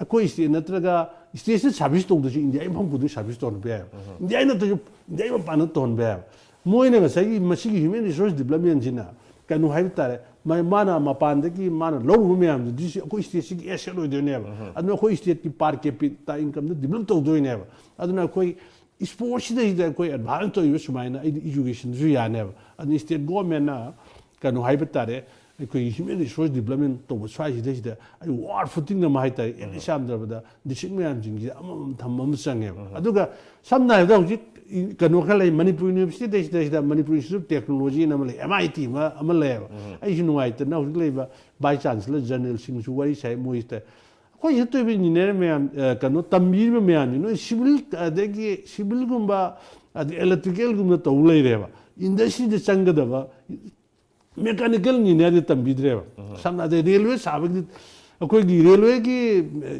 ꯑꯩꯈꯣꯏ ꯁ꯭ꯇꯦꯠ ꯅꯠꯇ꯭ꯔꯒ ꯁ꯭ꯇꯦꯠꯁꯤꯗ ꯁꯥꯔꯚꯤꯁ ꯇꯧꯗ꯭ꯔꯁꯨ ꯏꯟꯗꯤꯌꯥꯒꯤ ꯃꯐꯝ ꯈꯨꯗꯤꯡ ꯁꯥꯔꯚꯤꯁ ꯇꯧꯍꯟꯕ ꯌꯥꯏꯕ꯫ ꯏꯟꯗꯤꯌꯥꯒꯤ ꯅꯠꯇ꯭ꯔꯁꯨ ꯏꯟꯗꯤꯌꯥꯒꯤ ꯃꯄꯥꯟꯗ ꯇꯧꯍꯟꯕ ꯌꯥꯏꯕ꯫ ꯃꯣꯏꯅ ꯉꯁꯥꯏꯒꯤ ꯃꯁꯤꯒꯤ ꯍ꯭ꯌꯨꯃꯦꯟ ꯔꯤꯁꯣꯔꯁ ꯗꯤꯕꯂꯞꯃꯦꯟꯁꯤꯅ ꯀꯩꯅꯣ ꯍꯥꯏꯕ ꯇꯥꯔꯦ, ꯃ- ꯃꯥꯅ ꯃꯄꯥꯟꯗꯒꯤ ꯃꯥꯅ ꯂꯧꯔꯨꯕ ꯃꯌꯥꯝꯗꯨꯗꯤ ꯁꯤ ꯑꯩꯈꯣꯏ ꯁ꯭ꯇꯦꯠꯁꯤꯒꯤ ꯑꯦꯁꯦꯠ ꯑꯣꯏꯗꯣꯏꯅꯦꯕ꯫ ꯑꯗꯨꯅ ꯑꯩꯈꯣꯏ ꯁ꯭ꯇꯦꯠꯀꯤ ꯄꯥꯔ ꯀꯦꯄꯤꯇꯥ ꯏꯟꯀꯝꯗ ꯗꯤꯕꯂꯞ ꯇꯧꯗꯣꯏꯅꯦꯕ꯫ ꯑꯗꯨꯅ ꯑꯩꯈꯣꯏ ꯁ꯭ꯄꯣꯔꯠꯁꯤꯗꯩꯗ ꯑꯩꯈꯣꯏ ꯑꯦꯗꯚꯥꯟꯁ ꯇꯧꯔꯤꯕ ꯁꯨꯃꯥꯏꯅ ꯑꯩꯗꯤ ꯏꯖꯨꯀꯦꯁꯟꯁꯨ ꯌꯥꯅꯦꯕ꯫ ꯑꯗꯨꯅ ꯁ꯭ꯇꯦꯠ ꯒꯣꯔꯃꯦꯟꯅ ꯀꯩꯅꯣ ꯍꯥꯏꯕ ꯇꯥꯔꯦ, ꯑꯩꯈꯣꯏꯒꯤ ꯍ꯭ꯌꯨꯃꯦꯟ ꯔꯤꯁꯣꯔꯁ ꯗꯤꯕꯂꯞꯃꯦꯟ ꯇꯧꯕ ꯁ꯭ꯋꯥꯏꯁꯤꯗꯩꯁꯤꯗ ꯑꯩ ꯋꯥꯔ ꯐꯨꯇꯤꯡ ꯑꯃ ꯍꯥꯏꯇꯥꯔꯦ, ꯑꯦꯠ ꯂꯤꯁ ꯌꯥꯝꯗ꯭ꯔꯕꯗ ꯗꯤꯁꯇ꯭ꯔꯤꯛ ꯃꯌꯥꯝꯁꯤꯡꯁꯤꯗ ꯑꯃꯃꯝ ꯊꯝꯕ ꯑꯃ ꯆꯪꯉꯦꯕ꯫ ꯑꯗꯨꯒ ꯁꯝꯅ ꯍꯥꯏꯔꯕꯗ ꯍꯧꯖꯤꯛ ꯏ- ꯀꯩꯅꯣ ꯈꯔ ꯂꯩ, ꯃꯅꯤꯄꯨꯔ ꯌꯨꯅꯤꯚꯔꯁꯤꯇꯤꯗꯩꯁꯤꯗꯩꯁꯤꯗ ꯃꯅꯤꯄꯨꯔ ꯏꯟꯁꯇꯤꯇ꯭ꯌꯨꯠ ꯑꯣꯐ ꯇꯦꯛꯅꯣꯂꯣꯖꯤꯅ ꯑꯃ ꯂꯩ, ꯑꯦꯝ ꯑꯥꯏ ꯇꯤ ꯑꯃ ꯑꯃ ꯂꯩꯌꯦꯕ꯫ ꯑꯩꯁꯨ ꯅꯨꯡꯉꯥꯏꯇꯅ ꯍꯧꯖꯤꯛ ꯂꯩꯕ ꯚꯥꯏꯁ ꯆꯥꯟꯁꯦꯂꯔ ꯖꯦꯅꯔꯦꯜꯁꯤꯡꯁꯨ ꯋꯥꯔꯤ ꯁꯥꯏ, ꯃꯣꯏꯁꯤꯗ ꯑꯩꯈꯣꯏ ꯁꯤꯗ ꯇꯧꯔꯤꯕ ꯏꯟꯖꯤꯅꯤꯌꯥꯔ ꯃꯌꯥꯝ, ꯑ, ꯀꯩꯅꯣ ꯇꯝꯕꯤꯔꯤꯕ ꯃꯌꯥꯝꯁꯤ ꯅꯣꯏ ꯁꯤꯚꯤꯜ ꯑꯗꯒꯤ ꯁꯤꯚꯤꯜꯒꯨꯝꯕ ꯑꯗꯩ ꯏꯂꯦꯛꯇ꯭ꯔꯤꯀꯦꯜꯒꯨꯝꯕ ꯇꯧ ꯂꯩꯔꯦꯕ꯫ ꯏꯟꯗꯁꯇ꯭ꯔꯤꯗ ꯆꯪꯒꯗꯕ ꯃꯦꯀꯥꯅꯤꯀꯦꯜ ꯏꯟꯖꯤꯅꯤꯌꯥꯔꯗꯤ ꯇꯝꯕꯤꯗ꯭ꯔꯦꯕ꯫ ꯁꯝꯅ ꯍꯥꯏꯔꯕꯗ ꯔꯦꯜꯋꯦ ꯁꯥꯕꯒꯤꯗꯤ ꯑꯩꯈꯣꯏꯒꯤ ꯔꯦꯜꯋꯦꯒꯤ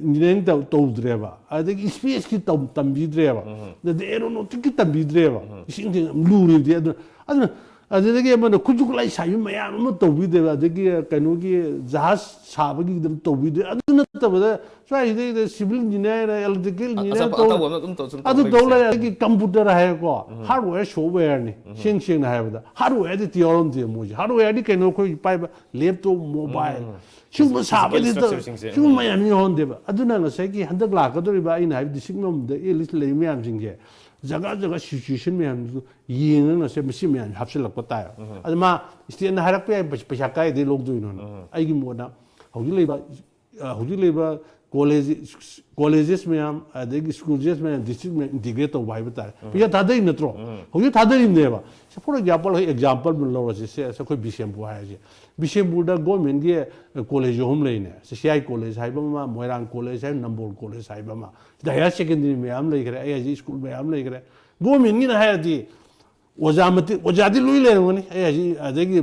ꯏꯟꯖꯤꯅꯤꯌꯥꯔꯤꯡ ꯇꯧ- ꯇꯧꯗ꯭ꯔꯦꯕ, ꯑꯗꯒꯤ ꯁ꯭ꯄꯦꯁꯀꯤ ꯇꯝ- ꯇꯝꯕꯤꯗ꯭ꯔꯦꯕ, ꯑꯗꯩ ꯑꯦꯔꯣꯅꯣꯇꯤꯛꯀꯤ ꯇꯝꯕꯤꯗ꯭ꯔꯦꯕ꯫ ꯏꯁꯤꯡ ꯊꯦꯡ- ꯂꯨꯔꯤꯕꯗꯤ ꯑꯗꯨꯅ ꯑꯗꯨꯅ ꯑꯗꯨꯗꯒꯤ ꯑꯃꯅ ꯈꯨꯠꯁꯨ ꯈꯨꯠꯂꯥꯏ ꯁꯥꯕꯤ ꯃꯌꯥꯝ ꯑꯃ ꯇꯧꯕꯤꯗꯦꯕ, ꯑꯗꯒꯤ ꯀꯩꯅꯣꯒꯤ ꯖꯍꯥꯖ ꯁꯥꯕꯒꯤꯗꯃꯛ ꯇꯧꯕꯤꯗꯦ꯫ ꯑꯗꯨ ꯅꯠꯇꯕꯗ ꯁ꯭ꯋꯥꯏꯁꯤꯗꯩꯗ ꯁꯤꯚꯤꯜ ꯏꯟꯖꯤꯅꯤꯌꯥꯔ, ꯏꯂꯦꯛꯇ꯭ꯔꯤꯀꯦꯜ ꯏꯟꯖꯤꯅꯤꯌꯥꯔ ꯑꯆꯧꯕ- ꯇꯧ- ꯑꯆꯧꯕ ꯑꯃ ꯑꯗꯨꯝ ꯇꯧ- ꯁꯨꯝ ꯑꯗꯨ ꯇꯧ ꯇꯧꯕꯒꯤꯁꯦ꯫ ꯂꯩꯔꯦ꯫ ꯑꯗꯒꯤ ꯀꯝꯄ꯭ꯌꯨꯇꯔ ꯍꯥꯏꯔꯦꯀꯣ, ꯍꯥꯔꯗꯋꯦꯌꯔ ꯁꯣꯐꯋꯦꯌꯔꯅꯤ꯫ ꯁꯦꯡ ꯁꯦꯡꯅ ꯍꯥꯏꯔꯕꯗ ꯍꯥꯔꯗꯋꯦꯌꯔꯗꯤ ꯇꯧꯔꯝꯗꯦ ꯃꯣꯏꯁꯦ꯫ ꯍꯥꯔꯗꯋꯦꯌꯔꯗꯤ ꯀꯩꯅꯣ ꯑꯩꯈꯣꯏ ꯄꯥꯏꯕ ꯂꯦꯞꯇꯣꯞ, ꯃꯣꯕꯥꯏꯜ, ꯁꯤꯒꯨꯝꯕ ꯁꯥꯕꯗꯤ ꯇꯧ- ꯏꯟꯐ꯭ꯔꯥꯁ꯭ꯇ꯭ꯔꯛꯆꯔꯁꯤꯡꯁꯦ꯫ ꯁꯤꯒꯨꯝꯕ ꯃꯌꯥꯝ ꯌꯧꯍꯟꯗꯦꯕ꯫ ꯑꯗꯨꯅ ꯉꯁꯥꯏꯒꯤ ꯍꯟꯗꯛ ꯂꯥꯛꯀꯗꯧꯔꯤꯕ ꯑꯩꯅ ꯍꯥꯏꯕ ꯗꯤꯁꯇ꯭ꯔꯤꯛ ꯑꯃꯃꯝꯗ ꯑꯦꯠ ꯂꯤꯁ ꯂꯩꯔꯤꯕ ꯃꯌꯥꯝꯁꯤꯡꯁꯦ ꯖꯒꯥ ꯖꯒꯥ ꯁꯤꯆꯨꯋꯦꯁꯟ ꯃꯌꯥꯝꯗꯨ ꯌꯦꯡꯉꯒ ꯉꯁꯥꯏ ꯃꯁꯤ ꯃꯌꯥꯝ ꯍꯥꯞꯆꯤꯜꯂꯛꯄ ꯇꯥꯏ꯫ ꯑꯗ ꯃꯥ ꯁ꯭ꯇꯦꯠꯅ ꯍꯥꯏꯔꯛꯄ ꯌꯥꯏ, ꯄꯩꯁꯥ ꯀꯥꯏꯗꯩ ꯂꯧꯗꯣꯏꯅꯣꯅ꯫ ꯑꯩꯒꯤ ꯃꯣꯠꯅ ꯍꯧꯖꯤꯛ ꯂꯩꯕ, ꯑ, ꯍꯧꯖꯤꯛ ꯂꯩꯕ ꯀꯣꯂꯦꯖ, ꯀꯣꯂꯦꯖꯦꯁ ꯃꯌꯥꯝ, ꯑꯗꯒꯤ ꯁ꯭ꯀꯨꯜꯁꯦꯁ ꯃꯌꯥꯝ, ꯗꯤꯁꯇ꯭ꯔꯤꯛ ꯃꯌꯥꯝ ꯏꯟꯇꯤꯒ꯭ꯔꯦꯠ ꯇꯧꯕ ꯍꯥꯏꯕ ꯇꯥꯔꯦ꯫ ꯄꯩꯁꯥ ꯊꯥꯗꯔꯤ ꯅꯠꯇ꯭ꯔꯣ? ꯍꯧꯖꯤꯛ ꯊꯥꯗꯔꯤꯕꯅꯦꯕ꯫ For example, ꯑꯩꯈꯣꯏ ꯑꯦꯛꯖꯥꯝꯄꯜ ꯑꯃ ꯂꯧꯔꯁꯤ꯫ ꯁꯦ, ꯑꯩꯈꯣꯏ ꯕꯤꯁꯦꯝꯄꯨꯔ ꯍꯥꯏꯔꯁꯤ꯫ ꯕꯤꯁꯦꯝꯄꯨꯔꯗ ꯒꯣꯔꯃꯦꯟꯒꯤ ꯀꯣꯂꯦꯖ ꯑꯍꯨꯝ ꯂꯩꯅꯦ꯫ ꯁꯤ ꯁꯤ ꯑꯥꯏ ꯀꯣꯂꯦꯖ ꯍꯥꯏꯕ ꯑꯃ, ꯃꯣꯏꯔꯥꯡ ꯀꯣꯂꯦꯖ ꯍꯥꯏꯕ, ꯅꯝꯕꯣꯜ ꯀꯣꯂꯦꯖ ꯍꯥꯏꯕ ꯑꯃ꯫ ꯁꯤꯗ ꯍꯥꯌꯔ ꯁꯦꯀꯦꯟꯗꯔꯤ ꯃꯌꯥꯝ ꯂꯩꯈ꯭ꯔꯦ꯫ ꯑꯩ ꯍꯥꯏꯁꯦ ꯁ꯭ꯀꯨꯜ ꯃꯌꯥꯝ ꯂꯩꯈ꯭ꯔꯦ꯫ ꯒꯣꯔꯃꯦꯟꯒꯤꯅ ꯍꯥꯏꯔꯗꯤ ꯑꯣꯖꯥ ꯃꯇꯤꯛ, ꯑꯣꯖꯥꯗꯤ ꯂꯣꯏ ꯂꯩꯔꯝꯒꯅꯤ꯫ ꯑꯩ ꯍꯥꯏꯁꯤ ꯑꯗꯒꯤ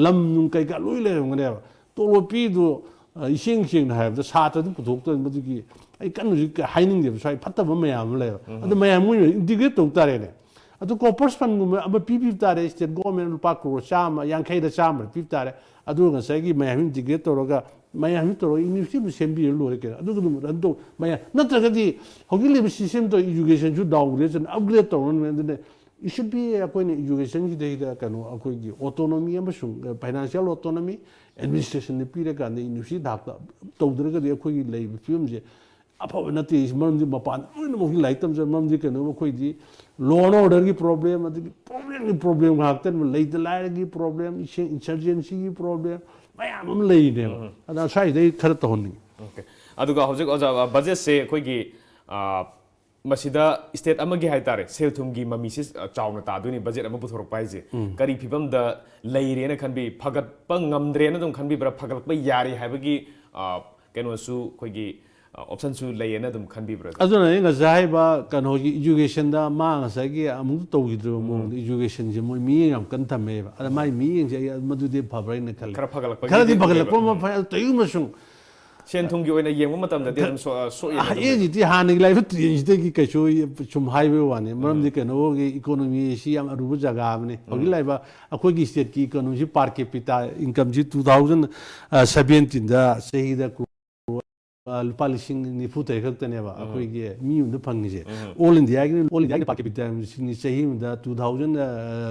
ꯂꯝ ꯅꯨꯡ ꯀꯩꯀꯥ ꯂꯣꯏ ꯂꯩꯔꯝꯒꯅꯦꯕ꯫ ꯇꯣꯂꯣꯞ ꯄꯤꯗꯨ, ꯑ, ꯏꯁꯦꯡ ꯁꯦꯡꯅ ꯍꯥꯏꯔꯕꯗ ꯁꯥꯇ꯭ꯔꯗꯨ ꯄꯨꯊꯣꯛꯇꯕ, ꯃꯗꯨꯒꯤ ꯑꯩ ꯀꯟꯅ ꯍꯧꯖꯤꯛ ꯍꯥꯏꯅꯤꯡꯗꯦꯕ, ꯁ꯭ꯋꯥꯏ ꯐꯠꯇꯕ ꯃꯌꯥꯝ ꯑꯃ ꯂꯩꯌꯦꯕ꯫ ꯑꯗꯨ ꯃꯌꯥꯝ ꯃꯣꯏꯅ ꯏꯟꯇꯤꯒ꯭ꯔꯦꯠ ꯇꯧ ꯇꯥꯔꯦꯅꯦ꯫ ꯑꯗꯨ ꯀꯣꯔꯄꯁ ꯐꯟꯒꯨꯝꯕ ꯑꯃ ꯄꯤꯕꯤꯕ ꯇꯥꯔꯦ, ꯁ꯭ꯇꯦꯠ ꯒꯣꯔꯃꯦꯟ ꯂꯨꯄꯥ ꯀ꯭ꯔꯣꯔ ꯆꯥꯝꯃ, ꯌꯥꯡꯈꯩꯗ ꯆꯥꯝꯃ ꯄꯤꯕ ꯇꯥꯔꯦ꯫ ꯑꯗꯨꯒ ꯉꯁꯥꯏꯒꯤ ꯃꯌꯥꯝ ꯏꯟꯇꯤꯒ꯭ꯔꯦꯠ ꯇꯧꯔꯒ ꯃꯌꯥꯝ ꯇꯧꯔꯒ ꯌꯨꯅꯤꯚꯔꯁꯤꯇꯤ ꯑꯃ ꯁꯦꯝꯕꯤꯔ ꯂꯣꯏꯔꯦ ꯀꯩꯅꯣ꯫ ꯑꯗꯨꯒ ꯑꯗꯨꯝ ꯔꯟ ꯇꯧ ꯃꯌꯥꯝ, ꯅꯠꯇ꯭ꯔꯒꯗꯤ ꯍꯧꯖꯤꯛ ꯂꯩꯕ ꯁꯤꯁꯇꯦꯝꯗꯣ ꯏꯖꯨꯀꯦꯁꯟꯁꯨ ꯗꯥꯎꯟꯒ꯭ꯔꯦꯗ ꯆꯠꯅ ꯑꯞꯒ꯭ꯔꯦꯗ ꯇꯧꯔꯅꯤ꯫ ꯑꯗꯨꯅ ꯏꯁꯨ ꯄꯤ ꯑꯩꯈꯣꯏꯅ ꯏꯖꯨꯀꯦꯁꯟꯁꯤꯗꯩꯗ ꯀꯩꯅꯣ ꯑꯩꯈꯣꯏꯒꯤ ꯑꯣꯇꯣꯅꯣꯃꯤ ꯑꯃꯁꯨꯡ ꯐꯥꯏꯅꯥꯟꯁꯤꯌꯦꯜ ꯑꯣꯇꯣꯅꯣꯃꯤ ꯑꯦꯗꯃꯤꯅꯤꯁꯇ꯭ꯔꯦꯁꯟꯗ ꯄꯤꯔꯀꯥꯟꯗ ꯌꯨꯅꯤꯚꯔꯁꯤꯇꯤ ꯊꯥꯛꯇ ꯇꯧꯗ꯭ꯔꯒꯗꯤ ꯑꯩꯈꯣꯏꯒꯤ ꯂꯩꯔꯤꯕ ꯐꯤꯕꯝꯁꯦ ꯑꯐꯕ ꯅꯠꯇꯦ꯫ ꯃꯔꯝꯗꯤ ꯃꯄꯥꯟ ꯂꯣꯏꯅꯃꯛꯀꯤ ꯂꯥꯏꯔꯤꯛ ꯇꯝꯖꯕ ꯃꯔꯝꯗꯤ ꯀꯩꯅꯣ ꯑꯩꯈꯣꯏꯗꯤ ꯂꯣ ꯑꯦꯟ ꯑꯣꯔꯗꯔꯒꯤ ꯄ꯭ꯔꯣꯕ꯭ꯂꯦꯝ, ꯑꯗꯒꯤ ꯄ꯭ꯔꯣꯕ꯭ꯂꯦꯝꯒꯤ ꯄ꯭ꯔꯣꯕ꯭ꯂꯦꯝ ꯉꯥꯛꯇꯅꯦꯕ꯫ ꯂꯩꯇ ꯂꯥꯏꯔꯒꯤ ꯄ꯭ꯔꯣꯕ꯭ꯂꯦꯝ, ꯏꯟꯁꯔꯖꯦꯟꯁꯤꯒꯤ ꯄ꯭ꯔꯣꯕ꯭ꯂꯦꯝ ꯃꯌꯥꯝ ꯑꯃ ꯂꯩꯔꯤꯅꯦꯕ꯫ ꯑꯗ ꯁ꯭ꯋꯥꯏꯗꯩ ꯈꯔ ꯇꯧꯍꯟꯅꯤꯡꯉꯤ꯫ ꯑꯣꯀꯦ꯫ ꯑꯗꯨꯒ ꯍꯧꯖꯤꯛ ꯑꯣꯖꯥ, ꯕꯖꯦꯠꯁꯦ ꯑꯩꯈꯣꯏꯒꯤ, ꯑ, ꯃꯁꯤꯗ ꯁ꯭ꯇꯦꯠ ꯑꯃꯒꯤ ꯍꯥꯏꯇꯥꯔꯦ, ꯁꯦꯜ ꯊꯨꯝꯒꯤ ꯃꯃꯤꯁꯤ, ꯑ, ꯆꯥꯎꯅ ꯇꯥꯗꯣꯏꯅꯤ꯫ ꯕꯖꯦꯠ ꯑꯃ ꯄꯨꯊꯣꯔꯛꯄ ꯍꯥꯏꯁꯦ ꯀꯔꯤ ꯐꯤꯕꯝꯗ ꯂꯩꯔꯦꯅ ꯈꯟꯕꯤ? ꯐꯒꯠꯄ ꯉꯝꯗ꯭ꯔꯦꯅ ꯑꯗꯨꯝ ꯈꯟꯕꯤꯕ꯭ꯔꯥ? ꯐꯒꯠꯂꯛꯄ ꯌꯥꯔꯤ ꯍꯥꯏꯕꯒꯤ, ꯑ, ꯀꯩꯅꯣꯁꯨ ꯑꯩꯈꯣꯏꯒꯤ, ꯑ, ꯑꯣꯞꯁꯟꯁꯨ ꯂꯩꯌꯦꯅ ꯑꯗꯨꯝ ꯈꯟꯕꯤꯕ꯭ꯔꯥ? ꯑꯗꯨꯅ ꯑꯩ ꯉꯁꯥꯏ ꯍꯥꯏꯕ ꯀꯩꯅꯣꯒꯤ ꯏꯖꯨꯀꯦꯁꯟꯗ ꯃꯥ ꯉꯁꯥꯏꯒꯤ ꯑꯃꯨꯛ ꯇꯧꯈꯤꯗ꯭ꯔꯤꯕ ꯃꯑꯣꯡꯗ ꯏꯖꯨꯀꯦꯁꯟꯁꯦ ꯃꯣꯏ ꯃꯤꯠꯌꯦꯡ ꯌꯥꯝ ꯀꯟꯅ ꯊꯝꯃꯦꯕ꯫ ꯑꯗ ꯃꯥꯏ ꯃꯤꯠꯌꯦꯡꯁꯦ ꯑꯩ ꯃꯗꯨꯗꯤ ꯐꯕ꯭ꯔꯥ ꯍꯥꯏꯅ ꯈꯜꯂꯤ꯫ ꯈꯔ ꯐꯒꯠꯂꯛꯄꯒꯤ ꯈꯔꯗꯤ ꯎꯏꯌꯦꯕ꯫ ꯐꯒꯠꯂꯛꯄ ꯑꯃ ꯐꯩ꯫ ꯑꯗꯨ ꯇꯧꯏ ꯑꯃꯁꯨꯡ ꯁꯦꯟ ꯊꯨꯝꯒꯤ ꯑꯣꯏꯅ ꯌꯦꯡꯕ ꯃꯇꯝꯗꯗꯤ ꯑꯗꯨꯝ ꯁꯣ-, ꯑ, ꯁꯣꯛꯏꯅ ꯑꯗꯨꯝ ꯂꯩ꯫ ꯍꯌꯦꯡꯁꯤꯗꯤ ꯍꯥꯟꯅꯒꯤ ꯂꯥꯏꯕ ꯇ꯭ꯔꯦꯟꯁꯤꯗꯒꯤ ꯀꯩꯁꯨ ꯁꯨꯝ ꯍꯥꯏꯕꯒꯤ ꯋꯥꯅꯤ꯫ ꯃꯔꯝꯗꯤ ꯀꯩꯅꯣꯒꯤ ꯏꯀꯣꯅꯣꯃꯤ ꯑꯁꯤ ꯌꯥꯝ ꯑꯔꯨꯕ ꯖꯒꯥ ꯑꯃꯅꯤ꯫ ꯍꯧꯖꯤꯛ ꯂꯩꯕ ꯑꯩꯈꯣꯏꯒꯤ ꯁ꯭ꯇꯦꯠꯀꯤ ꯏꯀꯣꯅꯣꯃꯤꯁꯤ per capita incomeꯁꯤ two thousand seventeen ꯗ ꯆꯍꯤꯗ ꯑ, ꯂꯨꯄꯥ ꯂꯤꯁꯤꯡ ꯅꯤꯐꯨ ꯇꯔꯦꯠ ꯈꯛꯇꯅꯦꯕ ꯑꯩꯈꯣꯏꯒꯤ ꯃꯤ ꯑꯃꯗ ꯐꯪꯉꯤꯁꯦ꯫ ꯑꯣꯜ ꯏꯟꯗꯤꯌꯥꯒꯤ, ꯑꯣꯜ ꯏꯟꯗꯤꯌꯥꯒꯤ per capita ꯁꯤꯡꯁꯦ ꯆꯍꯤ ꯑꯃꯗ two thousand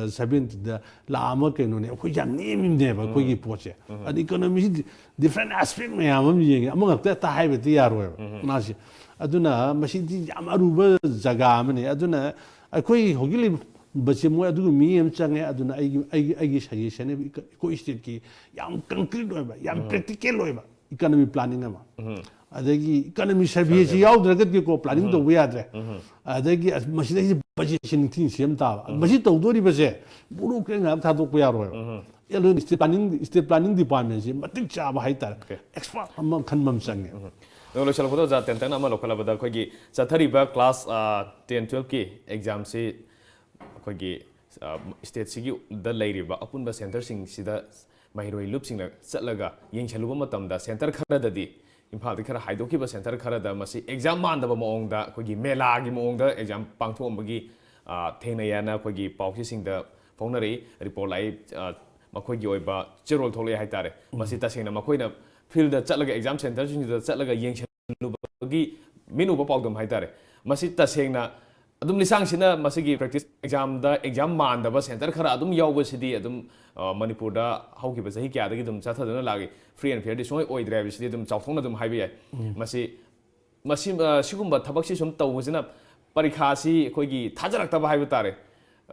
seventeen ꯗ ꯂꯥꯛ ꯑꯃ ꯀꯩꯅꯣꯅꯦ꯫ ꯑꯩꯈꯣꯏ ꯌꯥꯝ ꯅꯦꯝꯃꯤꯕꯅꯦꯕ ꯑꯩꯈꯣꯏꯒꯤ ꯄꯣꯠꯁꯦ꯫ ꯑꯗ economy ꯁꯤ different aspect ꯃꯌꯥꯝ ꯑꯃ ꯌꯦꯡꯉꯦ꯫ ꯑꯃꯈꯛꯇ ꯍꯦꯛꯇ ꯍꯥꯏꯕꯗꯤ ꯌꯥꯔꯣꯏꯕ꯫ ꯃꯥꯁꯤ, ꯑꯗꯨꯅ ꯃꯁꯤꯗꯤ ꯌꯥꯝ ꯑꯔꯨꯕ ꯖꯒꯥ ꯑꯃꯅꯤ꯫ ꯑꯗꯨꯅ ꯑꯩꯈꯣꯏ ꯍꯧꯖꯤꯛ ꯂꯩꯔꯤꯕꯁꯦ ꯃꯣꯏ ꯑꯗꯨꯒꯤ ꯃꯤ ꯑꯃ ꯆꯪꯉꯦ꯫ ꯑꯗꯨꯅ ꯑꯩꯒꯤ, ꯑꯩꯒꯤ, ꯑꯩꯒꯤ suggestion ꯅꯦꯕ, ꯑꯩꯈꯣꯏ state ꯀꯤ ꯌꯥꯝ concrete ꯑꯣꯏꯕ, ꯌꯥꯝ practical ꯑꯣꯏꯕ economy planning ꯑꯃ꯫ ꯑꯗꯒꯤ economy survey ꯁꯤ ꯌꯥꯎꯗ꯭ꯔꯒꯗꯤꯀꯣ planning ꯇꯧꯕ ꯌꯥꯗ꯭ꯔꯦ꯫ ꯑꯗꯒꯤ ꯑꯁ, ꯃꯁꯤꯗꯩꯁꯤꯗ budget ꯁꯤ ꯅꯤꯡꯊꯤꯅ ꯁꯦꯝ ꯇꯥꯕ꯫ ꯃꯁꯤ ꯇꯧꯗꯣꯔꯤꯕꯁꯦ ꯕꯨꯔꯨ ꯀ꯭ꯔꯦꯡ ꯉꯥꯏꯍꯥꯛ ꯊꯥꯗꯣꯛꯄ ꯌꯥꯔꯣꯏꯕ꯫ ꯑꯗꯨꯅ state planning, state planning department ꯁꯤ ꯃꯇꯤꯛ ꯆꯥꯕ ꯍꯥꯏꯇꯥꯔꯦ꯫ Okay. Expert ꯑꯃ ꯈꯟꯕ ꯑꯃ ꯆꯪꯉꯦ꯫ ꯑꯗꯨꯒ ꯂꯣꯏꯁꯤꯜꯂꯛꯄꯗ ꯑꯣꯖꯥ ꯇꯦꯟꯇꯛꯅ ꯑꯃ ꯂꯧꯈꯠꯂꯕꯗ ꯑꯩꯈꯣꯏꯒꯤ ꯆꯠꯊꯔꯤꯕ class, ꯑ, ten twelve ꯀꯤ exam ꯁꯤ ꯑꯩꯈꯣꯏꯒꯤ, ꯑ, state ꯁꯤꯒꯤ ꯗ ꯂꯩꯔꯤꯕ ꯑꯄꯨꯟꯕ centre ꯁꯤꯡꯁꯤꯗ ꯃꯍꯩꯔꯣꯏ ꯂꯨꯞꯁꯤꯡꯅ ꯆꯠꯂꯒ ꯌꯦꯡꯁꯤꯜꯂꯨꯕ ꯃꯇꯝꯗ centre ꯈꯔꯗꯗꯤ ꯏꯝꯐꯥꯜꯗꯒꯤ ꯈꯔ ꯍꯥꯏꯗꯣꯛꯈꯤꯕ centre ꯈꯔꯗ ꯃꯁꯤ exam ꯃꯥꯟꯗꯕ ꯃꯑꯣꯡꯗ ꯑꯩꯈꯣꯏꯒꯤ ꯃꯦꯂꯥꯒꯤ ꯃꯑꯣꯡꯗ exam ꯄꯥꯡꯊꯣꯛꯑꯝꯕꯒꯤ, ꯑ, ꯊꯦꯡꯅꯩ ꯍꯥꯏꯅ ꯑꯩꯈꯣꯏꯒꯤ ꯄꯥꯎꯆꯦꯁꯤꯡꯗ ꯐꯣꯡꯅꯔꯛꯏ, report ꯂꯥꯛꯏ꯫ ꯑ, ꯃꯈꯣꯏꯒꯤ ꯑꯣꯏꯕ ꯆꯦꯔꯣꯜ ꯊꯣꯛꯂꯛꯑꯦ ꯍꯥꯏꯇꯥꯔꯦ꯫ ꯃꯁꯤ ꯇꯁꯦꯡꯅ ꯃꯈꯣꯏꯅ field ꯗ ꯆꯠꯂꯒ exam centre ꯁꯤꯡꯁꯤꯗ ꯆꯠꯂꯒ ꯌꯦꯡꯁꯤꯜꯂꯨꯕꯒꯤ ꯃꯤꯠ ꯎꯕ ꯄꯥꯎꯗꯝ ꯍꯥꯏꯇꯥꯔꯦ꯫ ꯃꯁꯤ ꯇꯁꯦꯡꯅ ꯑꯗꯨꯝ ꯂꯤꯁꯥꯡꯁꯤꯠꯅ ꯃꯁꯤꯒꯤ practice exam ꯗ exam ꯃꯥꯟꯗꯕ centre ꯈꯔ ꯑꯗꯨꯝ ꯌꯥꯎꯕꯁꯤꯗꯤ ꯑꯗꯨꯝ, ꯑ, ꯃꯅꯤꯄꯨꯔꯗ ꯍꯧꯈꯤꯕ ꯆꯍꯤ ꯀꯌꯥꯗꯒꯤ ꯑꯗꯨꯝ ꯆꯠꯊꯗꯨꯅ ꯂꯥꯛꯏ꯫ Free and fair ꯗꯤ ꯁꯨꯡꯑꯣꯏ ꯑꯣꯏꯗ꯭ꯔꯦ ꯍꯥꯏꯕꯁꯤꯗꯤ ꯑꯗꯨꯝ ꯆꯥꯎꯊꯣꯛꯅ ꯑꯗꯨꯝ ꯍꯥꯏꯕ ꯌꯥꯏ꯫ ꯃꯁꯤ, ꯃꯁꯤ, ꯑ, ꯁꯤꯒꯨꯝꯕ ꯊꯕꯛꯁꯤ ꯁꯨꯝ ꯇꯧꯕꯁꯤꯅ ꯄꯔꯤꯈꯥꯁꯤ ꯑꯩꯈꯣꯏꯒꯤ ꯊꯥꯖꯔꯛꯇꯕ ꯍꯥꯏꯕ ꯇꯥꯔꯦ꯫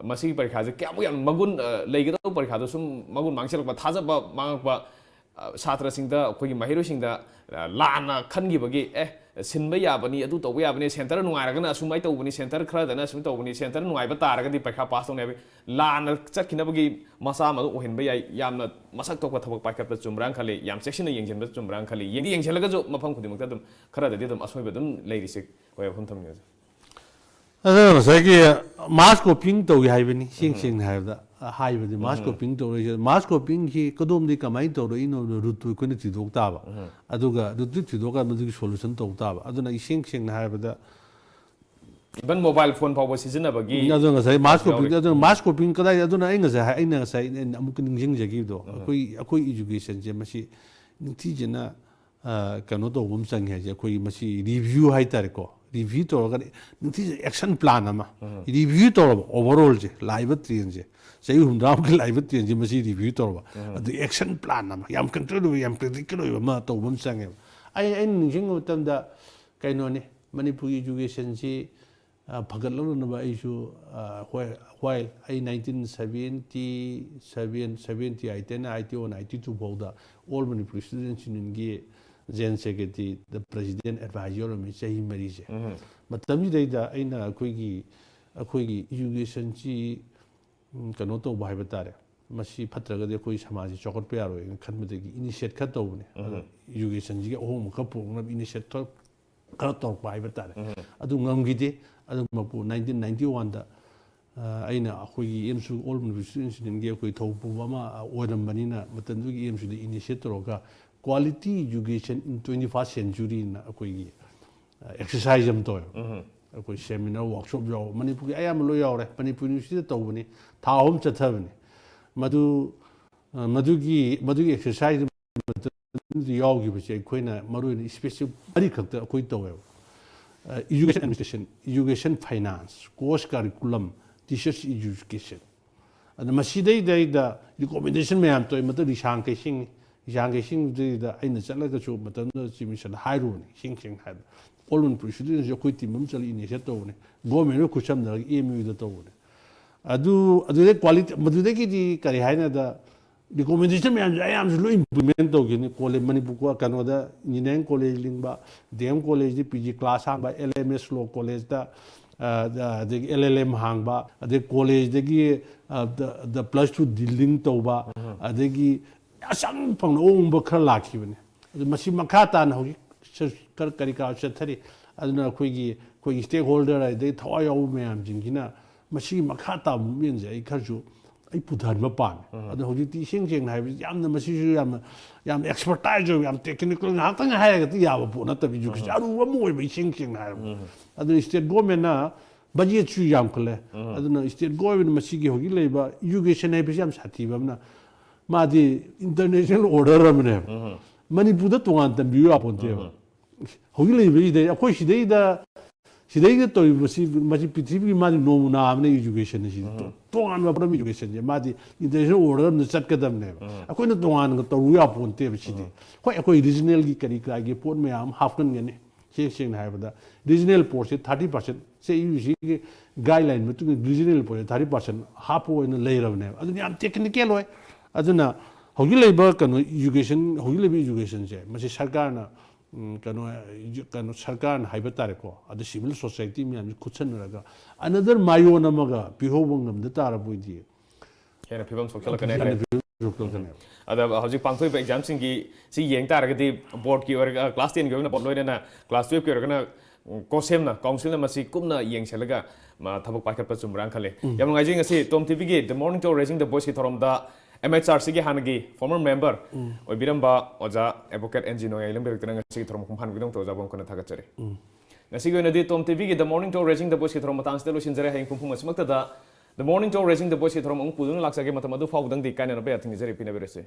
ꯃꯁꯤꯒꯤ ꯄꯔꯤꯈꯥꯁꯦ ꯀꯌꯥꯃꯨꯛ ꯌꯥꯝ ꯃꯒꯨꯟ, ꯑ, ꯂꯩꯒꯗꯧꯕ ꯄꯔꯤꯈꯥꯗꯣ ꯁꯨꯝ ꯃꯒꯨꯟ ꯃꯥꯡꯁꯤꯜꯂꯛꯄ, ꯊꯥꯖꯕ ꯃꯥꯡꯉꯛꯄ, ꯑ, ꯁꯥꯇ꯭ꯔꯁꯤꯡꯗ, ꯑꯩꯈꯣꯏꯒꯤ ꯃꯍꯩꯔꯣꯏꯁꯤꯡꯗ, ꯑ, ꯂꯥꯟꯅ ꯈꯟꯈꯤꯕꯒꯤ, "ꯑꯦ, ꯁꯤꯟꯕ ꯌꯥꯕꯅꯤ, ꯑꯗꯨ ꯇꯧꯕ ꯌꯥꯕꯅꯤ, centre ꯅꯨꯡꯉꯥꯏꯔꯒꯅ ꯑꯁꯨꯃꯥꯏꯅ ꯇꯧꯕꯅꯤ, centre ꯈꯔꯗꯅ ꯑꯁꯨꯃꯥꯏꯅ ꯇꯧꯕꯅꯤ, centre ꯅꯨꯡꯉꯥꯏꯕ ꯇꯥꯔꯒꯗꯤ ꯄꯔꯤꯈꯥ pass ꯇꯧꯅꯤ" ꯍꯥꯏꯕꯒꯤ ꯂꯥꯟꯅ ꯆꯠꯈꯤꯅꯕꯒꯤ ꯃꯆꯥꯛ ꯑꯃ ꯑꯗꯨꯝ ꯑꯣꯏꯍꯟꯕ ꯌꯥꯏ꯫ ꯌꯥꯝꯅ ꯃꯁꯛ ꯊꯣꯛꯄ ꯊꯕꯛ ꯄꯥꯏꯈꯠꯄ ꯆꯨꯝꯕ꯭ꯔꯥꯅ ꯈꯜꯂꯤ, ꯌꯥꯝ ꯆꯦꯛꯁꯤꯟꯅ ꯌꯦꯡꯁꯤꯟꯕ ꯆꯨꯝꯕ꯭ꯔꯥꯅ ꯈꯜꯂꯤ꯫ ꯌꯦꯡꯗꯤ ꯌꯦꯡꯁꯤꯜꯂꯒꯁꯨ ꯃꯐꯝ ꯈꯨꯗꯤꯡꯃꯛꯇ ꯑꯗꯨꯝ ꯈꯔꯗꯗꯤ ꯑꯗꯨꯝ ꯑꯁꯣꯏꯕ ꯑꯗꯨꯝ ꯂꯩꯔꯤꯁꯦ꯫ ꯑꯩꯈꯣꯏ ꯋꯥꯐꯝ ꯊꯝꯖꯔꯁꯤ꯫ ꯑꯗꯣ ꯉꯁꯥꯏꯒꯤ mass copying ꯇꯧꯏ ꯍꯥꯏꯕꯅꯤ, ꯏꯁꯦꯡ ꯁꯦꯡꯅ ꯍꯥꯏꯔꯕꯗ꯫ ꯍꯥꯏꯕꯗꯤ mass copying ꯇꯧꯔꯤꯁꯦ, mass copying ꯁꯤ ꯀꯗꯣꯝꯗꯒꯤ ꯀꯃꯥꯏꯅ ꯇꯧꯔꯛꯏꯅꯣ ꯍꯥꯏꯕꯗꯣ root ꯇꯨ ꯑꯩꯈꯣꯏꯅ ꯊꯤꯗꯣꯛ ꯇꯥꯕ꯫ ꯑꯗꯨꯒ root ꯇꯨ ꯊꯤꯗꯣꯛꯑꯒ ꯃꯗꯨꯒꯤ solution ꯇꯧ ꯇꯥꯕ꯫ ꯑꯗꯨꯅ ꯏꯁꯦꯡ ꯁꯦꯡꯅ ꯍꯥꯏꯔꯕꯗ even mobile phone ꯐꯥꯎꯕ ꯁꯤꯖꯤꯟꯅꯕꯒꯤ ꯎꯝ, ꯑꯗꯨ ꯉꯁꯥꯏ mass ꯌꯥꯎꯔꯤ꯫ Copying, ꯑꯗꯨꯅ mass copying ꯀꯗꯥꯏ, ꯑꯗꯨꯅ ꯑꯩ ꯉꯁꯥꯏ ꯍꯥꯏ-, ꯑꯩꯅ ꯉꯁꯥꯏ ꯑꯩꯅ ꯑꯃꯨꯛꯀ ꯅꯤꯡꯁꯤꯡꯖꯈꯤꯕꯗꯣ, ꯑꯩꯈꯣꯏ, ꯑꯩꯈꯣꯏ education ꯁꯦ ꯃꯁꯤ ꯅꯤꯡꯊꯤꯖꯅ ꯑ, ꯀꯩꯅꯣ ꯇꯧꯕ ꯑꯃ ꯆꯪꯉꯦ ꯍꯥꯏꯁꯦ, ꯑꯩꯈꯣꯏꯒꯤ ꯃꯁꯤ ꯔꯤꯚ꯭ꯌꯨ ꯍꯥꯏꯇꯥꯔꯦꯀꯣ, ꯔꯤꯚ꯭ꯌꯨ ꯇꯧꯔꯒ ꯅꯨꯡꯇꯤꯒꯤ ꯑꯦꯛꯁꯟ ꯄ꯭ꯂꯥꯟ ꯑꯃ ꯔꯤꯚ꯭ꯌꯨ ꯇꯧꯔꯕ ꯑꯣꯚꯔꯑꯣꯜꯁꯦ, ꯂꯥꯛꯏꯕ ꯇ꯭ꯔꯦꯟꯁꯦ, ꯆꯍꯤ ꯍꯨꯝꯗ꯭ꯔꯥꯃꯨꯛꯀꯤ ꯂꯥꯛꯏꯕ ꯇ꯭ꯔꯦꯟꯁꯦ ꯃꯁꯤ ꯔꯤꯚ꯭ꯌꯨ ꯇꯧꯔꯕ, ꯑꯗꯨ ꯑꯦꯛꯁꯟ ꯄ꯭ꯂꯥꯟ ꯑꯃ, ꯌꯥꯝ ꯀꯟꯀ꯭ꯔꯤꯠ ꯑꯣꯏꯕ, ꯌꯥꯝ ꯄ꯭ꯔꯦꯛꯇꯤꯀꯦꯜ ꯑꯣꯏꯕ ꯑꯃ ꯇꯧꯕ ꯑꯃ ꯆꯪꯉꯦꯕ꯫ ꯑꯩ, ꯑꯩꯅ ꯅꯤꯡꯁꯤꯡꯕ ꯃꯇꯝꯗ ꯀꯩꯅꯣꯅꯤ, ꯃꯅꯤꯄꯨꯔꯒꯤ ꯏꯖꯨꯀꯦꯁꯟꯁꯤ ꯑ, ꯐꯒꯠꯂꯛꯅꯅꯕ ꯑꯩꯁꯨ, ꯑ, ꯍꯣꯏ, ꯍꯣꯏ, ꯑꯩ ꯅꯥꯏꯟꯇꯤꯟ ꯁꯚꯦꯟꯇꯤ ꯁꯚꯦꯟ, ꯁꯚꯦꯟꯇꯤ ꯑꯩꯠꯇꯩꯅ ꯑꯩꯠꯇꯤ ꯋꯥꯟ, ꯑꯩꯠꯇꯤ ꯇꯨ ꯐꯥꯎꯗ All Manipur Students Unionꯒꯤ General Secretary, the President Advisor ꯑꯣꯏꯔꯝꯃꯤ ꯆꯍꯤ ꯃꯔꯤꯁꯦ꯫ ꯃꯇꯝꯁꯤꯗꯩꯗ ꯑꯩꯅ ꯑꯩꯈꯣꯏꯒꯤ, ꯑꯩꯈꯣꯏꯒꯤ ꯏꯖꯨꯀꯦꯁꯟꯁꯤ, ꯎꯝ, ꯀꯩꯅꯣ ꯇꯧꯕ ꯍꯥꯏꯕ ꯇꯥꯔꯦ, ꯃꯁꯤ ꯐꯠꯇ꯭ꯔꯒꯗꯤ ꯑꯩꯈꯣꯏ ꯁꯃꯥꯖꯁꯤ ꯆꯥꯎꯈꯠꯄ ꯌꯥꯔꯣꯏꯅ ꯈꯟꯕꯗꯒꯤ ꯏꯅꯤꯁꯤꯌꯦꯠ ꯈꯔ ꯇꯧꯕꯅꯦ꯫ ꯑꯗꯣ ꯏꯖꯨꯀꯦꯁꯟꯁꯤꯒꯤ ꯑꯍꯣꯡꯕ ꯈꯔ ꯄꯨꯔꯛꯅꯕ ꯏꯅꯤꯁꯤꯌꯦꯠ ꯈꯔ, ꯈꯔ ꯇꯧꯔꯛꯄ ꯍꯥꯏꯕ ꯇꯥꯔꯦ꯫ ꯑꯗꯨ ꯉꯝꯈꯤꯗꯦ꯫ ꯑꯗꯨꯃꯛꯄꯨ ꯅꯥꯏꯟꯇꯤꯟ ꯅꯥꯏꯟꯇꯤ ꯋꯥꯟꯗ, ꯑ, ꯑꯩꯅ ꯑꯩꯈꯣꯏꯒꯤ ꯑꯦꯝꯁꯨ All Manipur Students Unionꯒꯤ ꯑꯩꯈꯣꯏ ꯊꯧ ꯄꯨꯕ ꯑꯃ, ꯑ, ꯑꯣꯏꯔꯝꯕꯅꯤꯅ, ꯃꯇꯝꯗꯨꯒꯤ ꯑꯦꯝꯁꯨꯗ ꯏꯅꯤꯁꯤꯌꯦꯠ ꯇꯧꯔꯒ Quality Education in Twenty First Centuryꯅ ꯑꯩꯈꯣꯏꯒꯤ, ꯑ, ꯑꯦꯛꯁꯔꯁꯥꯏꯖ ꯑꯃ ꯇꯧꯋꯦꯕ꯫ ꯑꯩꯈꯣꯏ ꯁꯦꯃꯤꯅꯥꯔ, ꯋꯥꯔꯛꯁꯣꯞ ꯌꯥꯎꯕ, ꯃꯅꯤꯄꯨꯔꯒꯤ ꯑꯌꯥꯝꯕ ꯂꯣꯏ ꯌꯥꯎꯔꯦ, ꯃꯅꯤꯄꯨꯔ ꯌꯨꯅꯤꯚꯔꯁꯤꯇꯤꯗ ꯇꯧꯕꯅꯤ, ꯊꯥ ꯑꯍꯨꯝ ꯆꯠꯊꯕꯅꯤ꯫ ꯃꯗꯨ, ꯑ, ꯃꯗꯨꯒꯤ, ꯃꯗꯨꯒꯤ ꯑꯦꯛꯁꯔꯁꯥꯏꯖ ꯌꯥꯎꯈꯤꯕꯁꯦ ꯑꯩꯈꯣꯏꯅ ꯃꯔꯨꯑꯣꯏꯅ ꯏꯁꯄꯦꯁꯤꯐꯤꯛ ꯃꯔꯤꯈꯛꯇ ꯑꯩꯈꯣꯏ ꯇꯧꯋꯦꯕ꯫ ꯑ, Education Administration, Education Finance, Course Curriculum, Teachers Education꯫ ꯑꯗ ꯃꯁꯤꯗꯩꯗꯩꯗ ꯔꯤꯀꯣꯃꯦꯟꯗꯦꯁꯟ ꯃꯌꯥꯝ ꯇꯧꯋꯤ꯫ ꯃꯗꯨ ꯂꯤꯁꯥꯡ ꯀꯩꯁꯤꯡꯅꯤ꯫ ꯂꯤꯁꯥꯡ ꯀꯩꯁꯤꯡꯗꯨꯗꯩꯗ ꯑꯩꯅ ꯆꯠꯂꯒꯁꯨ ꯃꯇꯝꯗꯨꯗ ꯆꯤꯐ ꯃꯤꯅꯤꯁꯇꯔꯗ ꯍꯥꯏꯔꯨꯕꯅꯤ, ꯏꯁꯦꯡ ꯁꯦꯡꯅ ꯍꯥꯏꯕꯗ꯫ All Manipur Students Unionꯁꯦ ꯑꯩꯈꯣꯏ ꯇꯤꯝ ꯑꯃ ꯆꯠꯂꯒ ꯏꯅꯤꯁꯤꯌꯦꯠ ꯇꯧꯕꯅꯤ꯫ ꯒꯣꯔꯃꯦꯟꯒ ꯈꯨꯠꯁꯝꯅꯔꯒ ꯑꯦꯝ ꯌꯨꯗ ꯇꯧꯕꯅꯤ꯫ ꯑꯗꯨ, ꯑꯗꯨꯗꯩ ꯀ꯭ꯋꯥꯂꯤꯇꯤ, ꯃꯗꯨꯗꯒꯤꯗꯤ ꯀꯔꯤ ꯍꯥꯏꯅꯗ ꯔꯤꯀꯣꯃꯦꯟꯗꯦꯁꯟ ꯃꯌꯥꯝꯁꯦ ꯑꯌꯥꯝꯕꯁꯨ ꯂꯣꯏ ꯏꯝꯄ꯭ꯂꯤꯃꯦꯟ ꯇꯧꯈꯤꯕꯅꯤ꯫ ꯀꯣꯂꯦꯖ, ꯃꯅꯤꯄꯨꯔ ꯀꯣ-, ꯀꯩꯅꯣꯗ ꯏꯟꯖꯤꯅꯤꯌꯥꯔꯤꯡ ꯀꯣꯂꯦꯖ ꯂꯤꯡꯕ, ꯗꯤ ꯑꯦꯝ ꯀꯣꯂꯦꯖꯇꯤ ꯄꯤ ꯖꯤ ꯀ꯭ꯂꯥꯁ ꯍꯥꯡꯕ, ꯑꯦꯜ ꯑꯦꯝ ꯑꯦꯁ ꯂꯣ ꯀꯣꯂꯦꯖꯇ, ꯑ, ꯑꯗꯒꯤ ꯑꯦꯜ ꯑꯦꯜ ꯑꯦꯝ ꯍꯥꯡꯕ, ꯑꯗꯩ ꯀꯣꯂꯦꯖꯇꯒꯤ, ꯑ, ꯗ, ꯗ ꯄ꯭ꯂꯁ ꯇꯨ ꯗꯤꯜꯂꯤꯡ ꯇꯧꯕ, ꯑꯗꯒꯤ ꯑꯁꯪ ꯐꯪꯅ ꯑꯍꯣꯡꯕ ꯈꯔ ꯂꯥꯛꯈꯤꯕꯅꯤ꯫ ꯑꯗꯨ ꯃꯁꯤ ꯃꯈꯥ ꯇꯥꯅ ꯍꯧꯖꯤꯛ ꯁꯔ-, ꯀꯔ-, ꯀꯔꯤ ꯀꯔꯥ ꯆꯠꯊꯔꯤ꯫ ꯑꯗꯨꯅ ꯑꯩꯈꯣꯏꯒꯤ, ꯑꯩꯈꯣꯏꯒꯤ ꯁ꯭ꯇꯦꯛ ꯍꯣꯜꯗꯔ ꯑꯗꯩ ꯊꯋꯥꯏ ꯌꯥꯎꯕ ꯃꯌꯥꯝꯁꯤꯡꯁꯤꯅ ꯃꯁꯤꯒꯤ ꯃꯈꯥ ꯇꯥꯕ ꯃꯨꯞꯃꯦꯟꯁꯦ ꯑꯩ ꯈꯔꯁꯨ ꯑꯩ ꯄꯨꯊꯍꯟꯕ ꯄꯥꯝꯃꯦ꯫ ꯑꯗꯣ ꯍꯧꯖꯤꯛꯇꯤ ꯏꯁꯦꯡ ꯁꯦꯡꯅ ꯍꯥꯏꯕꯁꯤ ꯌꯥꯝꯅ ꯃꯁꯤꯁꯨ ꯌꯥꯝꯅ, ꯌꯥꯝꯅ ꯑꯦꯛꯁꯄꯔꯇꯥꯏꯖ ꯑꯣꯏꯕ, ꯌꯥꯝ ꯇꯦꯛꯅꯤꯀꯦꯜ ꯉꯥꯏꯍꯥꯛꯇꯪ ꯍꯥꯏꯔꯒꯗꯤ ꯌꯥꯕ ꯄꯣꯠ ꯅꯠꯇꯕ, ꯏꯖꯨꯀꯦꯁꯟ ꯑꯔꯨꯕ ꯑꯃ ꯑꯣꯏꯕ, ꯏꯁꯦꯡ ꯁꯦꯡꯅ ꯍꯥꯏꯔꯕꯗ꯫ ꯑꯗꯨ ꯁ꯭ꯇꯦꯠ ꯒꯣꯔꯃꯦꯟꯅ ꯕꯖꯦꯠꯁꯨ ꯌꯥꯝꯈꯠꯂꯦ꯫ ꯑꯗꯨꯅ ꯁ꯭ꯇꯦꯠ ꯒꯣꯔꯃꯦꯟ ꯃꯁꯤꯒꯤ ꯍꯧꯖꯤꯛ ꯂꯩꯔꯤꯕ ꯏꯖꯨꯀꯦꯁꯟ ꯍꯥꯏꯕꯁꯤ ꯌꯥꯝ ꯁꯥꯊꯤꯕ ꯑꯃꯅ, ꯃꯥꯗꯤ ꯏꯟꯇꯔꯅꯦꯁꯅꯦꯜ ꯑꯣꯔꯗꯔ ꯑꯃꯅꯦꯕ꯫ ꯃꯅꯤꯄꯨꯔꯗ ꯇꯣꯉꯥꯟ ꯇꯝꯕꯤꯌꯨ ꯌꯥꯄꯣꯟꯇꯦꯕ꯫ ꯍꯧꯖꯤꯛ ꯂꯩꯕꯁꯤꯗꯩ ꯑꯩꯈꯣꯏ ꯁꯤꯗꯩꯗ ꯁꯤꯗꯩꯗ ꯇꯧꯔꯤꯕꯁꯤ ꯃꯁꯤ ꯄ꯭ꯔꯤꯊꯤꯕꯤꯒꯤ ꯃꯥꯗꯤ ꯅꯣꯃꯨꯅꯥ ꯑꯃꯅ education ꯑꯁꯤ꯫ ꯇꯣꯉꯥꯟꯕ ꯄꯣꯠ ꯑꯃ education ꯁꯦ ꯃꯥꯗꯤ international order ꯑꯃꯗ ꯆꯠꯀꯗꯕꯅꯦꯕ꯫ ꯑꯩꯈꯣꯏꯅ ꯇꯣꯉꯥꯟꯅ ꯇꯧꯔꯨ ꯌꯥꯄꯣꯟꯇꯦꯕ ꯁꯤꯗꯤ꯫ ꯍꯣꯏ, ꯑꯩꯈꯣꯏ regional ꯒꯤ ꯀꯔꯤ ꯀꯔꯥꯒꯤ ꯄꯣꯠ ꯃꯌꯥꯝ ꯑꯃ ꯍꯥꯞꯀꯟꯒꯅꯤ꯫ ꯁꯦꯡ ꯁꯦꯡꯅ ꯍꯥꯏꯔꯕꯗ regional ꯄꯣꯠꯁꯦ thirty percent ꯁꯦ UGC ꯒꯤ guideline ꯃꯇꯨꯡ ꯏꯟꯅ regional ꯄꯣꯠꯁꯦ thirty percent ꯍꯥꯞꯄ ꯑꯣꯏꯅ ꯂꯩꯔꯕꯅꯦꯕ꯫ ꯑꯗꯨꯅ ꯌꯥꯝ technical ꯑꯣꯏ꯫ ꯑꯗꯨꯅ ꯍꯧꯖꯤꯛ ꯂꯩꯕ ꯀꯩꯅꯣ education, ꯍꯧꯖꯤꯛ ꯂꯩꯕ education ꯁꯦ ꯃꯁꯤ ꯁꯔꯀꯥꯔꯅ ꯎꯝ, ꯀꯩꯅꯣ, ꯀꯩꯅꯣ ꯁꯔꯀꯥꯔꯅ ꯍꯥꯏꯕ ꯇꯥꯔꯦꯀꯣ, ꯑꯗ civil society ꯃꯌꯥꯝꯁꯤ ꯈꯨꯠꯁꯟꯅꯔꯒ another ꯃꯥꯏꯑꯣꯟ ꯑꯃꯒ ꯄꯤꯍꯧꯕ ꯉꯝꯗ ꯇꯥꯔꯕꯣꯏꯗꯤ ꯍꯦꯟꯅ ꯐꯤꯕꯝ ꯁꯣꯛꯆꯜꯂꯛꯀꯅꯤ ꯍꯦꯟꯅ ꯍꯥꯏꯇꯥꯔꯦ꯫ ꯐꯤꯕꯝ ꯁꯣꯛꯆꯜꯂꯛꯀꯅꯦꯕ꯫ ꯑꯗ ꯍꯧꯖꯤꯛ ꯄꯥꯡꯊꯣꯛꯏꯕ exam ꯁꯤꯡꯒꯤ ꯁꯤ ꯌꯦꯡ ꯇꯥꯔꯒꯗꯤ board ꯀꯤ ꯑꯣꯏꯔꯒ class ten ꯒꯤ ꯑꯣꯏꯅ ꯂꯣꯏꯅꯅ class twelve ꯀꯤ ꯑꯣꯏꯔꯒꯅ COHSEM ꯅ, council ꯅ ꯃꯁꯤ ꯀꯨꯞꯅ ꯌꯦꯡꯁꯤꯜꯂꯒ ꯃ, ꯊꯕꯛ ꯄꯥꯏꯈꯠꯄ ꯆꯨꯝꯕ꯭ꯔꯥꯅ ꯈꯜꯂꯤ꯫ ꯌꯥꯝ ꯅꯨꯡꯉꯥꯏꯖꯩ ꯉꯁꯤ Tom TV ꯒꯤ The Morning Tour Raising the Voice ꯀꯤ ꯊꯧꯔꯝꯗ MHRC ꯒꯤ ꯍꯥꯟꯅꯒꯤ former member ꯑꯣꯏꯕꯤꯔꯝꯕ ꯑꯣꯖꯥ advocate N G ꯅꯣꯡꯌꯥꯏ ꯂꯝꯕꯤꯔꯛꯇꯅ ꯉꯁꯤꯒꯤ ꯊꯧꯔꯝ ꯈꯣꯡꯐꯥꯟꯕꯒꯤꯗꯃꯛꯇ ꯑꯣꯖꯥꯕꯨ ꯑꯃꯨꯛ ꯍꯟꯅ ꯊꯥꯒꯠꯆꯔꯤ꯫ ꯉꯁꯤꯒꯤ ꯑꯣꯏꯅꯗꯤ Tom TV ꯒꯤ The Morning Tour Raising the Voice ꯀꯤ ꯊꯧꯔꯝ ꯃꯇꯥꯡꯁꯤꯗ ꯂꯣꯏꯁꯤꯟꯖꯔꯦ꯫ ꯍꯌꯦꯡ ꯄꯨꯡ ꯐꯨꯡ ꯑꯁꯤꯃꯛꯇꯗ The Morning Tour Raising the Voice ꯀꯤ ꯊꯧꯔꯝ ꯑꯃꯨꯛ ꯄꯨꯗꯨꯅ ꯂꯥꯛꯆꯒꯦ꯫ ꯃꯇꯝ ꯑꯗꯨ ꯐꯥꯎꯕꯗꯪꯗꯤ ꯀꯥꯏꯅꯅꯕ ꯌꯥꯊꯪ ꯅꯤꯖꯔꯤ꯫ ꯄꯤꯅꯕꯤꯔꯁꯤ꯫